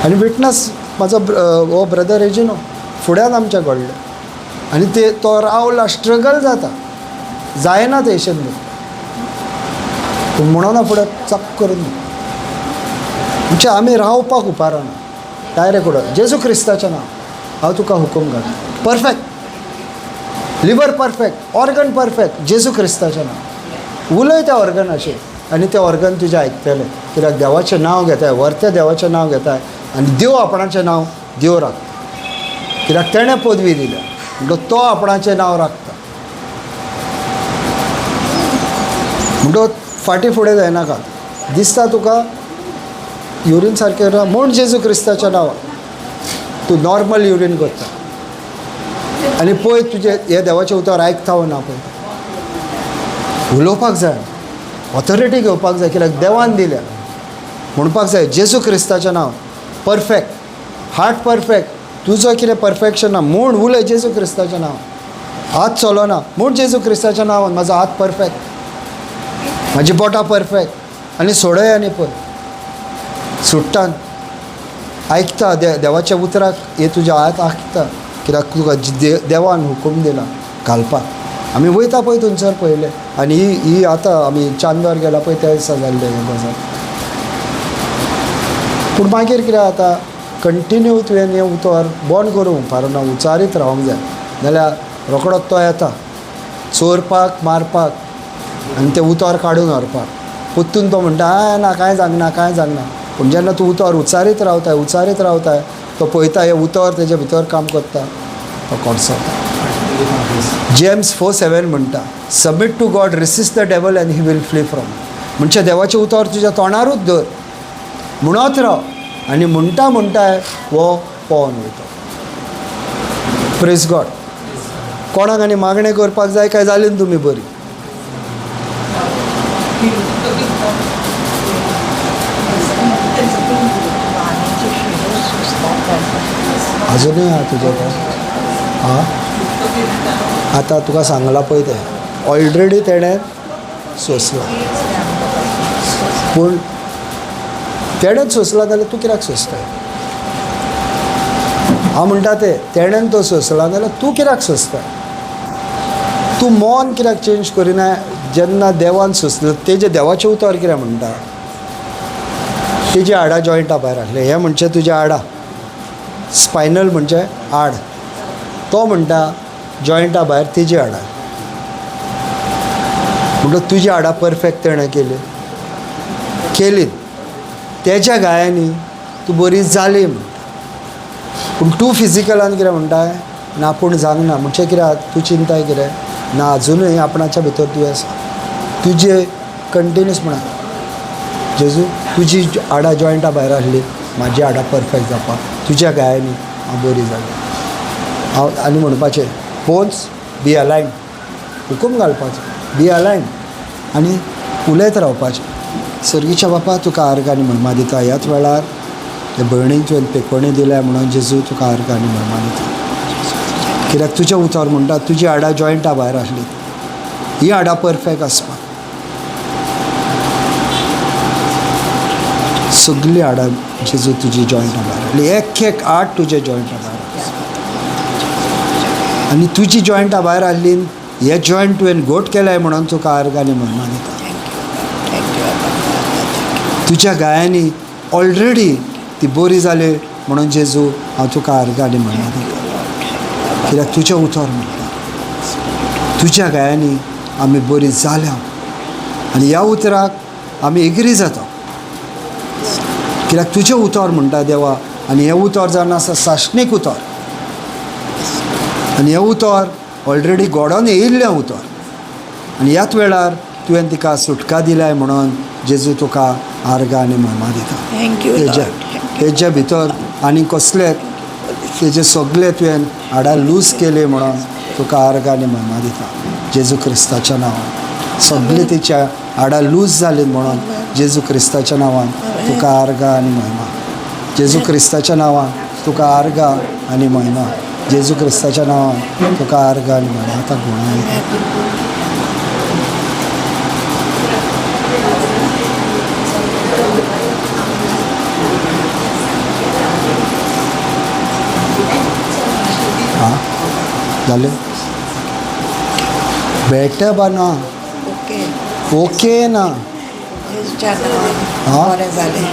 आनी विटनस म्हाजो हो ब्रदर रेजिनो फुड्यान आमच्या घडलें. आनी ते तो रावला, स्ट्रगल जाता, जायना तेशेन पूण म्हणोना फुडें चक करून. म्हणजे आमी रावपाक उपारना, डायरेक्ट उडोवप, जेजू क्रिस्ताचें नांव हांव तुका हुकूम घालता, perfect, liver perfect, organ perfect, जेजू क्रिस्ताचें नांव. उलय त्या ऑर्गनाचेर आनी तें ऑर्गन तुजें आयकतलें, कित्याक देवाचें नांव घेताय, व्हरतें देवाचें नांव घेताय आनी देव आपणाचें नांव देव राखता, कित्याक तेणें पदवी दिल्या म्हणटो तो आपणाचें नांव राखता. म्हणटो फाटीं फुडें जायनाका, दिसता तुका युरीन सारकें म्हूण जेजू क्रिस्ताच्या नांवान तूं नॉर्मल युरीन करता आनी पळय तुजें हें देवाचें उतर आयकता वो ना. पळय उलोवपाक जाय, ऑथॉरिटी घेवपाक जाय, कित्याक देवान दिल्या. म्हणपाक जाय जेजू क्रिस्ताचें नांव परफेक्ट, हार्ट परफेक्ट, तुजो कितें परफेक्शन ना म्हूण उलय जेजू क्रिस्ताचें नांव. हात चलोना म्हूण जेजू क्रिस्ताच्या नांवान म्हाजो हात परफेक्ट, म्हाजी बोटां परफेक्ट. आनी सोडय आनी पळय सुट्टान आयकता देवाच्या उतराक, हे तुज्या हात आयकता, कित्याक तुका देवान हुकूम दिला घालपाक. आमी वयता पळय थंयसर पयलें आनी ही ही आतां आमी चांदर गेला पळय त्या दिसा जाल्लें हें गजाल. पूण मागीर कितें जाता, कंटिन्यू तुवें हें उतर बंद करूंक फारना, उचारीत रावंक जाय, नाल्यार रोकडोच तो येता चोरपाक, मारपाक आनी तें उतर काडून व्हरपाक. परतून तो म्हणटा, आ ना कांय जावंक ना, कांय जावंक ना. पूण जेन्ना तूं उतर उच्चारीत रावताय उच्चारीत रावताय, तो पळयता हें उतर तेजे भितर काम करता, तो कोडसोता. जेम्स 4:7 म्हणटा, submit to God, resist the devil and he will flee from. म्हणजे देवाचें उतर तुज्या तोंडारूच धर, म्हणत राव आनी म्हणटा म्हणटाय हो पळोवन वयता. Praise God. कोणाक आनी मागणें करपाक जाय काय जाली न्हू तुमी बरी? अजुनूय आहा तुजें काय? आं, आतां तुका सांगलां पळय तें ऑलरेडी तेणें सोंसलां, पूण तेणेंच सोंसलां जाल्यार तूं कित्याक सोंसताय? हांव म्हणटा तें तेणेन तो सोंसला जाल्यार तूं कित्याक सोंसता? तूं मन कित्याक चेंज करिना? जेन्ना देवान सोंसलें तेजें देवाचें उतर कितें म्हणटा, तेजी हाडां जॉयंटां भायर आसलें, हें म्हणजे तुजें हाडां, स्पायनल म्हणजे हाड, तो म्हणटा जॉयंटा भायर तेजी हाडां, म्हणटकच तुजी हाडां परफेक्ट तेणें केली केली, तेज्या गायांनी तूं बरी जाली म्हणटा. पूण तूं फिजिकलान कितें म्हणटाय ना आपूण जावंक ना, म्हणजे कितें तूं चिंताय कितें ना, अजुनूय आपणाच्या भितर दुयेंस तुजें कंटिन्यूस म्हणा, जेजू तुजी हाडां जॉयंटां भायर आसली, म्हाजी हाडां परफेक्ट जावपाक तुज्या गायांनी हांव बरी जाली. हांव आनी म्हणपाचें बोन्स बी अलायन, हुकूम घालपाचो बी अलायन आनी उलयत रावपाचें. सर्गीच्या बापा तुका आर्गां आनी महिमा दिता, ह्याच वेळार हे भयणीक तुवें पेकोवणी दिल्या म्हणून जेजू तुका आर्गां आनी महिमा दिता, कित्याक तुजें उतर म्हणटा तुजी हाडां जॉयंटां भायर आसली, ही हाडां परफेक्ट आसपाक, सगळीं हाडां जेजू तुजी जॉयंटां भायर आसली, एक एक हाड तुजे जॉयंटां भायर आनी तुजी जॉयंटां भायर आसली, हे जॉयंट तुवें घोट केल्याय म्हणून तुका आर्गां आनी महिमा दिता. तुज्या गायांनी ऑलरेडी ती बरी जाली म्हणून जेजू हांव तुका आर्गां आनी महिमा दिता, कित्याक तुजें उतर म्हणटा तुज्या गायांनी आमी बरी जाल्या आनी ह्या उतराक आमी एग्री जाता, कित्याक तुजें उतर म्हणटा देवा, आनी हें उतर जावन आसा सासणीक उतर, आनी हें उतर ऑलरेडी गोडोन येयिल्लें उतर, आनी ह्याच वेळार तुवें तिका सुटका दिल्याय म्हणून जेजू तुका आर्गां आनी महिमा दिता. Thank you. तेज्या भितर आनी कसले तेजे सगळे तुवें हाडां लूज केले म्हणून तुका आर्गां आनी महिमा दिता जेजू क्रिस्ताच्या नांवान. सगळे तिच्या हाडां लूज जाली म्हणून जेजू क्रिस्ताच्या नांवान तुका आर्गां आनी महिमा, जेजू क्रिस्ताच्या नांवान तुका आर्गां आनी महिमा, जेजू क्रिस्ताच्या नांवान तुका आर्गां आनी महिमा. आतां गुणा येता. आं जालें बेटर बा ना, ओके ओके ना, जेजूच्या नांवान आं? बरें जालें,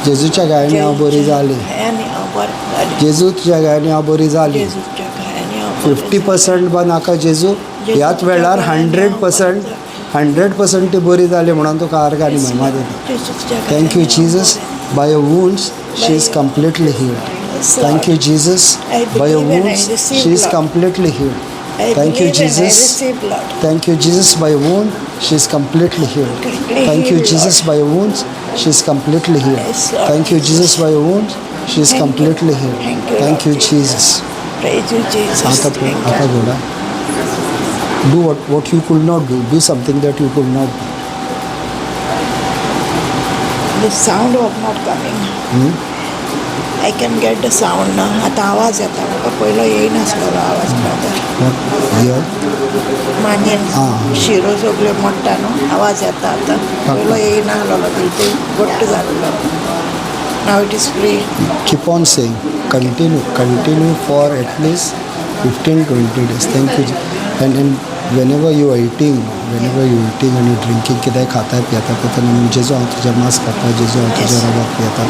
जेजूच्या गायांनी हांव बरी जाली, गायांनी हांव बरें जालें, जेजू तुज्या गायांनी हांव बरी जाली. जेजूच्या गायांनी हांव बरें 50% बा नाका जेजू, ह्याच वेळार 100% ती बरी जाली म्हणून तुका आर्गां आनी महिमा दिता. जेजूच्या Thank you Jesus, by your wounds she is completely healed. Thank you Jesus, by your wounds she is completely healed. Thank you Jesus. Thank you Jesus, by your wound she is completely healed. Thank you Jesus, by your wounds she is completely healed. Thank you Jesus, by your wounds she is completely healed. Thank you Jesus. Praise you Jesus. आता आता घोडा, do what you could not do, do something that you could not do. The sound was not coming. I can get the sound now. आतां आवाज येता म्हाका, पयलो येयनासलो आवाज brother. Here मानयेन आं. शिरो सगल्यो मोडटा न्हू, आवाज येता आतां, पयलो येयनासलो, बिलकूल घट्ट जाल्लो. Now it is free. Keep on saying, continue for at least 15-20 days. Thank you. And whenever you are eating, whenever you eating and you drinking, कितेंय खाताय पियेता तेन्ना म्हण जेजू हांव तुज्या मांस खाता, जेजू हांव तुज्या रगत पियेता,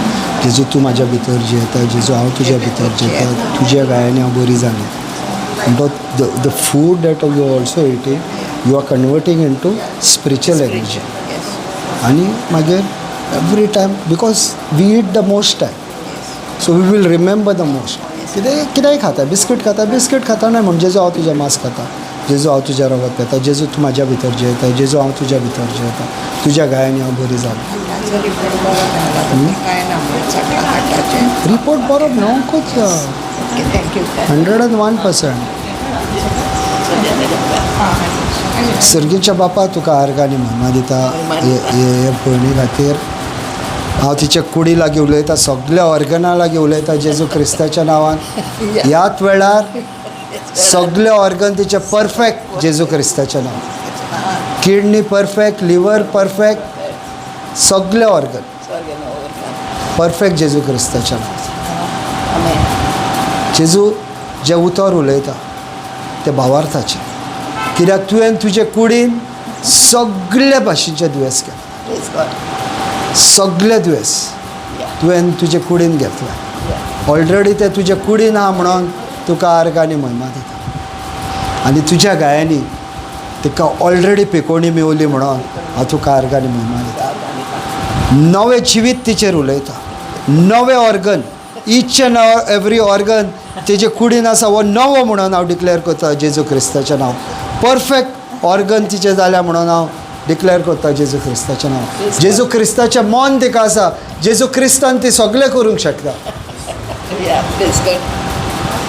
जेजू तूं म्हाज्या भितर जियेता, जेजू हांव तुज्या भितर जियेता, तुज्या गायांनी हांव बरी जाली. But the food that you are also eating, you are converting into spiritual energy. Yes. आनी मागीर Every time, because we eat the most time, so we will remember the most. कितें कितेंय खाता, बिस्कीट खाता, बिस्कीट खाता न्हय म्हण जेजू हांव तुजें मांस खाता, जेजू हांव तुज्या रगत पिता, जेजू तूं म्हाज्या भितर जियेता, जेजू हांव तुज्या भितर जियेता, तुज्या घायांनी हांव बरी जालो. ताचो रिपोर्ट बरो मेळ्ळा तुमकां कांय ना म्हणून सगळ्या हार्टाचें. रिपोर्ट बरो मेळोंकूच. Okay, thank you. 101%. सर्गीच्या बापा, तुका आर्गां आनी म्हयमा दिता हे हे भयणी खातीर. हांव तिच्या कुडी लागीं उलयता, सगल्या ऑर्गना लागीं उलयता जेजू क्रिस्ताच्या नांवान. ह्याच वेळार सगळे ऑर्गन तिचे परफेक्ट जेजू क्रिस्ताच्या नांवान. किडनी परफेक्ट, लिवर परफेक्ट, सगळे ऑर्गन परफेक्ट जेजू क्रिस्ताच्या नांवान. जेजू, जें उतर उलयता तें भावार्थाचें, कित्याक तुवें तुजे कुडीन सगळे भाशेचे दुयेंस केलें. सगळे दुयेंस तुवें तुजे कुडीन घेतलें. ऑलरेडी तें तुजे कुडीन आहा म्हणून तुका आर्गां आनी म्हयमा दिता. आनी तुज्या घायांनी तिका ऑलरेडी पिकोवणी मेवली म्हणून हांव तुका आर्गां आनी म्हयमा दिता. नवें जिवीत तिचेर उलयता. नवें organ, each and every organ तेजे कुडीन आसा हो नवो म्हणून हांव डिक्लेअर करता जेजू क्रिस्ताचें नांव. परफेक्ट ऑर्गन तिचें जाल्या म्हणून हांव डिक्लेअर करता जेजू क्रिस्ताचें नांव. जेजू क्रिस्ताचें मन तिका आसा. जेजू क्रिस्तान ती सगळें करूंक शकता.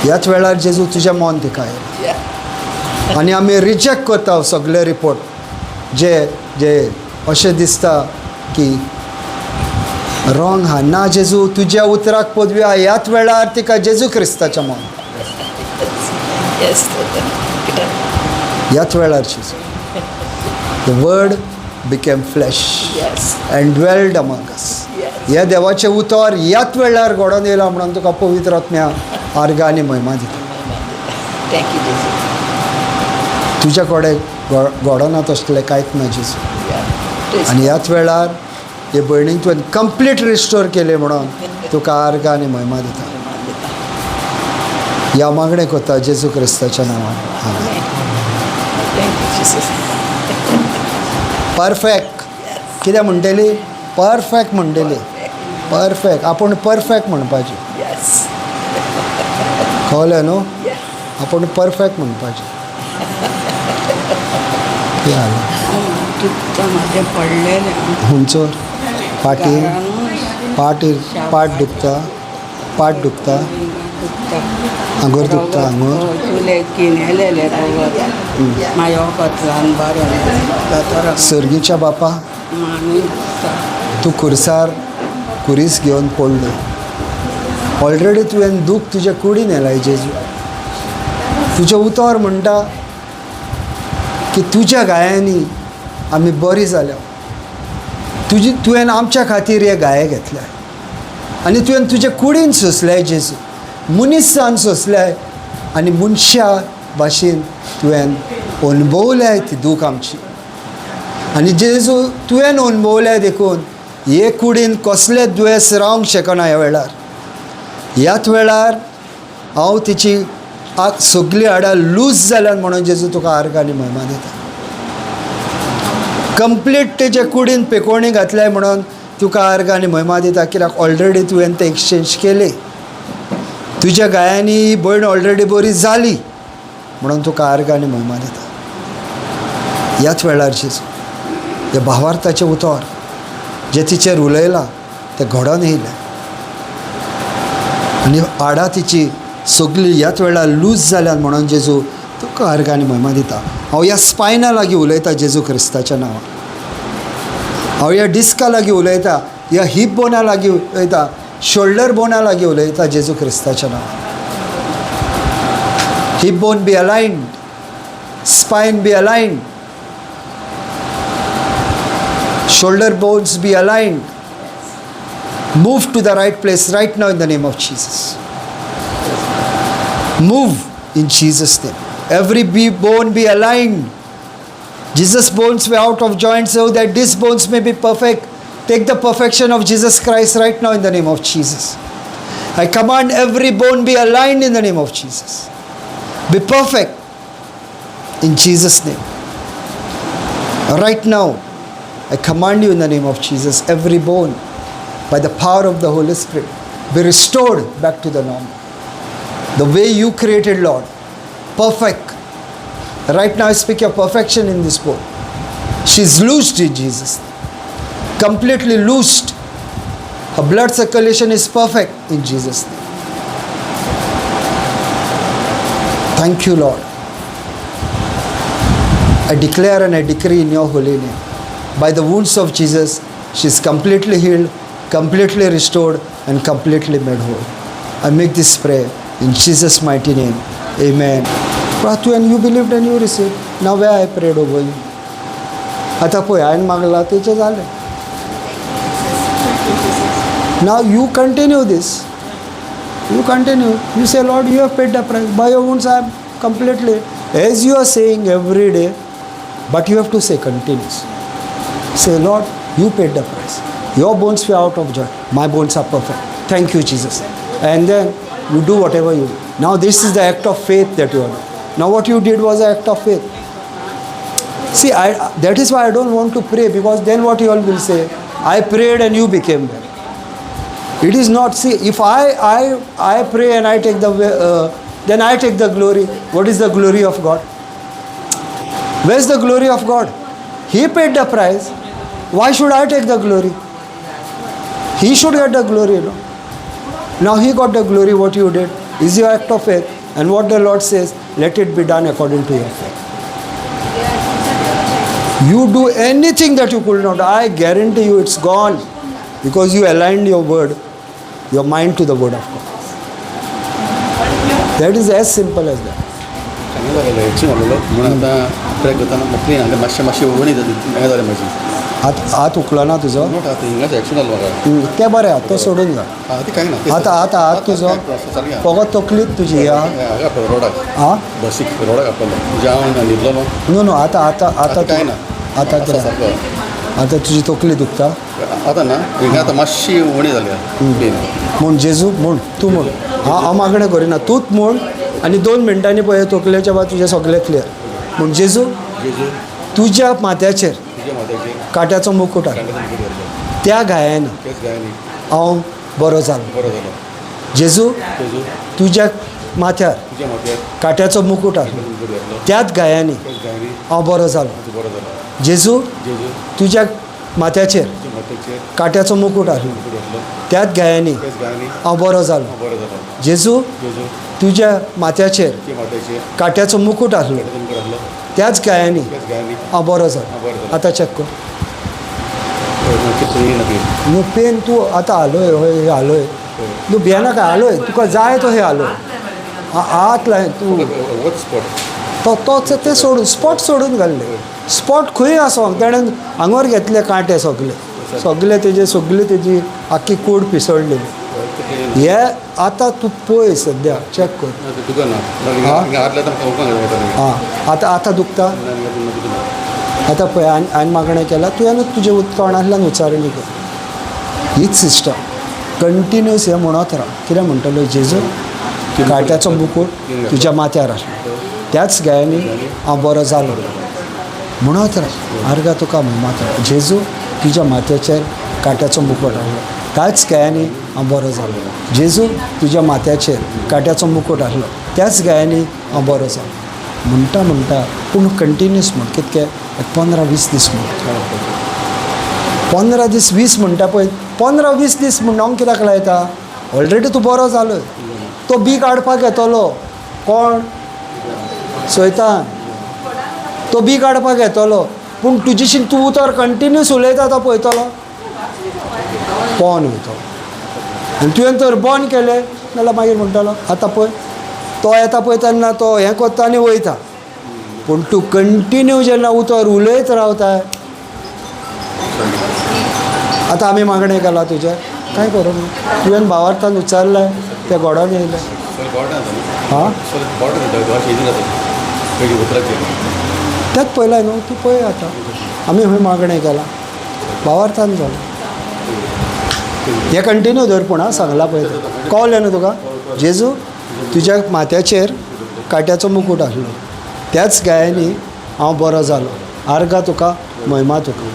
ह्याच वेळार जेजू, तुजें मन तिका आयलें आनी आमी रिजेक्ट करता सगळे रिपोर्ट जे जे अशें दिसता की रॉंग हा. ना जेजू, तुज्या उतराक पदवी आहा. ह्याच वेळार तिका जेजू क्रिस्ताचें मन. ह्याच वेळार जेजू, the Word became flesh and dwelled among us. ह्या देवाचें उतर ह्याच वेळार घडोवन येयलां म्हणून तुका पवित्र आत्म्या आर्गां आनी म्हयमा दिता. Thank you जेजू. तुज्या कडेन घडना तसलें कांयच ना जेजू. आनी ह्याच वेळार हे भयणीक तुवें कंप्लीट रिस्टोर केलें म्हणून तुका आर्गां आनी म्हयमा दिता. ह्या मागणें करता जेजू क्रिस्ताच्या नांवान, आमेन. Thank you Jesus. Perfect. कितें म्हणटली? परफेक्ट म्हणटली. परफेक्ट. आपूण परफेक्ट म्हणपाची. कळलें न्हू? आपूण परफेक्ट म्हणपाचें. कितें जालें? दुखता म्हाजें पडलेलें. हुंचोर पाटीर? पाटीर पाट दुखता? पाट दुखता? दुखता. आंगोर दुखता आंगोर? तुले किनेलेलें रगत मागीर वखद लावन बरें दोतोराक. सर्गीच्या बापा, मानूय दुखता. तूं खुर्सार खुरीस घेवन पडलो. ऑलरेडी तुवें दूख तुज्या कुडीन येलाय जेजू. तुजें उतर म्हणटा की तुज्या घायांनी आमी बरी जाल्या. तुजी तुवें आमच्या खातीर हे घाये घेतले आनी तुवें तुजे कुडीन सोंसले जेजू. मनीस जावन सोंसले आनी मनशा भाशेन तुवें अणभवल्या ती दूख आमची. आनी जेजू, तुवें अणभवल्या देखून हे कुडीन कसलें दुयेंस रावंक शकना ह्या वेळार. ह्याच वेळार हांव तिची आग सगळीं हाडां लूज जाल्यान म्हणून जेजू तुका आर्गां आनी म्हयमा दिता. कंप्लीट तेजे कुडीन पेकोवणी घातल्या म्हणून तुका आर्गां आनी म्हयमा दिता, कित्याक ऑलरेडी तुवें तें एक्सचेंज केली. तुज्या घायांनी ही भयण ऑलरेडी बरी जाली म्हणून तुका आर्गां आनी म्हयमा दिता. ह्याच वेळार जेजू, हे भावार्थाचें उतर जें तिचेर उलयलां तें घडोवन येयलें आनी हाडां तिची सगळीं ह्याच वेळार लूज जाल्यान म्हणून जेजू तुका आर्गां आनी म्हयमा दिता. हांव ह्या स्पायना लागीं उलयता जेजू क्रिस्ताच्या नांवान. हांव ह्या डिस्का लागीं उलयता, ह्या हिप बोना लागीं उलयता, शोल्डर बोना लागीं उलयता जेजू क्रिस्ताच्या नांवान. Hip bone be aligned, spine be aligned, shoulder bones be aligned. Move to the right place right now in the name of Jesus. Move in Jesus' name. Every bone be aligned. Jesus' bones were out of joint so that these bones may be perfect. Take the perfection of Jesus Christ right now in the name of Jesus. I command every bone be aligned in the name of Jesus. Be perfect in Jesus' name. Right now. I command you in the name of Jesus, every bone, by the power of the Holy Spirit, be restored back to the normal. The way you created, Lord, perfect. Right now I speak your perfection in this bone. She's loosed in Jesus. Completely loosed. Her blood circulation is perfect in Jesus' name. Thank you, Lord. I declare and I decree in your holy name. By the wounds of Jesus, she is completely healed, completely restored, and completely made whole. I make this prayer in Jesus' mighty name. Amen. Pratu, and you believed and you received. Now where I prayed over you. आता पळय हांवें मागला तेचें जालें. Now you continue this. You continue. You say, Lord, you have paid the price. By your wounds I am completely. As you are saying every day, but you have to say continuous. Say, Lord, you paid the price. Your bones were out of joint. My bones are perfect. Thank you, Jesus. And then you do whatever you do. Now this is the act of faith that you are doing. Now what you did was an act of faith. See, that is why I don't want to pray, because then what you all will say, I prayed and you became well. It is not, see, if I pray and I take the, then I take the glory. What is the glory of God? Where's the glory of God? He paid the price. Why should I take the glory? He should get the glory, you know. Now he got the glory. What you did is your act of faith. And what the Lord says, let it be done according to your faith. You do anything that you could not, I guarantee you it's gone, because you aligned your word, your mind to the word of God. That is as simple as that. चांगलें जालें action जालेलो म्हणून आतां track करतना clean आसलें मातशें मातशें उणी हें जालें मातशें. हात हात उखलना तुजो? नोट आतां हिंगाच एक्शन जालो म्हाका. तें बरें आहा, तो सोडून घाल. आं तें कांय ना. आतां आतां हात तुजो फकत तकलीच तुजी ह्या रोडाक आं बसीक रोडाक आपलो जेवण न्हिदलो न्हू. न्हू न्हू आतां आतां आतां कांय ना. आतां सारको आतां तुजी तकली दुखता आतां ना, हिंगा आतां मातशी उणी जाल्या. म्हूण जेजू म्हूण तूं म्हूण हांव हांव मागणें करिना, तूंच म्हूण आनी 2 मिनटांनी पळय तकलेच्या बाद तुजें सगळें क्लियर. म्हूण जेजू, तुज्या माथ्याचेर काट्याचो मुकूट आसा, त्या घायान हांव बरो जालो. जेजू, तुज्या माथ्यार काट्याचो मुकूट आसलो, त्याच घायांनी हांव बरो जालो. जेजू, तुज्या माथ्याचेर काट्याचो मुकूट आसलो, त्याच घायांनी हांव बरो जालो. जेजू, तुज्या माथ्याचेर काट्याचो मुकूट आसलो, त्याच घायांनी हांव बरो जालो. आतां चॅक कर. न्हू पेन तूं आतां हालोय, हय हालोय, तूं भियेनाका, हालोय, तुका जाय तो हे हालोय, हात लाय तूं तो तोच ते सोडून स्पॉट सोडून घाल्ले. स्पॉट खंय आसोंक तेणें आंगार घेतले कांटे सगले सगले तेजे सगली तेजी आख्खी कूड पिसडलेली. हे आतां तूं पळय सद्या चॅक कर. आं आतां आतां दुखता. आतां पळय हांवें मागणें केलां, तुवें तुजें तोंडांतल्यान उच्चारणी कर. हीच सिस्टम कंटिन्युअस हें म्हणत राव. कितें म्हणटलो जेजू, काट्याचो मुकूट तुज्या माथ्यार आसलो, त्याच घायांनी हांव बरो जालो. म्हणत राव, आर्गा तुका मात्र. जेजू, तुज्या माथ्याचेर काट्याचो मुकूट आसलो, त्याच घायांनी हांव बरो जालो. जेजू, तुज्या माथ्याचेर काट्याचो मुकूट आसलो, त्याच घायांनी हांव बरो जालो. म्हणटा म्हणटा पूण कंटिन्युअस म्हण कितके 15-20 दीस म्हण, 15 दीस 20 म्हणटा पळय, 15-20 दीस म्हणून कित्याक लायता? ऑलरेडी तूं बरो जालो. तो बी काडपाक येतलो कोण? सैतान. तो बी काडपाक येतलो, पूण तुजीशी तूं उतर कंटिन्युअस उलयता तो पळयतलो पोन वयतलो. आनी तुवें तर बंद केलें जाल्यार मागीर म्हणटलो आतां पळय तो येता पळय तेन्ना तो हें करता आनी वयता. पूण तूं कंटिन्यू जेन्ना उतर उलयत रावता. आतां आमी मागणें केलां तुजें कांय करूं ना, तुवें भावार्थान उच्चारलें तें गोडान येयलें. आं तेंच पळयलां न्हू तूं पळय. आतां आमी खंय मागणें केलां भावार्थान जालें. हें कंटिन्यू धर पूण आं, सांगलां पळय कळ्ळें न्हू तुका? जेजू, तुज्या माथ्याचेर काट्याचो मुकूट आसलो, त्याच घायांनी हांव बरो जालो. आर्गा तुका, महिमा तुका.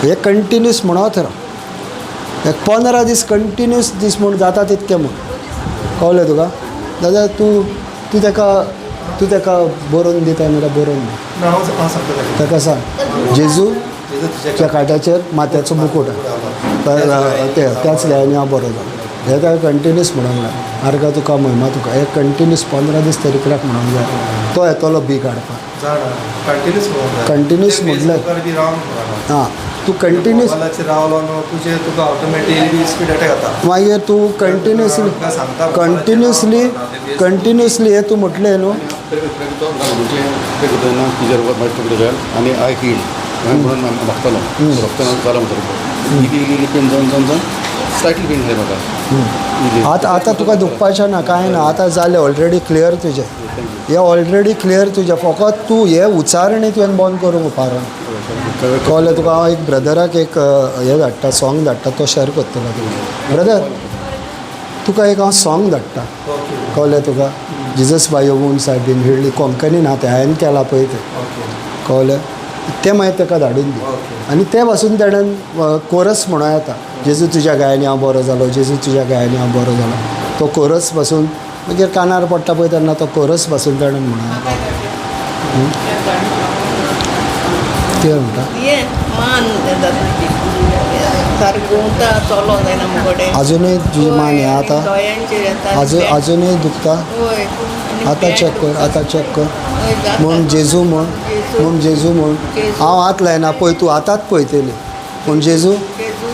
हे कंटिन्यूस म्हणत राव. एक 15 दीस कंटिन्यूस दीस म्हूण जाता तितके म्हूण. कळ्ळें तुका? दादा तूं तूं ताका तूं ताका बरोवन दिता नाल्यार बरोवन दी. ना, हांव सांगता ताका. ताका सांग जेजू जेजू तुज्या च्या काट्याचेर माथ्याचो मुकूट आहा, ते त्याच गायांनी हांव बरो जालो. हे ताका कंटिन्यूस म्हणूंक जाय. आर्गां तुका, महिमा तुका. हे कंटिन्यूस 15 दीस तरी कित्याक म्हणूंक जाय. तो येतलो बी काडपाक. जाणा, कंटिन्यूस म्हणूंक जाय. Continuous ते म्हटल्यार? फेसबुकार बी रावन म्हणना. आं, तूं कंटिन्यूस मोबायलाचेर रावलो न्हू तुजें तुका ऑटोमॅटिकली स्पीड अटॅक जाता. मागीर तूं कंटिन्युअसली तुका सांगता कंटिन्युअसली कंटिन्युअसली हे तूं म्हटलें न्हू. आनी I heal म्हणून मागतालो. रक्तान जालो म्हणटा इली इली इली पेन जावन जावन जावन स्लायटली पेन जालें म्हाका. आतां आतां तुका दुखपाचें ना, कांय ना. आतां जालें ऑलरेडी क्लियर तुजें. हें ऑलरेडी क्लियर तुजें. फकत तूं हें उच्चारणी तुवें बंद करूंक उपारण. कळ्ळें तुका? हांव एक ब्रदराक एक हें धाडटा, सॉंग धाडटा, तो शेअर करतलो तुका. ब्रदर, तुका एक हांव सॉंग धाडटा. ओके. कळ्ळें तुका? Jesus by your wounds I been healed. कोंकणीन आहा तें, हांवें केलां पळय तें. ओके. कळ्ळें? तें मागीर ताका धाडून दी. ओके. आनी ते पासून तेणेन कोरस म्हणूं येता, जेजू तुज्या गायांनी हांव बरो जालो, जेजू तुज्या गायांनी हांव बरो जालो. तो कोरस पासून मागीर कानार पडटा पळय तेन्ना तो कोरस पासून तेणेन म्हणूं येता. कितें म्हणटा? हें मान जाता सारकें घुंवता, चलो जायना मुगडे. आजुनूय तुजी मान हें आतां दोळ्यांचेर येता. आजुनूय दुखता? हय. आनी आतां पेट चॅक कर. दुखता. आतां चॅक कर. हय, जाता. म्हूण जेजू म्हूण. जेजू. म्हूण जेजू म्हूण. जेजू. हांव हात लायना पळय, तूं आतांच पळयतली. पूण जेजू, जेजू,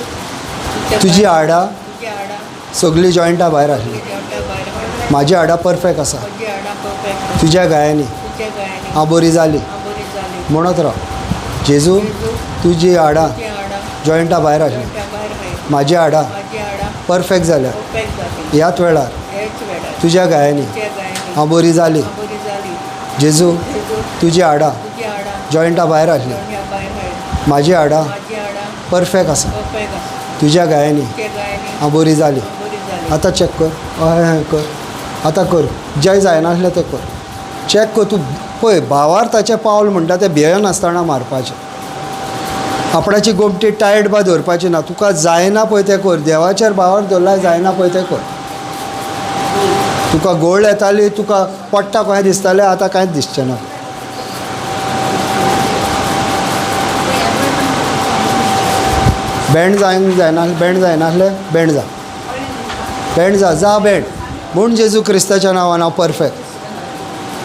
तुज्या तुजी हाडां तुजी हाडां सगळीं जॉयंटां भायर आसली. सगळीं जॉयंटां भायर आसली. म्हाजी हाडां परफेक्ट आसा. म्हजी हाडां परफेक्ट. तुज्या गायांनी तुज्या गायांनी हांव बरी जाली. हांव बरी जाली. म्हणत राव. जेजू, जेजू, तुजी हाडां तुजी हाडां जॉयंटां भायर आसली. जॉयंटां भायर आसली. म्हाजी हाडां म्हाजी हाडां परफेक्ट जाल्या. परफेक्ट जाली. ह्याच वेळार ह्याच वेळार तुज्या गायांनी तुज्या गायांनी हांव बरी जाली. हांव बरी जाली. जेजू, जेजू, तुजी हाडां तुजी हाडां जॉयंटां भायर आसली. जॉयंटां भायर आसली. म्हाजी हाडां म्हाजी हाडां परफेक्ट आसा. परफेक्ट आसा. तुज्या गायांनी तुज्या गायांनी हांव बरी जाली. हांव बरी जाली. आतां चॅक कर. हय हय कर. आतां कर. जें जायनासलें तें कर. चॅक कर तूं. पळय, भावार्थाचें पावल म्हणटा तें भियेनासतना मारपाचें. आपणाची गोमटी टायट बा दवरपाची ना. तुका जायना पळय तें कर. देवाचेर भावार्थ दवरल्यार जायना पळय तें कर. तुका गोळ येताली, तुका पडटा खंय दिसतालें, आतां कांयच दिसचें ना. बँड जायना जायना बँड जायनासलें, बँड जा, बँड जा, जा बँड. म्हूण जेजू क्रिस्ताच्या नांवान हांव परफेक्ट.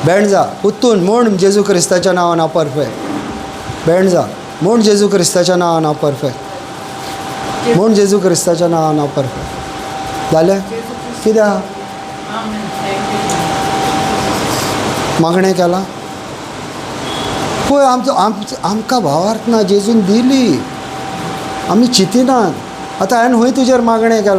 बँड जा उत्तून. म्हूण जेजू क्रिस्ताच्या नांवान हांव परफेक्ट. बँड जा. म्हूण जेजू क्रिस्ताच्या नांवान हांव परफेक्ट. म्हूण जेजू क्रिस्ताच्या नांवान हांव परफेक्ट. जालें? कितें आहा? मागणें केलां पळय. आमचो आमकां भावार्थ ना. जेजून दिली, आमी चिंतिनात. आतां हांवें खंय तुजेर मागणें केलां?